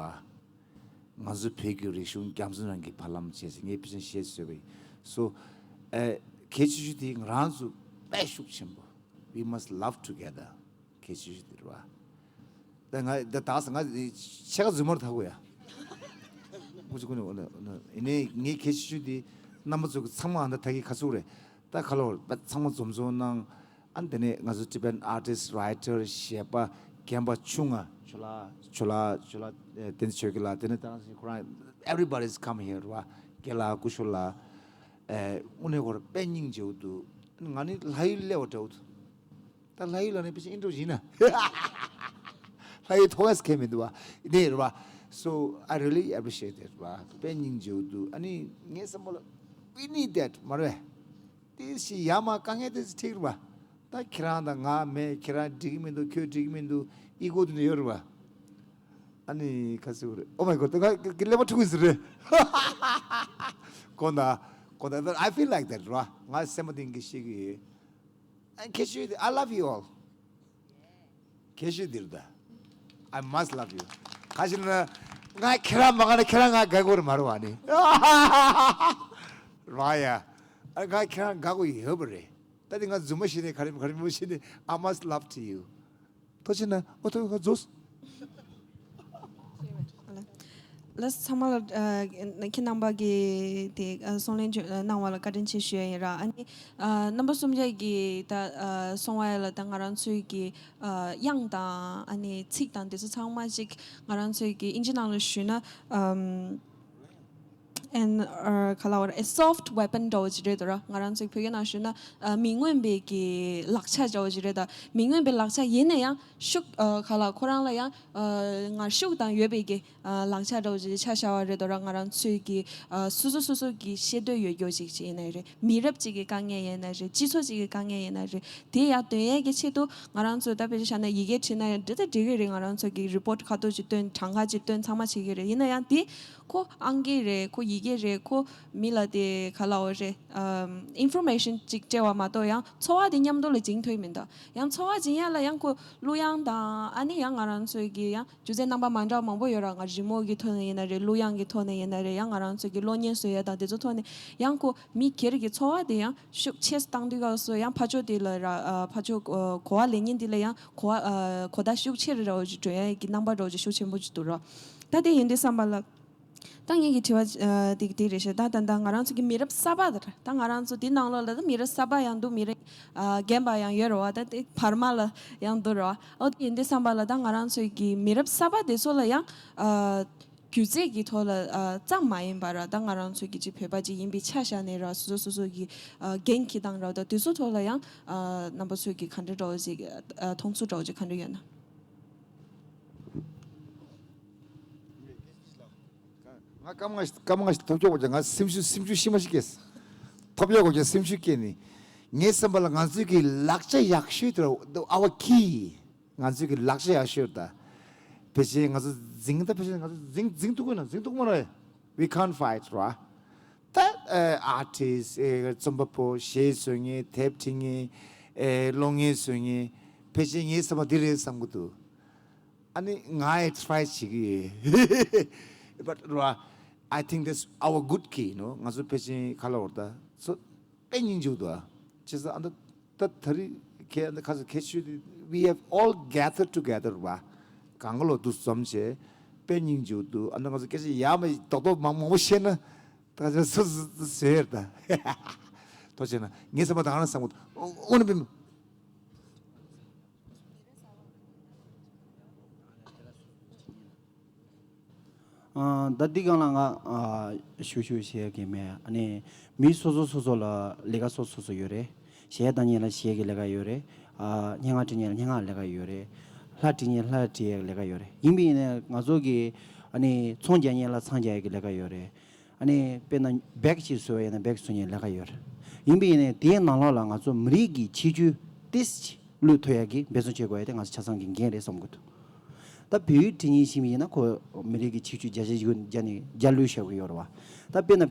བ། ང་ཚོ་བོད་ཀྱི་རིག་གཞུང་རྒྱ་མཚོ་ནང་གི་བར་ལམ་བྱས་ཟེར་ངས་ཕལ་ཆེར་བཤད་བཟོས་པ་ཡིན། So ཨེ། གལ་ཆེ་ཤོས་དེ་ང་རང་ཚོ་དཔེ་ཤུགས་ཆེན་པོ། We must love together. གལ་ཆེ་ཤོས་དེ་རེད་བ། ད་ང་ད་དག་ས་ང་ཕྱེད་ཀ་རྫུན་མར་ཐག་གོ་ཡ། ཀུ་ཅི་ཀུ་ནི་ཨོ་ནི་ཨོ་ནི་ཡིན་ནའི་ངའི་གལ་ཆེ་ཤོས་དེ་རྣམ་པ་ཚོ་གི་ཚང་མ་ཨ་ད་ད་གི་ཁ་ཚུགས་རེད། ད་ཁ་ལོ་ད་ཚང་མ་འཛོམས་འཛོམས་གནང་། ཨ་ནི་དེ་ནས་ང་ཚོ་Tibetan artist, writer, གཞས་པ། རྒན་པ་ཆུང་ང་ཇོ་ལགས་ཇོ་ལགས་ཇོ་ལགས་ཨེ། བསྟན་འཛིན་ཆོས་སྐྱིད་ལགས། དེ་ནས་ད་ང་ཚོ་ཁོ་རང་everybody's come here རེད་བ། རྒན་ལགས་སྐུ་ཞབས་ལགས། ཨེ། དངོས་གནས་ཁོ་རང་དཔེ་སྙིང་རྗེ་བོ་འདུག་ང་ནི་ལྷ་ཡུལ་སླེབས་པ་འདྲ་བོ་འདུག་ད་ལྷ་ཡུལ་ལ་ནི་ཕལ་ཆེར་ཨིན་འགྲོ་ཡིན་ན། ལྷ་ཡུལ་ཐོག་ཡས་ཁེ་མི་འདུག་བ། ནས་རེད་བ། So I really appreciate that རེད་བ། དཔེ་སྙིང་རྗེ་བོ་འདུག་ཨ་ནི་ངས་བསམ་པ་ལ་we need that མ་རེད་པས། དེ་ཞིག་ཡ་མ་དཀའ་ངལ་དེ་ཚོ་འཕྲད་རེད་བ། ད་ཁྱེད་རང་དང་ང་མེད། ཁྱེད་རང་འགྲིག་གི་མི་འདུག་ཁྱོད་འགྲིག་གི་མི་འདུག་ཨི་གོ་དེ་འདྲ་ཡོད་རེད་བ། ཨ་ནི་ཁ་སིའུ་རེད། Oh my God ད་ང་གི་ཀླད་པ་འཁྲུག་གི་ཟེར་རེད། དགོངས་དག་དགོངས་དག I feel like that རེད་བ། ང་སེམས་པ་གཏིང་གི་ཤེས་ཀྱི་ཡོད། ཨ། ཁྱེད་ཚོས་I love you all. ཁྱེད་ཚོས་འདིར་ད། I must love you. ག་ཞིག་ན་ང་ཁྱེད་རང་མ་དགའ་ན་ཁྱེད་རང་ང་དགའ་དགོས་རེད་མ་རེད་བ་ནི། རེད་ཡ། ཨ། ང་ཁྱེད་རང་དགའ་དགོས་ཡོད་པ་རེད། ད་དེ་ང་རྫུན་མ་བཤད་ནས་ག་རེ་ག་རེ་མོ་བཤད་ནས། I must love to you. ཐུགས་རྗེ་ཆེ་ན་ཨོ་ཐུགས་ཁ་རྫོགས། ལགས་ཚང་མ་ལ་ཨ་ཁྱེད་རྣམ་པ་གིས་དེ་ཨ་གསུང་གླེང་བྱོས་གནང་བ་ལ་བཀའ་དྲིན་ཆེ་ཞུ་ཡ་ཡིན་ར། ཨ་ནི་ཨ་རྣམ་པ་གསུམ་ཆ་གིས་ད་ཨ་གསུང་བ་ཡ་ལ་ད་ང་རང་ཚོའི་གི་ཨ་དབྱངས་དང་ཨ་ནི་ཚིག་དང་དེ་ཚོ་ཚང་མ་ཅིག་ང་རང་ཚོའི་གི་ཨིན་ཇི་ནང་ལ་ཞུས་ན་ཨམ། and uh, ག་ལ་བར a soft weapon འདྲ་བོ་ཅིག་རེད་དོ་ར། ང་རང་ཚོའི་བོད་སྐད་ནང་ཞུས་ན་ཨ་མི་མངོན་པའི་གི་ལག་ཆ་འདྲ་བོ་ཅིག་རེད་ད། མི་མངོན་པའི་ལག་ཆ་ཡིན་ན་ཡང་ཤུགས་ཨ་ག་ལ་ཁོ་རང་ལ་ཡང་ཨ་ངར་ཤུགས་དང་ཡོད་པའི་གི་ཨ་ལག་ཆ་འདྲ་བོ་ཅིག་ཆ་བཞག་པ་རེད་དོ་ར། ང་རང་ཚོའི་གི་ཨ་སོ་སོ་སོ་སོ་གི་ཤེས་འདོད་ཡོད་རྒྱུ་ཅིག་ཅིག་ཡིན་ན་རེད། མི་རབས་ཅིག་གི་དཀའ་ངལ་ཡིན་ན་རེད། སྤྱི་ཚོགས་ཅིག་གི་དཀའ་ངལ་ཡིན་ན་རེད། དེ་ཡར་འདོན་ཡས་ཀྱི་ཆེད་དུ་ང་རང་ཚོས་ད་དཔེ་ཆ་བཞག་ན་ཡི་གེ་བྲིས་ན་ཡང་འགྲིག་ད་འགྲིག་གི་རེད། ང་རང་ཚོ་གི་རི་པོ་ཊི་ཁ་ཐོག་ཅིག་བཏོན། གྲངས་ཀ་ཅིག་བཏོན། ཚང་མ་བྱེད་ཀྱི་རེད། ཡིན་ན་ཡང་དེ་ཁོ་ཨང་ཀི་རེད། ཁོ་ཡི་གེ་རེད། ཁོ་མི་ལ་དེ་ག་ལབ་དགོས་རེད། ཨམ། ཨིན་ཕོར་མེ་ཤན་ཅིག་སྤྲད་པ་མ་གཏོགས་ཡང་ཚོར་བ་དེ་མཉམ་དུ་ལ་སྦྱིན་ཐུབ་མི་འདུག་ཡང་ཚོར་བ་སྦྱིན་ཡ་ལ་ཡང་ཁོ་གླུ་དབྱངས་དང་ཨ་ནི་ཡང་ང་རང་ཚོའི་གི་ཡང་སྒྱུ་རྩལ་རྣམ་པ་མ་འདྲ་བ་མང་པོ་ཡོད་ར། ང་རི་མོ་གི་ཐོག་ནས་ཡིན་ན་རེད། གླུ་དབྱངས་ཀྱི་ཐོག་ནས་ཡིན་ན་རེད། ཡང་ང་རང་ཚོ་གི་གློག་བརྙན་བཟོ་ཡ་དང་དེ་ཚོ་ཐོག་ནས་ཡང་ཁོ་མི་སྒེར་གྱི་ཚོར་བ་དེ་ཡང་ཤུགས་ཆེ་བཏང་དུས་སྐབས་སུ་ཡང་ཕར་ཕྱོགས་དེ་ལ་ར་ཨ་ཕར་ཕྱོགས་ཨ་གོ་བ་ལེན་མཁན་དེ་ལ་ཡང་གོ་བ་ཨ་གོ་བརྡ་ཤུགས་ཆེ་རེ་ར་བ་ཅིག་སྤྲོད་ཡ་གི་རྣམ་པ་འདྲ་བ་ཅིག་ཤུགས་ཆེན་པོ་ཅིག་འདུག་ར། ད་དེ་ཡིན་དུས་བསམ་པ་ལ། ད་ངེད་ཀྱི་དྲི་བ་ཨ་དེ་དེ་རེད་ཤག་ད་ད་ད་ང་རང་ཚོ་གི་མི་རབས་གསར་པ་དེ་རེད། ད་ང་རང་ཚོ་དེ་ནང་ལོགས་ལ་ད་མི་རབས་གསར་པ་ཡང་འདུག་མི་རབས་ཨ་རྒན་པ་ཡང་ཡོད་རེད་བ། ད་དེ་བར་མ་ལ་ཡང་འདུག་རེད་བ། ཨོ་དེ་ཡིན་དུས་བསམ་པ་ལ་ད་ང་རང་ཚོ་གི་མི་རབས་གསར་པ་དེ་ཚོ་ལ་ཡང་ཨ་སྒྱུ་རྩལ་གྱི་ཐོག་ལ་ཨ་ཙམ་མ་ཡིན་པ་ར། ད་ང་རང་ཚོ་གི་ཅིག་བོད་པ་ཅིག་ཡིན་པའི་ཆ་བཞག་ནས་ར། སོ་སོ་སོ་སོ་གི་ཨ་འགན་འཁྱེར་སྟངས་ར། ད་དེ་ཚོ་ཐོག་ལ་ཡང་ཨ་རྣམ་པ་ཚོ་གི་ག་འདྲ་འདྲ་བོ་ཅིག་ཨ་མཐོང་ཚུལ་འདྲ་བོ་ཅིག་ག་འདྲ་ཡོད་ན། ང་སྐར་མ་ལྔ་ཞིག་སྐར་མ་ལྔ་ཞིག་ཐོབ་ཆོག་པ་ཅིག་ང་སེམས་ཤུགས་སེམས་ཤུགས་ཤི་མ་ཤི་སྐྱེས། ཐོབ་ཡག་གོ་ཀྱང་སེམས་ཤུགས་སྐྱེས་ནས། ངའི་བསམ་པ་ལ་ང་ཚོའི་གི་ལག་ཆ་ཡག་ཤོས་དེ་our key. ང་ཚོའི་གི་ལག་ཆ་ཡག་ཤོས་ད། ཕལ་ཆེར་ང་ཚོ་འཛིང་ད་ཕལ་ཆེར་ང་ཚོ་འཛིང་འཛིང་ཐུབ་ཀྱི་ན་འཛིང་ཐུབ་ཀྱི་མ་རེད། We can't fight ར། ད་ཨ་ཨར་ཊིསི་ཊི་ཨེ་རྩོམ་པ་པོ་གཞས་བཟོ་མཁན་དེབ་བྲིས་མཁན་ཨེ་གློག་བརྙན་བཟོ་མཁན་ཕལ་ཆེར་ངའི་བསམ་པ་འདི་རེད་བསམ་གི་འདུག་ཨ་ནི་ང་ཨེ་ཊ་རའི་བྱེད་ཀྱི་ཡོད། But ར། I think that's our good key, you know. ང་ཚོ་ཕལ་ཆེར་ག་ལ་འོར་ད་ཚོ་དཔེ་སྙིང་རྗེ་འདུག་ཨ། བྱས་ཙང་ཨ་ད་ད་ད་རེས་ཁྱེད་ཨ་ད་ཁ་སང་ཁྱེད་ཤོད་དེ། We have all gathered together ར། གང་ག་ལོ་འདུ་འཛོམས་བྱས་དཔེ་སྙིང་རྗེ་འདུག་ཨ་ད་ང་ཚོ་སྐད་ཆ་ཡག་མ་རྡོག་རྡོག་མང་མང་པོ་བཤད་ན་ད་ཁ་སང་སུ་སུ་སུ་ཟེར་ད། ཐུགས་རྗེ་ཆེ་གནང་། ངའི་བསམ་པ་ད་ག་རང་བསམ་གི་འདུག་ཨོ་ན་བི་མ། ཨ། ད་འདི་སྒང་ལ་ང་ཨ་ཞུ་ཞུ་བཤད་ཀྱི་མེད། ཨ་ནི་མི་སོ་སོ་སོ་སོ་ལ་ལས་ཀ་སོ་སོ་སོ་ཡོད་རེད། གཞས་བཏང་མཁན་ལ་གཞས་ཀྱི་ལས་ཀ་ཡོད་རེད། ཨ། སྙན་ངག་འབྲི་མཁན་ལ་སྙན་ངག་ལས་ཀ་ཡོད་རེད། ལྷ་འབྲི་མཁན་ལྷ་འབྲི་ཡག་ལས་ཀ་ཡོད་རེད། ཡིན་པ་ཡིན་ནའི་ང་ཚོ་གི་ཨ་ནི་ཚོང་རྒྱག་མཁན་ལ་ཚོང་རྒྱག་ཡག་གི་ལས་ཀ་ཡོད་རེད། ཨ་ནི་དཔེར་ན་བེག་ཅིག་བཟོ་བ་ཡིན་ན་བེག་བཟོ་མཁན་ལས་ཀ་ཡོད་རེད། ཡིན་པ་ཡིན་ནའི་དེའི་ནང་ལོགས་ལ་ང་ཚོ་མི་རིགས་ཀྱི་ཁྱད་ཆོས་ཏོག་ཙམ་བློས་ཐུབ་ཡག་གི་འབད་བརྩོན་བྱེད་དགོས་ཡ་དེ་ང་ཚོ་ཆ་ཚང་གི་འགན་རེད་བསམ་གི་འདུག་ད་བོད་ཡིག་འབྲི་མཁན་ཞིག་ཡིན་ན་ཁོ་མི་རིགས་ཀྱི་ཁྱད་ཆོས་བརྒྱ་ཆ་བརྒྱ་ནས་བརྒྱ་བློས་བཞག་གི་ཡོད་རེད་བ། ད་དཔེར་ན་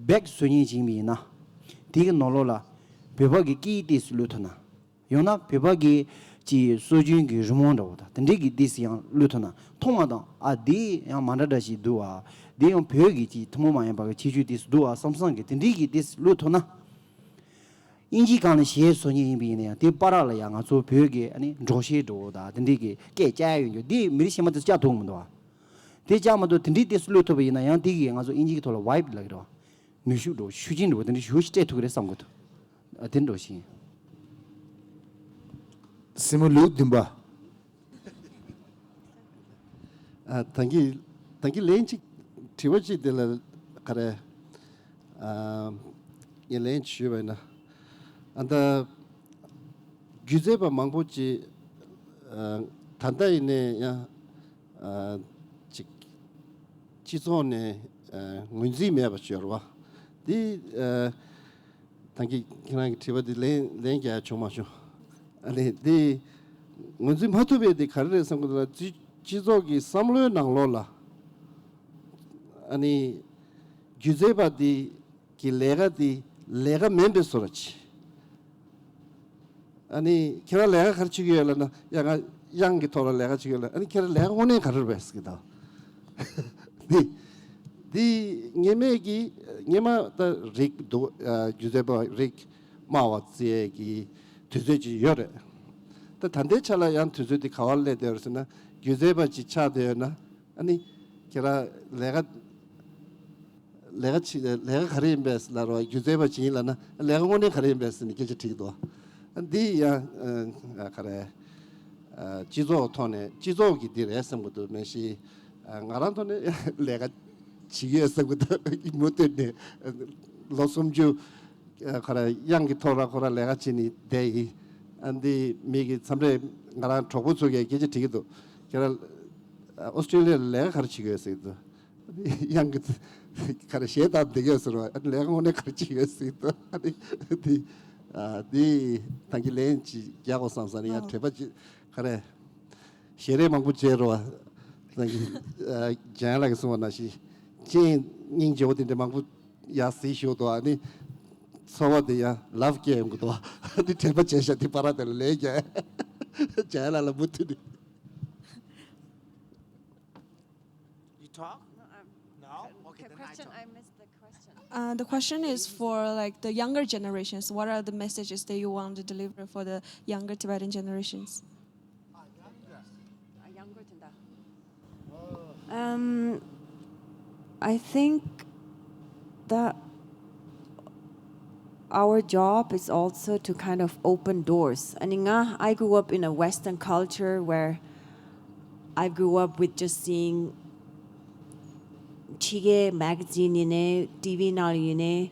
བེག་བཟོ་མཁན་ཞིག་ཡིན་ན་དེ་གི་ནང་ལོགས་ལ་བོད་པ་གི་སྐད་ཡིག་ཏོག་ཙམ་བློས་ཐུབ་ན། ཡང་ན་བོད་པ་གི་ཅིག་སྲོལ་རྒྱུན་གྱི་རི་མོ་འདྲ་བོ་དང་དེ་འདྲའི་གི་ཏོག་ཙམ་ཡང་བློས་ཐུབ་ན་མཐོང་བ་དང་། ཨ། འདི་ཡང་མ་འདྲ་འདྲ་ཞིག་འདུག་ཨ། འདི་ཡང་བོད་ཀྱི་ཅིག་ཐུན་མོང་མ་ཡིན་པ་གི་ཁྱད་ཆོས་ཏོག་ཙམ་འདུག་ཨ་བསམ་བསམ་གི་དེ་འདྲའི་གི་ཏོག་ཙམ་བློས་ཐུབ་ན། དབྱིན་ཇིའི་སྒང་ལ་གཞས་བཟོ་མཁན་ཡིན་པ་ཡིན་ན་ཡང་དེ་བར་ལ་ཡང་ང་ཚོ་བོད་ཀྱི་ཨ་ནི་འབྲོག་གཞས་འདྲ་བོ་དང་དེ་འདྲའི་གི་སྐད་རྒྱག་ཡ་ཡོད་རྒྱུ་འདི་མི་རིགས་གཞན་པ་ཚོས་རྒྱག་ཐུབ་མི་འདུག་ཨ། དེ་རྒྱག་མ་ཐུབ་དེ་འདྲའི་ཏོག་ཙམ་བློས་ཐུབ་པ་ཡིན་ན་ཡང་དེ་གི་ང་ཚོ་དབྱིན་ཇིའི་ཐོག་ལ་ཝའིབ་ལབ་ཀྱི་རེད་བ། ནུས་ཤུགས་འདྲ་བོ་ཤུགས་རྐྱེན་འདྲ་བོ་དེ་འདྲ་ཞེ་པོ་ཞིག་སྤྲད་ཐུབ་ཀྱི་རེད་བསམ་གྱི་འདུག་ཨ། དེ་འདྲ་བོ་ཞིག་ཡིན། སྲིང་མོ་ལེའུ་བདུན་པ། ཨ། ད་གིན་ད་གིན་ལན་གཅིག་དྲི་བ་གཅིག་དེ་ལ་ག་རེ། ཨ། ངས་ལན་ཞུས་པ་ཡིན་ན། ཨ། ད་སྒྱུ་རྩལ་པ་མང་པོ་ཅིག་ཨ། ད་ལྟ་ཡིན་ནའི་ཡང་། ཨ། ཅིག་སྤྱི་ཚོགས་ནས་ཨ། ངོས་འཛིན་མེད་པ་ཅིག་ཡོད་རེད་བ། འདི་ཨ། ད་གིན་ཁྱེད་རང་གི་དྲི་བ་འདི་ལན་ལན་རྒྱག་ཡ་བྱུང་མ་བྱུང་། ཨ་ནི་འདི་ངོས་འཛིན་མ་ཐུབ་པའི་འདི་ག་རེ་རེད་བསམ་གི་འདུག་ན། སྤྱི་སྤྱི་ཚོགས་ཀྱི་བསམ་བློའི་ནང་ལོགས་ལ་ཨ་ནི་སྒྱུ་རྩལ་པ་འདི་གི་ལས་ཀ་འདི་ལས་ཀ་མིན་པའི་བཟོ་འདྲ་ཅིག་ཨ་ནི་ཁྱེད་རང་ལས་ཀ་ག་རེ་བྱེད་ཀྱི་ཡོད་ལབ་ན། ཡ། ང་དབྱངས་ཀྱི་ཐོག་ལ་ལས་ཀ་བྱེད་ཀྱི་ཡོད་ལབ། ཨ་ནི་ཁྱེད་རང་ལས་ཀ་དངོས་གནས་ག་རེ་རེད་པས་ཟེར་གྱི་འདུག་འདི་འདི་ངེས་མེད་ཀྱི་ངེས་མ་ད་རིགས་འདུག་ཨ། སྒྱུ་རྩལ་པ་རིགས་སྨྲ་བ་བརྩི་ཡས་ཀྱི་དུས་ཚོད་ཅིག་ཡོད་རེད། ད་ད་ལྟའི་ཆ་ལ་ཡང་དུས་ཚོད་འདི་ག་བར་སླེབས་བསྡད་ཡོད་རེད་ཟེར་ན། སྒྱུ་རྩལ་པ་ཅིག་ཆགས་བསྡད་ཡོད་ན། ཨ་ནི་ཁྱེད་རང་ལས་ཀ་ལས་ཀ་བྱེད། ལས་ཀ་ག་རེ་ཡིན་པས་ལབ་རོགས། སྒྱུ་རྩལ་པ་ཅིག་ཡིན་ལབ་ན་ལས་ཀ་དངོས་གནས་ག་རེ་ཡིན་པས་ཟེར་ནས་སྐད་ཆ་དྲིས་འདུག་ཨ། འདི་ཡང་ཨ། ག་རེ། ཨ། སྤྱི་ཚོགས་ཐོག་ནས་སྤྱི་ཚོགས་ཀྱི་འདི་རེད་བསམ་གྱི་འདུག་མ་གཞི། ཨ། ང་རང་ཐོག་ནས་ལས་ཀ་བྱེད་ཀྱི་ཡོད་བསམ་གྱི་འདུག་མུ་མཐུད་ནས་ལོ་སུམ་ཅུ་ཨ། ག་རེ། དབྱངས་ཀྱི་ཐོག་ལ་ཁོ་རང་ལས་ཀ་བྱེད་ནས་བསྡད་ཡིན། ཨ། འདི་མི་གི་མཚམས་རེ་ང་རང་གྲོགས་པོ་ཚོ་གིས་སྐད་ཆ་དྲིས་ཀྱི་འདུག་ཁྱེད་རང་ཨ། ཨོ་སི་ཀྲི་ལི་ཡ་ལ་ལས་ཀ་ག་རེ་བྱེད་ཀྱི་ཡོད་ཟེར་གྱི་འདུག་དབྱངས་ཀྱི་ག་རེ་གཞས་བཏང་བསྡད་ཀྱི་ཡོད་ཟེར་བ། ཨ་ནི་ལས་ཀ་དངོས་གནས་ག་རེ་བྱེད་ཀྱི་ཡོད་ཟེར་གྱི་འདུག་ཨ་ནི་འདི་ཨ། འདི་ད་གིན་ལན་ཅིག་རྒྱག་དགོས་བསམ་ས་ནི་ཡང་། ཨ། དྲན་པ་ཅིག་ག་རེ། ཞལ་རས་མང་པོ་མཇལ་རོ། ད་གིན་ཨ། འཇམ་དབྱངས་ལགས་ཀྱིས་གསུངས་པ་ནང་བཞིན་སྤྱན་སྙིང་རྗེ་བོ་དེ་འདྲ་མང་པོ་ཡར་གཟིགས་བཞུགས་འདུག་ཨ་ནི་ཚོར་བ་དེ་ཡང་ལབ་སྐྱེ་ཡོང་གི་འདུག་ཨ་ནི་དྲན་པ་བྱས་ཤག་དེ་བར་དེ་ལ་ལན་རྒྱག་འཇམ་དབྱངས་ལགས་ལ་མུ་མཐུད་ནས། You talk? No, I'm, no? Okay, okay, then I question, talk. I missed the question. Uh, the question is for, like, the younger generations. What are the messages that you want to deliver for the younger Tibetan generations? ཨ། ཡང་དགོས་དོན་དག Um, I think that our job is also to kind of open doors. And ང, I grew up in a Western culture where I grew up with just seeing ཕྱི་རྒྱལ་magazine ཡིན་ནའི་TV ནང་ཡིན་ནའི།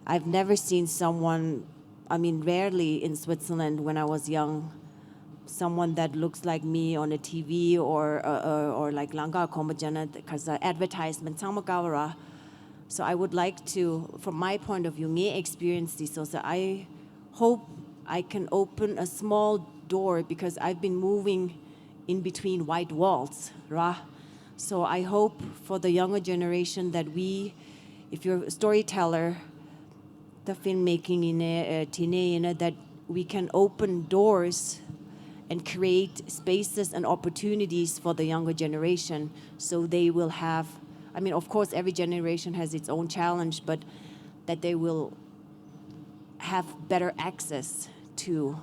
I've never seen someone, I mean, rarely in Switzerland when I was young, someone that looks like me on a TV or, uh, uh, or like ལམ་ཁ་གོམ་པ་བརྒྱབ་ན་ག་ས་advertisement ཚང་མ་ག་བ་ར། So I would like to, from my point of view, ངའི་experience དེ་སོང་ཙང་། I hope I can open a small door because I've been moving in between white walls, ར། So I hope for the younger generation that we, if you're a storyteller, the filmmaking in it, uh, in it, that we can open doors and create spaces and opportunities for the younger generation, so they will have, I mean, of course, every generation has its own challenge, but that they will have better access to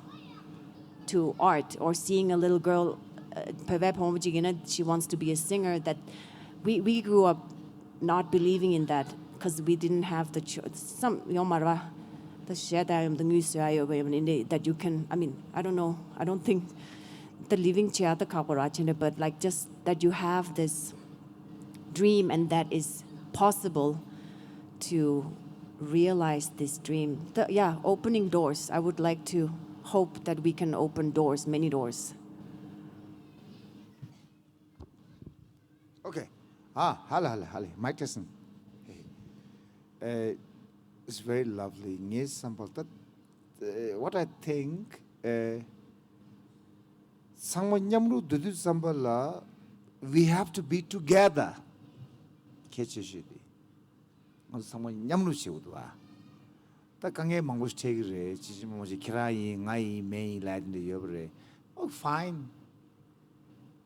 to art, or seeing a little girl, uh, བོད་པའི་བུ་མོ་གཅིག་ཡིན་ན, she wants to be a singer, that we, we grew up not believing in that because we didn't have the cho- some ཡོང་མ་རེད་པ། ད་གཞས་ད་ཡོང་དུ་དངུལ་བཟོ་ཡ་ཡོད་པ་ཡིན་ནི། That you can, I mean, I don't know, I don't think the living བྱེད་ཡ་ད་ཁག་པོ་ར་ཆེན་རེད། But, like, just that you have this dream and that is possible to realize this dream. The, yeah, opening doors. I would like to hope that we can open doors, many doors. Okay. Ah, hello, hello, hello. Mic testing. Hey. Uh, it's very lovely. ངའི་བསམ་པར་ད། Uh, what I think, uh, ཚང་མ་མཉམ་རུབ་སྡོད་དུས་ཙམ་པ་ལ། We have to be together. གལ་ཆེ་ཤོས་དེ། ང་ཚོ་ཚང་མ་མཉམ་རུབ་བྱེད་དགོས་འདུག་ཨ། ད་དཀའ་ངལ་མང་པོ་ཞིག་འཕྲད་ཀྱི་རེད། ཅི་ཅི་མང་པོ་ཞིག་ཁྱེད་རང་ཡིན། ང་ཡིན། མེ་ཡིན་ལབ་ཡ་དེ་འདྲ་ཡོད་པ་རེད། Oh, fine.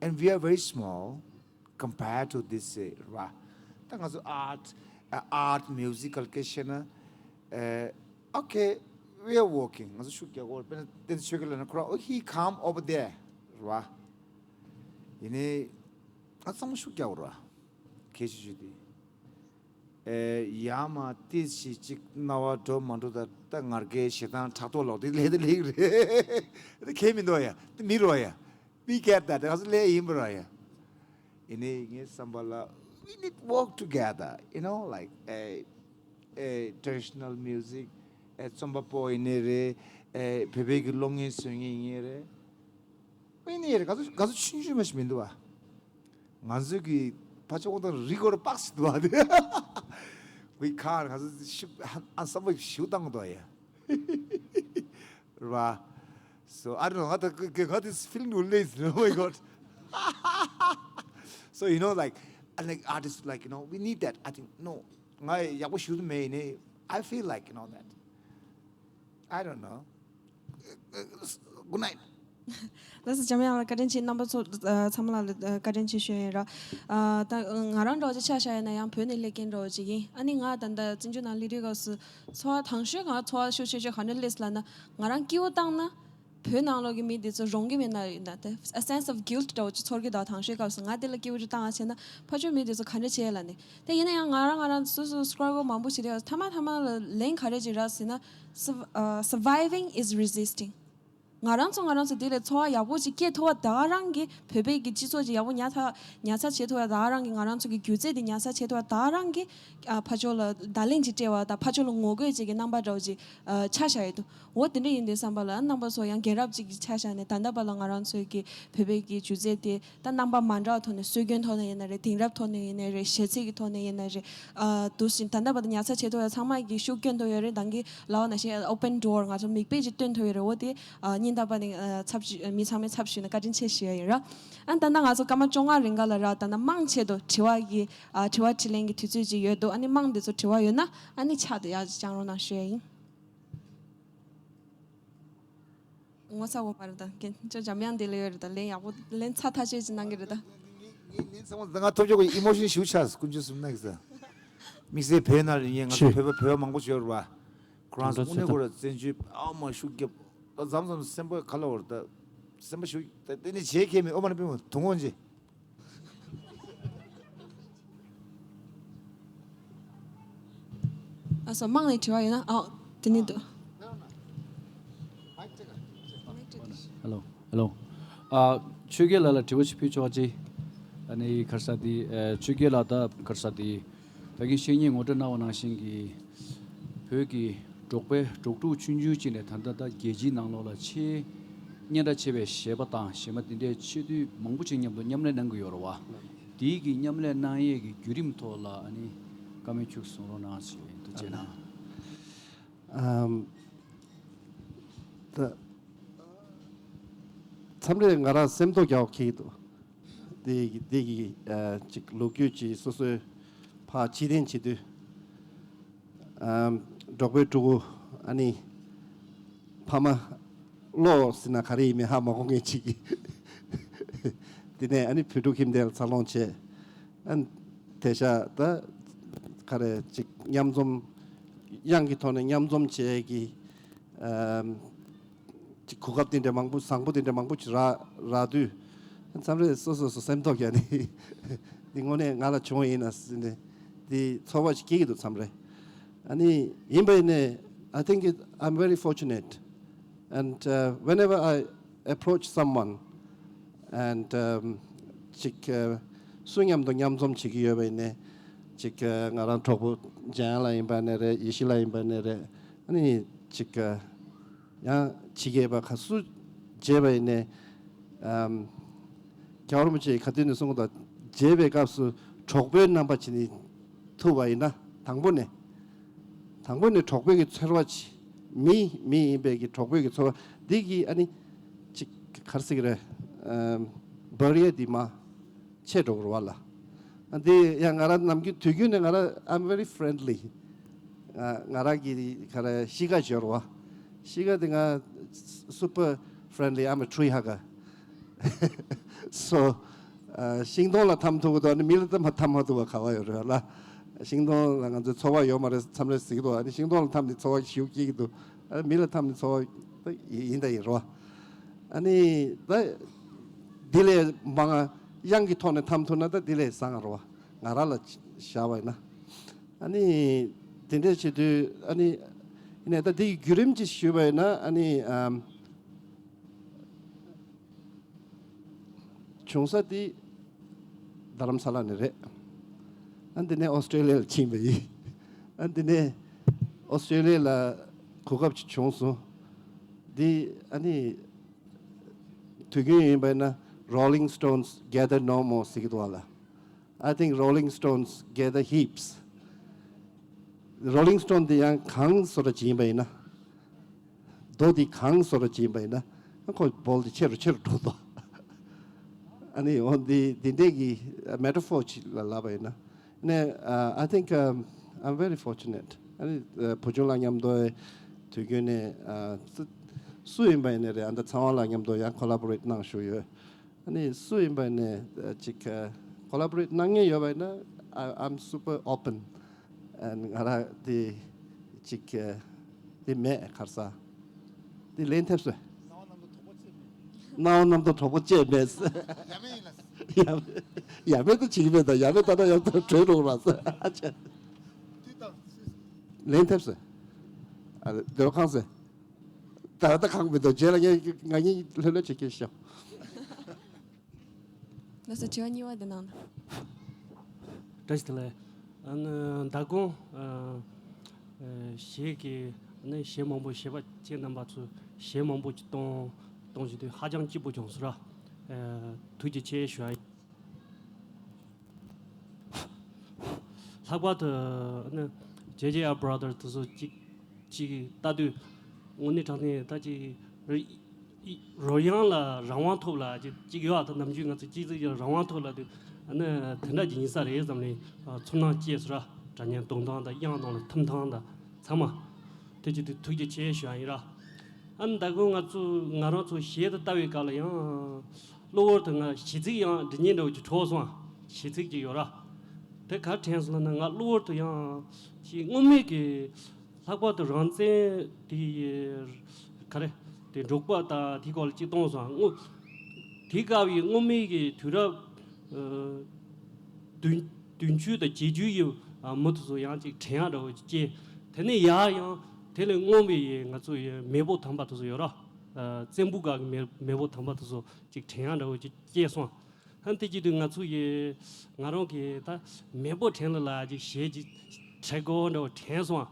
And we are very small compared to this, uh, ར། ད་ང་ཚོ་art, uh, art, musical སྐད་བཤད་ན། Uh, okay, we are working. ང་ཚོ་ཤུགས་རྒྱག་གི་ཡོད་རེད། དཔེར་ན་བསྟན་འཛིན་ཆོས་སྐྱིད་ལབ་ན་ཁོ་རང་། Oh, he come over there ར། ཡིན་ནའི་ང་ཚང་མ་ཤུགས་རྒྱག་གི་ཡོད་རེད། གལ་ཆེ་ཤོས་དེ། ཨེ། ཡར་མར་ཏོག་ཙམ་ཅིག་རྣ་བ་འགྲོ་མ་འགྲོ། ད་ད་ངར་སྐད་ཞེ་སྡང་ཕྲག་དོག་ལོག་དེ་ལས་དེ་ལས་རེད། དེ་གལ་མི་འདུག་ཡ། དེ་མི་རོ་ཡ། We get that. ང་ཚོ་ལས་ཡིན་པ་ར་ཡ། ཡིན་ནའི་ངའི་བསམ་པ་ལ། We need work together, you know, like, ཨེ། ཨེ། Traditional music. ཨེ། རྩོམ་པ་པོ་ཡིན་ནའི་རེད། ཨེ། བོད་པའི་གི་གློག་བརྙན་བཟོ་མཁན་ཡིན་ནའི་རེད། ཡིན་ནའི་རེད། ང་ཚོ་ང་ཚོ་ཆུང་ཆུང་མ་ཞིག་མི་འདུག་བ། ང་ཚོའི་གི་ཕ་ཆོས་ཁོ་དང་རི་སྐོར་པགས་སུ་འདུག་བ་དེ། We can't. ང་ཚོ་ཤུགས་ཨ་བསམ་པ་ཞིག་བཏང་འདུག་ཡ། རེད་བ། So I don't know. ང་ད་ག་ག་this feeling will lace. Oh my God. So, you know, like, and, like, artists, like, you know, we need that. I think, no. ང་ཡག་པོ་ཞུ་མེད་ནི། I feel like, you know, that. I don't know. Good night. ལགས་སོ། འཇམ་དབྱངས་ལགས་བཀའ་དྲིན་ཆེ། རྣམ་པ་ཚོ་ཚང་མ་ལ་བཀའ་དྲིན་ཆེ་ཞུ་ཡིན་ར། ད་ང་རང་འདྲ་བོ་ཅིག་ཆ་བཞག་ཡིན་ན་ཡང་བོད་ནས་སླེབས་མཁན་འདྲ་བོ་ཅིག་ཡིན། ཨ་ནི་ང་ད་ལྟ་བཙན་བྱོལ་ནང་སླེབས་དུས་སྐབས་སུ་ཚོར་བ་དང་ཤོས་གང་ཚོར་བ་ཤུགས་ཆེ་ཤོས་ག་འདྲ་སླེབས་ལབ་ན། ང་རང་སྐྱིད་པོ་བཏང་ན་བོད་ནང་ལོགས་ཀྱི་མི་དེ་ཚོ་རུང་གི་མེད་ན་ཡིན་ན། དེ་a sense of guilt འདྲ་བོ་ཅིག་ཚོར་གི་འདུག་དང་ཤོས་སྐབས་སུ་ང་དེ་ལ་སྐྱིད་པོ་ཅིག་བཏང་བ་བྱས་ན་ཕ་ཆོས་མི་དེ་ཚོ་ག་འདྲ་བྱས་ལབ་ནས། དེ་ཡིན་ན་ཡང་ང་རང་ང་རང་སོ་སོ་struggle མང་པོ་བྱེད་དུས་མཐའ་མ་མཐའ་མ་ལ་ལན་ག་རེ་ཅིག་རག་ཟེར་ན། Surv- uh, surviving is resisting. ང་རང་ཚོ་ང་རང་ཚོ་དེ་ལས་འཚོ་བ་ཡག་པོ་ཅིག་སྐྱེལ་ཐུབ་པ་ད་ག་རང་གི་བོད་པའི་གི་སྤྱི་ཚོགས་ཅིག་ཡག་པོ་ཉར་ཚགས་ཉར་ཚགས་བྱེད་ཐུབ་པ་ད་ག་རང་གི་ང་རང་ཚོ་གི་སྒྱུ་རྩལ་དེ་ཉར་ཚགས་བྱེད་ཐུབ་པ་ད་ག་རང་གི་ཨ་ཕ་ཕྱོགས་ལ་བརྡ་ལན་ཅིག་སྤྲད་པ་དང་ཕ་ཕྱོགས་ལ་ངོ་རྒོལ་ཅིག་གི་རྣམ་པ་འདྲ་བོ་ཅིག་ཨ་ཆ་བཞག་ཡོད་འདུག་འོ་དེ་འདྲ་ཡིན་དུས་ཙམ་པ་ལ་རྣམ་པ་ཚོ་ཡང་རྒན་རབས་ཅིག་གི་ཆ་བཞག་ནས་ད་ལྟ་བར་ལ་ང་རང་ཚོའི་གི་བོད་པའི་གི་སྒྱུ་རྩལ་དེ་ད་རྣམ་པ་མ་འདྲ་བ་ཐོག་ནས་སྲོལ་རྒྱུན་ཐོག་ནས་ཡིན་ན་རེད། དེང་རབས་ཐོག་ནས་ཡིན་ན་རེད། གཞས་ཚིག་གི་ཐོག་ནས་ཡིན་ན་རེད། ཨ་འདུག་སེ་ད་ལྟ་བར་དུ་ཉར་ཚགས་བྱེད་ཐུབ་ཡ་ཚང་མ་གི་ཤུགས་སྐྱོན་ཐུབ་ཡོད་རེད། ད་གིན་ལབ་པ་ནང་བཞིན་open door ང་ཚོ་མིག་དཔེ་ཅིག་སྟོན་ཐུབ་ཡོད་རེད། འོ་དེ་ཨ་སྙིང་ཐག་པ་ནས་ཨ་ཚབ་ཞུ་མི་ཚང་མས་ཚབ་ཞུས་ནས་བཀའ་དྲིན་ཆེ་ཞུ་ཡ་ཡིན་ར། ཨ་ད་ལྟ་ང་ཚོ་སྐར་མ་བཅོ་ལྔ་རིང་ག་ལ་ར་ད་ལྟ་དམངས་ཆེད་དུ་དྲི་བ་གི་ཨ་དྲི་བ་དྲིས་ལན་གྱི་དུས་ཚོད་ཅིག་ཡོད་འདུག་ཨ་ནི་དམངས་འདི་ཚོ་དྲི་བ་ཡོད་ན་ཨ་ནི་ཕྱག་དེ་ཡར་ཅིག་བརྐྱང་རོགས་གནང་ཞུ་ཡ་ཡིན། ངོ་ཚ་བོ་མ་རེད་ད། ཁྱེད་ཚོ་འཇམ་དབྱངས་འདི་ལ་ཡོད་རེད་ད། ལན་ཡག་པོ་ལན་ཚ་ཐག་ཆོད་ཅིག་གནང་གི་རེད་ད། ངས་ངས་ཚང་མ་ང་ཐོབ་ཆོག་གི་emotion ཞིག་ཆགས་སོང་། དཀོན་མཆོག་གསུམ་ན་གི་ས། དམིགས་བསལ་བོད་ནང་ལ་ངས་ང་ཚོ་བོད་པ་བོད་པ་མང་པོ་ཅིག་ཡོད་རེད་བ། ཁོ་རང་ཚོ་དངོས་གནས་ཁོ་ར་བཙན་བྱོལ་ཨ་མ་ཤུགས་རྒྱབ། ད་མཚམས་མཚམས་སེམས་པ་ག་ལ་བོར་ད། སེམས་པ་ཤུགས་ད་དེ་ནས་བྱེད་མཁན་མི་ཨོ་མ་ན་པི་མོ་དུང་འོན་ཅི། ཨ་སོ་དམངས་ནས་དྲི་བ་ཡོད་ན་ཨ་དེ་ནས་འདུག་ཧེ་ལོ། ཧེ་ལོ། ཨ་ཆོས་རྒྱལ་ལགས་ལ་དྲི་བ་ཞིག་ཕུལ་ཆོག་ཅིག་ཨ་ནི་ག་རེ་ཟེར་དེ་ཨ་ཆོས་རྒྱལ་ལགས་ད་ག་རེ་ཟེར་དེ་ད་གིན་བཤེས་གཉེན་ངོ་སྤྲོད་གནང་བ་ནང་བཞིན་གྱི་བོད་ཀྱི་འབྲོག་པའི་འབྲོག་ཕྲུག་ཆུང་ཆུང་ཅིག་ནས་ད་ལྟ་ད་རྒྱལ་སྤྱིའི་ནང་ལོགས་ལ་ཆེས་སྙན་གྲགས་ཆེ་བའི་གཞས་པ་དང་གཞས་མ་དེ་འདྲའི་ཆེས་མཐོའི་མང་པོ་ཅིག་མཉམ་དུ་མཉམ་ལས་གནང་གི་ཡོད་རེད་བ། དེའི་གི་མཉམ་ལས་གནང་ཡས་ཀྱི་བརྒྱུད་རིམ་ཐོག་ལ་ཨ་ནི་ བཀའ་མོལ་ཁྱུག་གསུང་རོགས་གནང་ཞེས་འདུག་ཅེ་ན། ཨམ། ད། མཚམས་རེ་ང་རང་སེམས་ཐོག་རྒྱག་འཁེལ་གྱི་འདུག་དེ་དེ་གི་ཨ་ཅིག་ལོ་རྒྱུས་ཅིག་སོ་སོའི་ཕར་ཕྱིར་འཐེན་བྱེད་དུས། ཨམ། འབྲོག་པའི་ཕྲུ་གུ་ཨ་ནི་ཕ་མ་བློ་ཟིན་ན་ག་རེ་ཡིན་མིན་ཧ་མ་གོ་མཁན་ཅིག་གིས། དེ་ནས་ཨ་ནི་བོད་ཕྲུག་ཁྱིམ་སྡེ་ལ་འཚར་ལོངས་བྱས། ཨ་ནི་དེང་སང་ད་ག་རེ་ཅིག་མཉམ་འཛོམས། དབྱངས་ཀྱི་ཐོག་ནས་མཉམ་འཛོམས་བྱས་ཀྱི། ཨམ། ཅིག་གོ་སྐབས་དེ་འདྲ་མང་པོ་བཟང་པོ་དེ་འདྲ་མང་པོ་ཅིག་རག་རག་དུས། མཚམས་རེ་སོ་སོ་སོ་སེམས་ཐོག་རྒྱག་ནས། འདི་དངོས་གནས་ང་ལ་བྱུང་བ་ཡིན་ན་ཟེར་ནས་འདི་ཚོར་བ་ཞིག་སྐྱེ་གི་འདུག་མཚམས་རེ། ཨ་ནི་ཡིན་པ་ཡིན་ནས། I think it, I'm very fortunate, and uh, whenever I approach someone and um, ཅིག་ཨ་སུ་མཉམ་དུ་མཉམ་འཛོམས་བྱེད་ཀྱི་ཡོད་པ་ཡིན་ནས། ཅིག་ཨ་ང་རང་གྲོགས་པོ་འཇམ་དབྱངས་ལགས་ཡིན་པ་ནས་རེད། ཡེ་ཤེས་ལགས་ཡིན་པ་ནས་རེད། ཨ་ནི་ཅིག་ཨ་ཡང་ཕྱི་རྒྱལ་པ་ཁ་སུ་མཇལ་བ་ཡིན་ནས། ཨམ། རྒྱལ་བ་རིན་པོ་ཆེས་ག་དུས་ནས་གསུངས་པ་དང་། མཇལ་བའི་སྐབས་སུ་གྲོགས་པོའི་རྣམ་པ་བྱས་ནས་ཐུག་པ་ཡིན་ན། དང་པོ་ནས། དང་པོ་ནས་གྲོགས་པོའི་གི་ཚོར་བ་ཅིག་མི་མི་ཡིན་པའི་གི་གྲོགས་པོའི་གི་ཚོར་བ་འདི་གི་ཨ་ནི་ཅིག་ག་རེ་ཟེར་གི་རེད། ཨམ། བེ་རི་ཡར་འདི་མར་ཆད་འགྲོ་གི་རེད་པ་ལགས། ཨ་འདི་ཡང་ང་རང་ནམ་རྒྱུན་དུས་རྒྱུན་ནས་ང་རང་I'm very friendly. ང་ང་རང་གི་ག་རེ་གཤིས་ཀ་ཅིག་ཡོད་རེད་པ། གཤིས་ཀ་དེ་ང་super friendly, I'm a tree hugger. So ཨ་ཤིང་སྡོང་ལ་འཐམ་ཐུབ་ཀྱི་འདུག་ཨ་ནི་མི་ལ་འཐམ་འཐམ་མ་ཐུབ་པ་ག་པར་ཡོད་རེད་ལགས། ཤིང་སྡོང་ལ་ང་ཚོའི་ཚོར་བ་ཡོད་མ་རེད་མཚམས་རེ་ཟེར་གྱི་འདུག་ཨ་ནི་ཤིང་སྡོང་ལ་འཐམ་ནས་ཚོར་བ་ཞེ་པོ་སྐྱེ་གི་འདུག་ཨ་ནི་མི་ལ་འཐམ་ནས་ཚོར་བ་ཡིན་ད་ཡིན་རེད་པ། ཨ་ནི་ད་འདི་ལས་མང་ང་དབྱངས་ཀྱི་ཐོག་ནས་འཐམ་ཐུབ་ན་ད་འདི་ལས་བཟང་ང་རེད་པ། ང་རང་ལ་བཞག་པ་ཡིན་ན། ཨ་ནི་དེ་འདྲ་བྱེད་དུས་ཨ་ནི་ཡིན་ནའི་ད་འདི་ཡི་བརྒྱུད་རིམ་ཅིག་ཞུས་པ་ཡིན་ན། ཨ་ནི་ཨམ། བྱུང་ས་དེ་རྡ་རམ་ས་ལ་ནས་རེད། ཨ་འདི་ནས་ཨོ་སི་ཀྲེ་ལི་ཡ་ལ་ཕྱིན་པ་ཡིན། ཨ་འདི་ནས་ཨོ་སི་ཀྲེ་ལི་ཡ་ལ་གོ་སྐབས་ཅིག་བྱུང་སོང་། འདི་ཨ་ནི་དུས་རྒྱུན་ཡིན་པ་ཡིན་ན། Rolling Stones gather no more ཟེར་གྱི་འདུག་པ་ལགས། I think Rolling Stones gather heaps. Rolling Stone དེ་ཡང་གང་བཟོ་འདྲ་ཅིག་ཡིན་པ་ཡིན་ན། རྡོ་དེ་གང་བཟོ་འདྲ་ཅིག་ཡིན་པ་ཡིན་ན། ཁོ་བོལ་དེ་ཆེ་རུ་ཆེ་རུ་འགྲོ་འདུག་ཨ་ནི་འོ་འདི་འདི་འདྲའི་གི་མེ་ཊ་ཕོར་ཅིག་ལ་ལབ་པ་ཡིན་ན། ནས་ཨ་I think um, I'm very fortunate. ཨ་ནི་ཨ་བུ་ཆུང་ལགས་མཉམ་དུ་དུས་རྒྱུན་ནས་ཨ་སུ་སུ་ཡིན་པ་ཡིན་ནའི་རེད། ཨ་ད་ཚེ་དབང་ལགས་མཉམ་དུ་ཡང་ཀོ་ལ་བོ་རེཊ་གནང་བཞུགས་ཡོད། ཨ་ནི་སུ་ཡིན་པ་ནས་ཅིག་ཀོ་ལ་བོ་རེཊ་གནང་མཁན་ཡོད་པ་ཡིན་ན། I- I'm super open. ཨ་ང་རང་དེ་ཅིག་དེ་མེད་ག་རེ་ཟ། དེ་ལན་ཐེབས་སོང་། སྣང་བ་རྣམ་རྟོག་གྲོགས་པོ་བཅས་མེད། ཡ་མེད་ཡིན་ལ། ཡ་མེད་ཡ་མེད་དུ་བྱེད་ཀྱི་མེད་ད། ཡ་མེད་ལྟ་ན་ཡང་ད་བྲོས་འགྲོ་ར་ཟེར། ཨ་ཅེ། དུས་དང་། ལན་ཐེབས་སོང་། ཨ་སྡེ་པ་ཁང་ཟེར། ད་ལྟ་གང་མི་འདུག་རྗེས་ལ་ངས་ང་གཉིས་ལྷོད་ལྷོད་བྱེད་ཀྱི་ཤོག་ལགས་སོ། དྲི་བ་གཉིས་པ་འདི་གནང་ན། བཀྲ་ཤིས་བདེ་ལེགས། ཨ་ནི་མདང་དགོང་ཨ་ཨ་གཞས་ཀྱི་ཨ་ནི་གཞས་མང་པོ་གཞས་པ་ཁྱེད་རྣམ་པ་ཚོས་གཞས་མང་པོ་ཅིག་གཏོང་གཏོང་བཞིན་དུས་ཧ་ཅང་སྐྱིད་པོ་བྱུང་སོང་ར། ཨ་ཐུགས་རྗེ་ཆེ་ཞུ་ཡ་ཡིན། ལྷག་པར་དུ་ཨ་ནི་ཇེ་ཇེ་ཨར་བྷ་ར་དར་དེ་ཚོ་གཅིག་གཅིག་ལྟ་དུས་དངོས་གནས་དྲང་གནས་ད་ཅིག་རོལ་དབྱངས་ལ་རང་དབང་ཐོབ་ལ་ཅིག་གཅིག་ཡོད་ཨ། ད་ནམ་རྒྱུན་ང་ཚོ་གཅིག་ཅིག་རང་དབང་ཐོབ་ལ་དུས་ཨ་ནི་དེ་འདྲ་ཅིག་ཡིན་ས་རེད་བསམ་ནས་ཚོར་སྣང་སྐྱེས་སོང་ར། སྒྲ་སྙན་གཏོང་སྟངས་དང་དབྱངས་སྟོང་ལ་ཐིམ་སྟངས་དང་ཚང་མ། དེ་ཅིག་དུས་ཐུགས་རྗེ་ཆེ་ཞུ་ཡ་ཡིན་ར། ཨ་ནི་ད་དགོང་ང་ཚོ་ང་རང་ཚོ་གཞས་དེ་ལྟ་བའི་སྐབས་ལ་ཡང་། གློ་བུར་དུ་ང་གཞས་ཚིག་ཡང་འབྲི་སྙིང་འདྲ་བོ་ཅིག་བྲོ་སོང་ཨ། གཞས་ཚིག་ཅིག་ཡོད་ར། དེ་ག་དྲན་སོང་ལབ་ན་ང་གློ་བུར་དུ་ཡང་ཅིག་སྔོན་མའི་གི་ལྷག་པར་དུ་རང་བཙན་དེ་ག་རེ་དེ་འབྲོག་པ་དང་དེ་སྐོར་ལ་ཅིག་གཏོང་སོང་ཨ། སྔོན་དེ་སྐབས་ཡི་སྔོན་མའི་གི་དུས་རབས་ཨ་བདུན་བདུན་ཅུ་དང་བརྒྱད་ཅུ་ཡི་ཨ་མི་དེ་ཚོ་ཡང་ཅིག་དྲན་ཡག་འདྲ་བོ་ཅིག་སྐྱེས། དེ་ནས་ཡར་ཡང་དེ་ལས་སྔོན་མའི་ཡི་ང་ཚོ་ཡི་མེས་པོ་དམ་པ་དེ་ཚོ་ཡོད་ར། ཨ་བཙན་པོའི་སྐབས་ཀྱི་མེས་མེས་པོ་དམ་པ་དེ་ཚོ་ཅིག་དྲན་ཡག་འདྲ་བོ་ཅིག་སྐྱེས་སོང་། ཧན་དེ་གྱི་དུས་ང་ཚོ་ཡི་ང་རང་གི་ད་མེས་པོ་དྲན་ལ་ལ་ཅིག་གཞས་ཅིག་བྲི་དགོས་འདྲ་བོ་དྲན་སོང་།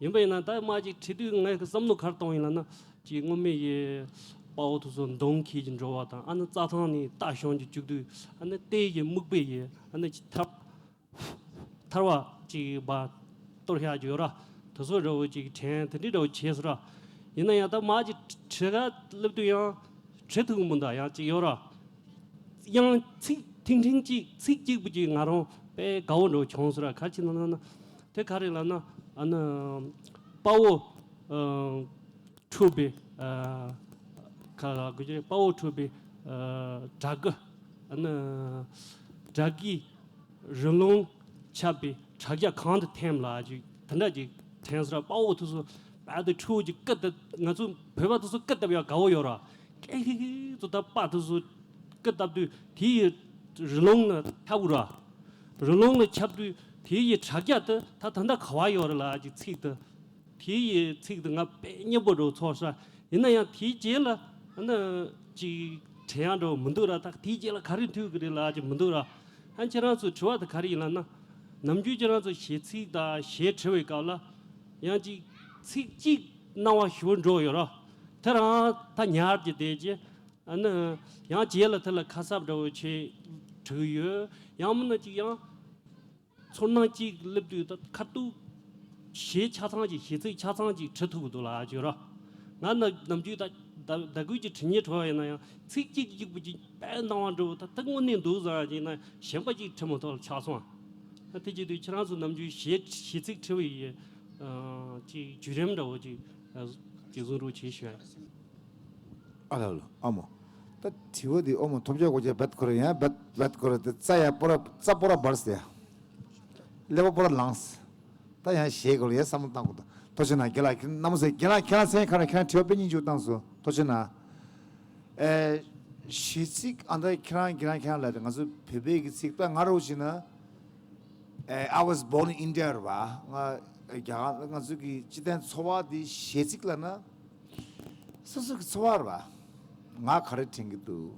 ཡིན་པ་ཡིན་ན་ད་མ་ཅིག་བྲི་དུས་ངའི་བསམ་བློ་ག་རེ་གཏོང་ཡིན་ལབ་ན། ཅིག་སྔོན་མའི་ཡི་དཔའ་བོ་དེ་ཚོ་མདུང་ཁྱེར་གྱི་འགྲོ་བ་དང་། ཨ་ནི་རྩྭ་ཐང་ནས་རྟ་ཞོན་གྱི་བཅུག་དུས་ཨ་ནི་རྟའི་ཡི་སྨུག་པའི་ཡི་ཨ་ནི་ཅིག་ཐབ། ཐར་བ་ཅིག་བ་གཏོར་བཞག་རྒྱུ་ཡོད་ར། དེ་ཚོ་འདྲ་བོ་ཅིག་དྲན་དེ་འདྲའི་འདྲ་བོ་བྱས་སོང་ར། ཡིན་ན་ཡང་ད་མ་ཅིག་བྲིས་ག་སླེབས་དུས་ཡང་བྲིས་ཐུབ་ཀྱི་མི་འདུག་ཡང་ཅིག་ཡོད་ར། ཡང་ཚིག་ཐིང་ཐིང་གཅིག་ཚིག་གཅིག་པུ་གཅིག་ང་རང་དཔེ་དགའ་བོ་འདྲ་བོ་བྱུང་སོང་ར། ག་རེ་བྱས་ན་ན་ན་དེ་ག་རེ་ལབ་ན་ཨ་ནི་དཔའ་བོ་ཨ་འཁྲུགས་པའི་ཨ་ག་ལ་གོ་ཅི་དཔའ་བོ་འཁྲུགས་པའི་ཨ་དྲག་གི་ཨ་ནི་དྲག་གི་རི་ལུང་ཁྱབ་པའི་དྲག་རྒྱ་གང་དུ་ཐིམ་ལ་ཅིག་དེ་འདྲ་ཅིག་དྲན་སོང་ར། དཔའ་བོ་དེ་ཚོ་དཔའ་དེ་འཁྲུགས་ཀྱི་སྐུ་དེ་ང་ཚོ་བོད་པ་དེ་ཚོ་སྐུ་བཏབ་ཡག་དགའ་བོ་ཡོད་ར། ཀེ་ཧི་ཧི་ཚོ་ད་དཔའ་དེ་ཚོ་སྐུ་བཏབ་དུས་དེ་ཡི་རི་ལུང་ལ་ཁྱབ་ར། རི་ལུང་ལ་ཁྱབ་དུས་དེ་ཡི་དྲག་རྒྱ་དེ་ད་ད་ལྟ་ག་བ་ཡོད་རེད་ལ་ཅིག་ཚིག་དེ། དེ་ཡི་ཚིག་དེ་ང་དཔེ་སྙན་པོ་འདྲ་བོ་ཚོར་ས། ཡིན་ན་ཡང་དེའི་རྗེས་ལ་ཨ་ནི་ཅིག་དྲན་ཡག་འདྲ་བོ་མི་འདུག་ར། ད་དེའི་རྗེས་ལ་ག་རེ་ཐོན་གི་རེད་ལ་ཅིག་མི་འདུག་ར། ཨ་ཁྱེད་རང་ཚོའི་དྲི་བ་དེ་ག་རེ་ཡིན་ལབ་ན། ནམ་རྒྱུན་ཁྱེད་རང་ཚོ་གཞས་ཚིག་དང་གཞས་བྲི་བའི་སྐབས་ལ་ཡང་ཅིག་ཚིག་གཅིག་སྣང་བ་ཞིབ་པོ་འགྲོ་ཡོད་ར། དེ་རང་ད་ཉར་གྱི་བསྡད་ཀྱི་ཨ་ནི་ཡང་རྗེས་ལ་དེ་ལ་ཁ་གསབ་འདྲ་བོ་བྱས་བྲི་གི་ཡོད། ཡང་མིན་ན་ཅིག་ཡང་། ཚོར་སྣང་གཅིག་སླེབས་དུས་ད་ཁ་ཐུག་གཞས་ཆ་ཚང་གཅིག་གཞས་ཚིག་ཆ་ཚང་གཅིག་བྲི་ཐུབ་ཀྱི་འདུག་ལ་ཅིག་ར། ང་ན་ནམ་རྒྱུན་ད་ད་ཟླ་དགུ་གཅིག་བྲི་སྙིང་བྲོ་བ་ཡིན་ན་ཡང་ཚིག་གཅིག་གཅིག་པུ་གཅིག་དཔེ་སྣང་བ་འགྲོ་ད་ད་དངོས་གནས་འདུག་བཟང་ཡིན་ན་གཞན་པ་གཅིག་བྲི་མ་ཐུབ་ལ་ཆགས་སོང་། ད་དེ་བྱེད་དུས་ཁྱེད་རང་ཚོ་ནམ་རྒྱུན་གཞས་གཞས་ཚིག་བྲི་བའི་ཡི་ཨ་ཅིག་བརྒྱུད་རིམ་འདྲ་བོ་ཅིག་ཨ་ཅིག་བཟུང་རོགས་བྱེད་ཞུ་ཡ། ཨ་ལ་ལ་ཨ་མོ། ད་དྲི་བ་འདི་ཨོ་མོ་ཐོབ་རྒྱག་གོ་རྒྱག་བད་ཁོ་ར་ཡང་བད་བད་ཁོ་ར་དེ་རྩ་ཡ་པོ་ར་རྩ་པོ་ར་འབར་སེ་ཡ། ཀླད་པ་པོ་ར་ལངས། ད་ཡང་གཞས་གོ་ལ་ཡ་བསམ་བློ་བཏང་གོ་ད། ཐོ་ཆེ་ན་རྒན་ལགས་ཁྱེད་རྣམ་སེ་རྒན་ལགས་ཁྱེད་རང་སེམས་ཁ་ར་ཁྱེད་རང་དྲི་བ་དཔེ་སྙིང་རྗེ་བཏང་སོང་ཐོ་ཆེ་ན། ཨེ། གཞས་ཚིག་ཨ་ད་ཁྱེད་རང་རྒན་ལགས་ཁྱེད་རང་ལ་ང་ཚོ་བོད་པའི་གི་ཚིག་ད་ང་རོ་ཆེ་ན། ཨེ། I was born in India ར་བ། ང་རྒྱ་གར་ང་ཚོ་གི་སྤྱི་བཏང་འཚོ་བ་འདི་གཞས་ཚིག་ལ་ན། སོ་སོ་གི་འཚོ་བ་ར་བ། ང་ག་རེ་དྲན་གི་འདུག་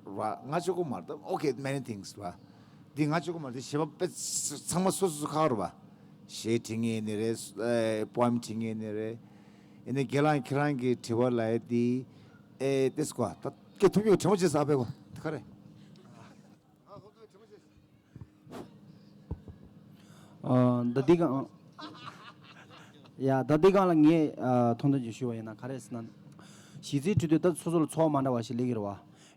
ར་བ། ང་གཅིག་པོ་མ་རེད་ད། Okay, many things ར་བ། འདི་ང་གཅིག་པོ་མ་རེད་དེ་གཞས་པ་དཔེ་ཚང་མ་སོ་སོ་སོ་ཁག་ར་བ། གཞས་བྲིས་མཁན་ནི་རེད། ཨེ། པོ་ཨེམ་བྲིས་མཁན་ནི་རེད། ཨེ་ནི་རྒན་ལགས་ཁྱེད་རང་གི་དྲི་བ་ལ་ཡ་འདི། ཨེ། ཏེ་སྐོ་ད་སྐད་ཐུབ་ཡོད་དྲི་མ་བྱེད་ས་ཨ་ཕེ་གོ་དེ་ག་རེད། ཨ། ད་འདི་གང་། ཡ། ད་འདི་གང་ལ་ངས་ཨ་ཐོང་ཐོང་ཅིག་ཞུ་བ་ཡིན་ན་ག་རེ་ཟེར་ན། གཞས་ཚིག་བྲིས་དུས་ད་སོ་སོ་ལ་ཚོར་བ་མ་འདྲ་བ་ཞིག་སླེབས་ཀྱི་རེད་བ།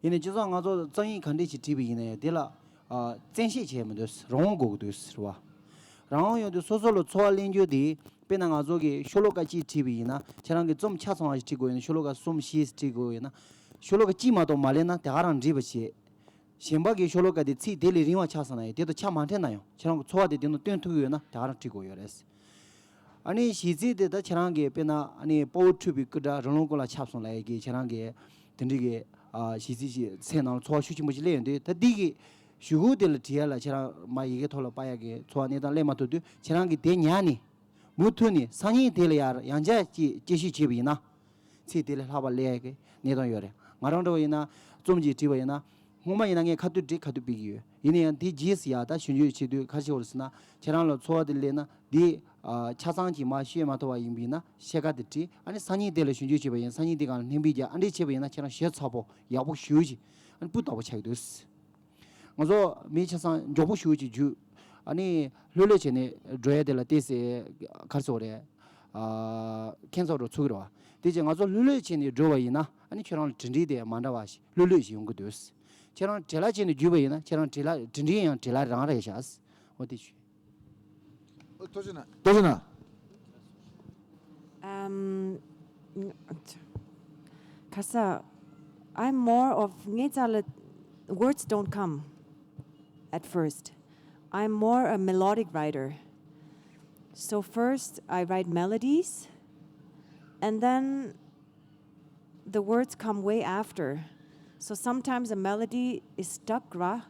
ཡིན་ནའི་སྤྱི་ཚོགས་ང་ཚོ་རྩོམ་ཡིག་ག་འདྲས་ཞིག་བྲིས་པ་ཡིན་ན་ཡང་དེ་ལ་ཨ་བཙན་ཤེད་བྱས་མི་འདུག་རང་དབང་དགོས་ཀྱི་འདུག་རེད་བ། རང་དབང་ཡོང་དུས་སོ་སོ་ལ་ཚོར་བ་གླེང་རྒྱུ་དེ་དཔེར་ན་ང་ཚོ་གི་ཤོ་ལོ་ཀ་གཅིག་བྲིས་པ་ཡིན་ན་ཁྱེད་རང་གི་རྩོམ་ཆ་ཚང་བ་ཞིག་བྲིས་དགོས་ཡིན་ན་ཤོ་ལོ་ཀ་གསུམ་བཞི་བྲིས་དགོས་ཡིན་ན་ཤོ་ལོ་ཀ་གཅིག་མ་གཏོགས་མ་སླེབས་ན་དེ་ག་རང་འགྲིག་པ་བྱེད། གཞན་པ་གི་ཤོ་ལོ་ཀ་དེ་ཚིག་དེ་ལས་རིང་བ་ཆགས་སོང་ན་ཡང་དེ་དང་ཆ་མ་འཕྲད་ན་ཡང་ཁྱེད་རང་གི་ཚོར་བ་དེ་དེ་ནང་སྟོན་ཐུབ་ཀྱི་ཡོད་ན་དེ་ག་རང་འགྲིག་གི་ཡོད་རེད། ཨ་ནི་གཞས་ཚིག་དེ་ད་ཁྱེད་རང་གི་དཔེར་ན་ཨ་ནི་དཔའ་བོ་འཁྲུགས་པའི་སྐུ་འདྲ་རི་ལུང་ཀུན་ལ་ཁྱབ་སོང་ལབ་ཡས་ཀྱི་ཁྱེད་རང་གི་དེ་འདྲའི་གི་ཨ་གཞས་ཚིག་ཞིག་སེམས་ནང་ལ་ཚོར་བ་ཤུགས་ཆེན་པོ་ཞིག་སླེབས་ཡོང་དུས་ད་འདི་གི་གཞུག་གུ་དེ་ལ་བྲིས་ཡ་ལ་ཁྱེད་རང་མ་ཡི་གེ་ཐོག་ལ་པ་ཡ་གི་ཚོར་བ་གནས་སྟངས་སླེབས་མ་ཐུབ་དུས་ཁྱེད་རང་གི་དེ་ཉར་ནས་མུ་མཐུད་ནས་སང་ཉིན་དེ་ལ་ཡར་ཡང་བསྐྱར་ཅིག་དཔྱད་ཞིབ་བྱས་པ་ཡིན་ན། ཚིག་དེ་ལས་ལྷག་པ་སླེབས་ཡ་གི་གནས་སྟངས་ཡོད་རེད། ང་རང་འདྲ་བོ་ཡིན་ན་རྩོམ་ཅིག་བྲིས་པ་ཡིན་ན། སྔོན་མ་ཡིན་ན་ངས་ཁ་ཐུག་བྲིས་ཁ་ཐུག་སྤེལ་གྱི་ཡོད། ཡིན་ན་ཡང་དེ་རྗེས་སུ་ཡ་ད་ཞིབ་འཇུག་བྱེད་དུས་ག་རེ་བྱེད་དགོས་རེད་ཟེར་ན་ཁྱེད་རང་ལ་ཚོར་བ་དེ་སླེབས་ན་དེ་ཨ་ཆ་ཚང་གཅིག་མར་བཤད་མ་ཐུབ་པ་ཡིན་པ་ཡིན་ན་ཕྱེད་ཀ་དེ་བྲིས་ཨ་ནི་སང་ཉིན་དེ་ལ་ཞིབ་འཇུག་བྱས་པ་ཡིན་སང་ཉིན་དེ་སྒང་ལ་སྙན་སྤེལ་རྒྱག་ཨ་འདྲས་བྱས་པ་ཡིན་ན་ཁྱེད་རང་ཞེ་ཚ་པོ་ཡག་པོ་ཞེ་པོ་ཅིག་ཨ་ནི་སྤུས་དག་པོ་ཆགས་ཀྱི་འདུག་ང་ཚོ་མི་ཆ་ཚང་མགྱོགས་པོ་ཞེ་པོ་ཅིག་འཇུག་ཨ་ནི་ལྷོད་ལྷོད་བྱས་ནས་འགྲོ་ཡ་དེ་ལ་ཏོག་ཙམ་ག་རེ་ཟེར་དགོས་རེད། ཨ་ཁྱད་མཚར་པོ་ཚོར་གྱི་རེད་བ། དེ་བྱས་ང་ཚོ་ལྷོད་ལྷོད་བྱས་ནས་འགྲོ་བ་ཡིན་ན་ཨ་ནི་ཁྱོད་རང་ལ་གྲ་སྒྲིག་དེ་མ་འདྲ་བ་ཞིག་ལྷོད་ལྷོད་ཞིག་ཡོང་གི་འདུག་ཁྱེད་རང་བྲེལ་བ་བྱས་ནས་བརྒྱུད་པ་ཡིན་ན་ཁྱེད་རང་བྲེལ་བ་གྲ་སྒྲིག་ཡང་བྲེལ་བ་རང་རེད་ཤག་འོ་དེ་ཞུ། ཨོ་ཐུགས་རྗེ་གནང་། ཐུགས་རྗེ་གནང་། Um, ཁ་ས། I'm more of ངའི་རྩ་ལ་words don't come at first. I'm more a melodic writer. So first I write melodies, and then the words come way after. So sometimes a melody is stuck ར།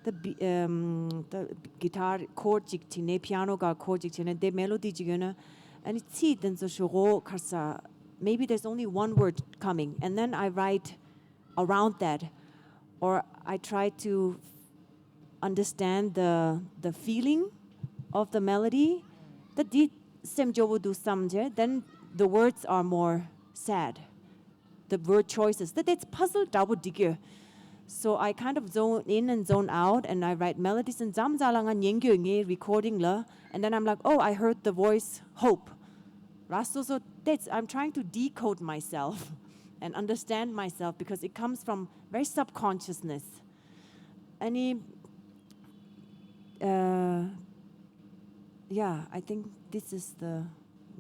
The, um, the guitar chord ཅིག་བྱས་ནས་piano ག་chord ཅིག་བྱས་ནས་དེ་melody ཅིག་ཡོད་ན། ཨ་ནི་ཚིག་དེ་ཚོ་ཞུ་གོ་ཁར་ས། Maybe there's only one word coming, and then I write around that, or I try to understand the the feeling of the melody. ད་འདི་སེམས་སྐྱོ་བོ་འདུག་བསམ་རྗེས། Then the words are more sad. The word choices. ད་དེ་puzzle འདྲ་པོ་འགྲིག་གི། So I kind of zone in and zone out, and I write melodies and མཚམས་མཚམས་ལ་ང་ཉན་གྱི་ཡོད་ངའི་recording ལ། And then I'm like, "Oh, I heard the voice Hope." ར་སོ་སོ་that's, I'm trying to decode myself and understand myself because it comes from very subconsciousness. ཨ་ནི། ཨ། Yeah, I think this is the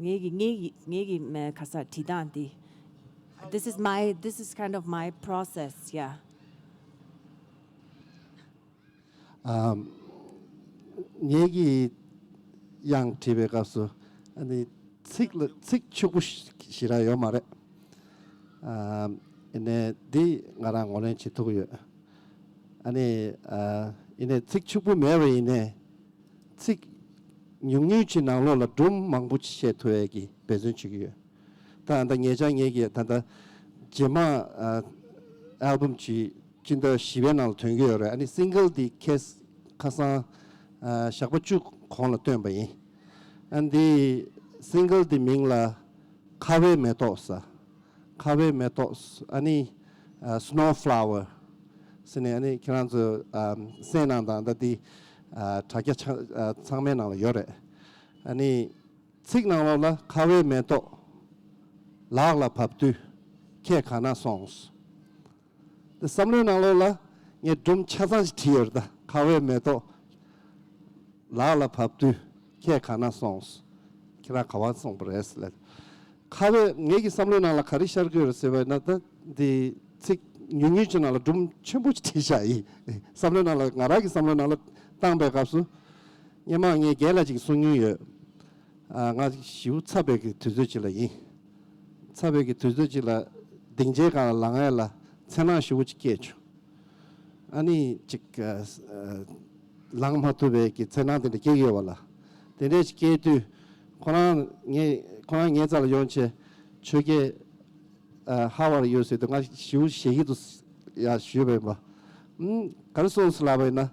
ངའི་གི་ངའི་གི་ངའི་གི་མ་ཁ་ས་བྲིས་སྟངས་འདི། This is my, this is kind of my process, yeah. ཨམ། ངེད་ཀྱིས་དབྱངས་བྲིས་པའི་སྐབས་སུ་ཨ་ནི་ཚིག་ལ་ཚིག་ཕྱུག་པོ་ཞིག་རག་ཡོད་མ་རེད། ཨམ། ཡིན་ནའི་འདི་ང་རང་ངོས་ལེན་བྱེད་ཐུབ་ཀྱི་ཡོད། ཨ་ནི། ཨ། ཡིན་ནའི་ཚིག་ཕྱུག་པོ་མེད་པ་ཡིན་ནའི། ཚིག་ཉུང་ཉུང་ཅིག་ནང་ལོགས་ལ་སྒྲུང་མང་པོ་ཅིག་བཤད་ཐུབ་ཡས་ཀྱི་འབད་བརྩོན་བྱེད་ཀྱི་ཡོད། ད་ད་ངེད་ཅག་ངེད་ཀྱིས་ད་ལྟ་རྗེས་མ་ཨ་ཨལ་བུམ་ཅིག་སྤྱི་ཟླ་བཞི་པའི་ནང་ལ་ཐོན་གྱི་ཡོད་རེད། ཨ་ནི་སིང་གལ་འདི་ཁ་ཁ་སང་ཨ་ཞག་པ་བཅུ་གོང་ལ་བཏོན་པ་ཡིན། ཨ་འདི་སིང་གལ་འདི་མིང་ལ་ཁ་བའི་མེ་ཏོག་ཟེར། ཁ་བའི་མེ་ཏོག་ཨ་ནི་ཨ་Snow Flower ཟེར་ནས། ཨ་ནི་ཁྱེད་རང་ཚོ་ཨ་གསན་གནང་དང་། ད་འདི་ཨ་དྲ་རྒྱ་ཆ་ཨ་ཚང་མའི་ནང་ལ་ཡོད་རེད། ཨ་ནི་ཚིག་ནང་ལོགས་ལ་ཁ་བའི་མེ་ཏོག་ལག་ལ་བབས་དུས་ཁྱེད་ག་ན་སོང་། དེ་བསམ་བློའི་ནང་ལོགས་ལ་ངས་སྒྲུང་ཆ་ཚང་ཞིག་བྲིས་ཡོད་རེད། ད་ཁ་བའི་མེ་ཏོག་ལག་ལ་བབས་དུས་ཁྱེད་ག་ན་སོང་། ཁྱེད་རང་ག་བ་སོང་པ་རེད་ཟེར་ལབ། ཁ་བའི་ངེད་ཀྱི་བསམ་བློའི་ནང་ལ་ག་རེ་ཤར་གྱི་ཡོད་རེད་ཟེར་བ་ཡིན་ན། ད་འདི་ཚིག་ཉུང་ཉུང་ཅིག་ནང་ལ་སྒྲུང་ཆེན་པོ་ཅིག་བྲིས་བཞག་ཡིན། བསམ་བློའི་ནང་ལ་ང་རང་གི་བསམ་བློའི་ནང་ལ་བཏང་པའི་སྐབས་སུ་སྔོན་མ་ངས་རྒན་ལགས་ཅིག་གིས་གསུང་མྱོང་ཡོད། ཨ། ང་ཞེ་པོ་ཚ་བའི་གི་དུས་ཚོད་ཅིག་ལ་ཡིན། ཚ་བའི་གི་དུས་ཚོད་ཅིག་ལ་སྡིངས་ཆའི་སྒང་ལ་ལངས་ཡས་ལ་འཚེར་སྣང་ཞེ་པོ་ཅིག་སྐྱེས་བྱུང་། ཨ་ནི་ཅིག་ཨ་ཨ་ལངས་མ་ཐུབ་པའི་གི་འཚེར་སྣང་དེ་འདྲ་སྐྱེ་གི་ཡོད་པ་ལ། དེ་འདྲ་ཞིག་སྐྱེས་དུས་ཁོ་རང་ངའི་ཁོ་རང་ངའི་རྩ་ལ་ཡོང་བྱས། ཁྱོད་ཀྱིས་ཨ་How are you ཟེར་དུས་ང་ཞེ་པོ་ཞེད་ཀྱི་འདུག་ཡ་ཞུས་པ་ཡིན་པ། ཨུམ། ག་རེ་གསུངས་སོང་ལབ་པ་ཡིན་ན།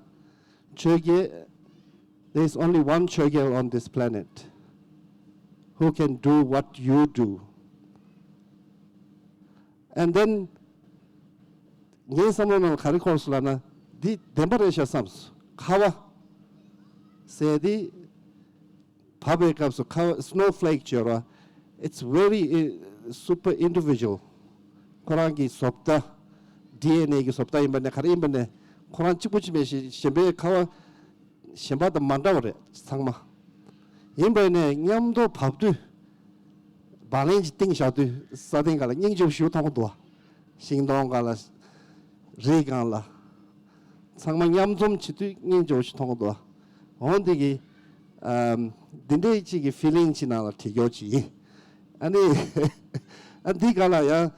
ཁྱོད་ཀྱིས། There's only one Chogyal on this planet who can do what you do. And then ངའི་བསམ་བློ་ནང་ལ་ག་རེ་འཁོར་སོང་ལབ་ན། འདི་བདེན་པ་རེད་ཤག་བསམས་སོང་། ཁ་བ་ཟེར་དེ་བབས་པའི་སྐབས་སུ་ཁ་བ་snowflake ཅེས་པ། It's very uh, super individual. ཁོ་རང་གི་བཟོ་ལྟ། ཌི་ཨེན་ཨེ་གི་བཟོ་ལྟ་ཡིན་པ་ནས་ག་རེ་ཡིན་པ་ནས་ཁོ་རང་གཅིག་པུ་གཅིག་མེད་ཞིག་གཞན་པའི་ཁ་བ་གཞན་པ་དང་མ་འདྲ་བ་རེད་ཚང་མ། ཡིན་པ་ནས་མཉམ་དུ་བབས་དུས་བག་ལེན་གྱི་སྟེང་བཞག་དུས་ས་སྟེང་སྒང་ལ་སྙིང་རྗེ་པོ་ཞིག་མཐོང་གི་འདུག་ཤིང་སྡོང་སྒང་ལ། རི་སྒང་ལ། ཚང་མ་མཉམ་འཛོམས་བྱེད་དུས་སྙིང་རྗེ་པོ་ཞིག་མཐོང་གི་འདུག་འོ་འདི་གི་ཨམ། འདི་འདྲའི་གཅིག་གི་ཕི་ལིང་ཅིག་ནང་ལ་བྲིས་རྒྱུ་ཅིག་ཡིན། ཨ་ནི་ཨ་འདི་ག་ལ་ཡང་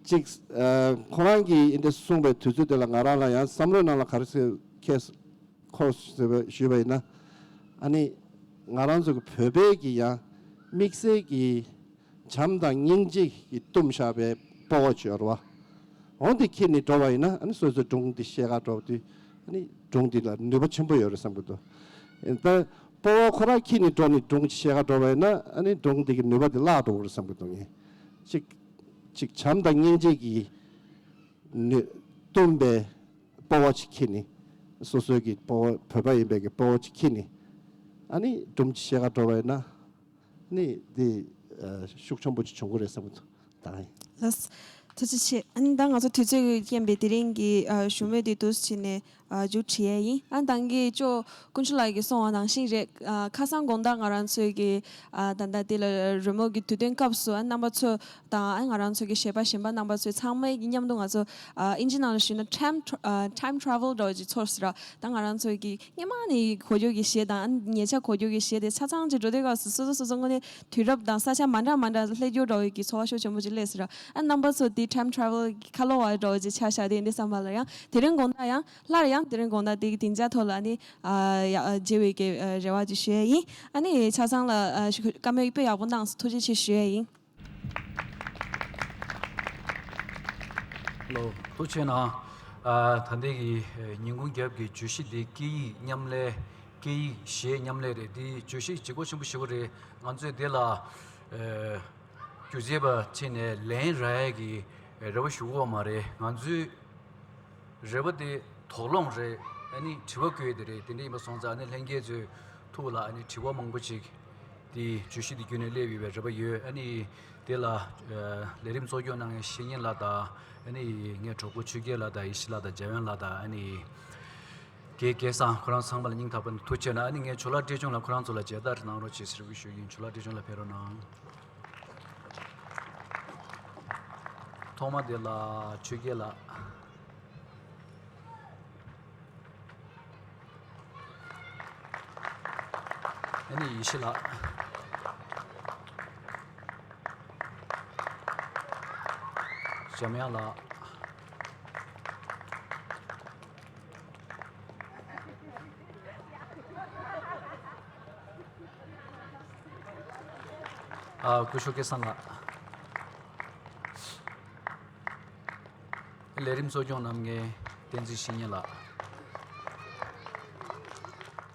ཅིག་ཨ་ཁོ་རང་གིས་འདི་འདྲ་གསུངས་པའི་དུས་ཚོད་དེ་ལ་ང་རང་ལ་ཡང་བསམ་བློའི་ནང་ལ་ག་རེ་ཟེར་ཁྱེད་ཁོ་ཞུས་པ་ཞུས་པ་ཡིན་ན། ཨ་ནི་ང་རང་ཚོ་གི་བོད་པའི་གི་ཡང་དམིགས་བསལ་གྱི་བྱམས་དང་སྙིང་རྗེ་གིས་བཏུམས་བཞག་པའི་སྤོ་བོ་ཅིག་ཡོད་རེད་བ། འོ་འདི་ཁྱེར་ནས་འགྲོ་བ་ཡིན་ན། ཨ་ནི་སོ་སོའི་སྒྲུང་འདི་བཤད་ག་འགྲོ་དུས། ཨ་ནི་སྒྲུང་འདི་ལ་ནུས་པ་ཆེན་པོ་ཡོད་རེད་བསམ་གྱི་འདུག་ད་སྤོ་བོ་ཁོ་རང་ཁྱེར་ནས་འགྲོ་ནས་སྒྲུང་ཅིག་བཤད་ག་འགྲོ་བ་ཡིན་ན། ཨ་ནི་སྒྲུང་འདི་གི་ནུས་པ་འདི་བརླག་འགྲོ་གི་རེད་བསམ་གྱི་འདུག་ངས་ཅིག་ཅིག་བྱམས་དང་སྙིང་རྗེ་གིས་ནུས་བཏུམས་པའི་སྤོ་བོ་ཅིག་ཁྱེར་ནས། སོ་སོའི་གི་སྤོ་བོ་བོད་པ་ཡིན་པའི་གི་སྤོ་བོ་ཅིག་ཁྱེར་ནས། ཨ་ནི་སྒྲུང་ཅིག་བཤད་ག་འགྲོ་བ་ཡིན་ན། ནི་འདི་ཤུགས་ཆེན་པོ་ཅིག་བྱུང་གི་རེད་བསམ་གྱི་འདུག་ད་ཡིན། ལགས། ཐུགས་རྗེ་ཆེ། ཨ་ནི་ད་ང་ཚོ་དུས་ཚོད་ཀྱི་རྐྱེན་པས་དེ་རིང་གི་ཨ་ཞུ་མོལ་འདི་འདུག་སེ་བྱས་ནས་ཨ་མཇུག་བསྒྲིལ་ཡས་ཡིན། ཨ་ནི་ད་གིན་ཅོ་དཀོན་མཆོག་ལགས་ཀྱིས་གསུངས་པ་ནང་བཞིན་རེད། ཨ་ཁ་སང་དགོང་དག་ང་རང་ཚོའི་གི་ཨ་ད་ལྟ་འདི་ལ་རོལ་མོ་གི་དུས་སྟོན་སྐབས་སུ་ཨ་རྣམ་པ་ཚོ་དང་ཨ་ང་རང་ཚོ་གི་གཞས་པ་གཞན་པ་རྣམ་པ་ཚོས་ཚང་མས་མཉམ་དུ་ང་ཚོ་ཨ་ཨིན་ཇི་ནང་ལ་ཞུས་ན་time tra- ཨ་time travel འདྲ་བོ་ཅིག་ཚོར་སོང་ར། ད་ང་རང་ཚོ་གི་སྔོན་མ་ནས་གོ་རྒྱུ་གི་གཞས་དང་། ཨ་ཉེ་ཆར་གོ་རྒྱུ་གི་གཞས་དེ་ཆ་ཚང་ཅིག་འགྲོ་དུས་སྐབས་སུ་སོ་སོ་སོ་སོ་དངོས་གནས་དུས་རབས་དང་ས་ཆ་མ་འདྲ་མ་འདྲ་སླེབས་རྒྱུ་འདྲ་བོ་གི་ཚོར་བ་ཤུགས་ཆེན་པོ་ཅིག་སླེབས་སོང་ར། ཨ་རྣམ་པ་ཚོ་དེ་time travel གི་ཁ་ལོ་བ་འདྲ་བོ་ཅིག་ཆགས་ཤག་དེ་འདི་བསམ་པ་ལ་ཡང་དེ་རིང་དགོང་དག་ཡང་སླར་ཡང་དེ་རིང་དགོང་དག་དེ་གི་སྡིངས་ཆ་ཐོག་ལ་ཨ་ནི་ཨ་ཡ་ཨ་མཇལ་བའི་གི་ཨ་རེ་བ་ཅིག་ཞུ་ཡས་ཡིན། ཨ་ནི་ཆ་ཚང་ལ་ཨ་ཤུ་བཀའ་མོལ་དཔེ་ཡག་པོ་གནང་སོང་། ཐུགས་རྗེ་ཆེ་ཞུ་ཡས་ཡིན། ལོ། ཐུགས་རྗེ་གནང་། ཨ་ད་ལྟའི་གི་ཨ་ཉིན་གུང་རྒྱབ་ཀྱི་བརྗོད་གཞི་འདི་སྐད་ཡིག་མཉམ་ལས། སྐད་ཡིག་གཞས་མཉམ་ལས་རེད། འདི་བརྗོད་གཞི་ལྗིད་ཁོག་ཆེན་པོ་ཞེ་པོ་རེད། ང་ཚོས་འདི་ལ་ཨ་སྒྱུ་རྩལ་པ་ཁྲིད་ནས་ལན་རག་ཡས་ཀྱི་རེ་བ་ཞུ་གི་ཡོད་མ་རེད། ང་ཚོས་ རེ་བ་དེ་དོགས་སློང་རེད། ཨ་ནི་དྲི་བ་བཀོད་དེ་རེད། དེ་འདྲ་ཡིན་པ་སོང་ཙང་ཨ་ནི་ལྷན་རྒྱས་ཚོའི་ཐུགས་ལ་ཨ་ནི་དྲི་བ་མང་པོ་ཅིག་དེ་བརྗོད་གཞི་དེ་བརྒྱུད་ནས་སླེབས་ཡོད་པའི་རེ་བ་ཡོད། ཨ་ནི་དེ་ལ་ལས་རིམ་གཙོ་སྐྱོང་གནང་མཁན་བཤེས་གཉེན་ལགས་དང་། ཨ་ནི་ངའི་གྲོགས་པོ་ཆོས་རྒྱལ་ལགས་དང་ཡེ་ཤེས་ལགས་དང་འཇམ་དབྱངས་ལགས་དང་། ཨ་ནི་དགེ་རྒན་ཚང་ཁོ་རང་ཚང་མ་ལ་སྙིང་ཐག་པ་ནས་ཐུགས་རྗེ་ཆེ་གནང་། ཨ་ནི་ངས་ཇོ་ལགས་བཀྲས་ལྗོངས་ལགས་ཁོ་རང་ཚོ་ལ་མཇལ་དར་གནང་རོགས་བྱེད་ཟེར་བའི་ཞུ་ཡིན། ཇོ་ལགས་བཀྲས་ལྗོངས་ལགས་ཕེབས་རོགས་གནང་། ཐོག་མ་དེ་ལ་ཆོས་རྒྱལ་ལགས། ཨ་ནི་ཡེ་ཤེས་ལགས། འཇམ་དབྱངས་ལགས། ཨ། སྐུ་ཞབས་སྐལ་བཟང་ལགས། ལས་རིམ་གཙོ་སྐྱོང་གནང་མཁན་བསྟན་འཛིན་བཤེས་གཉེན་ལགས།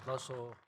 ལགས་སོ།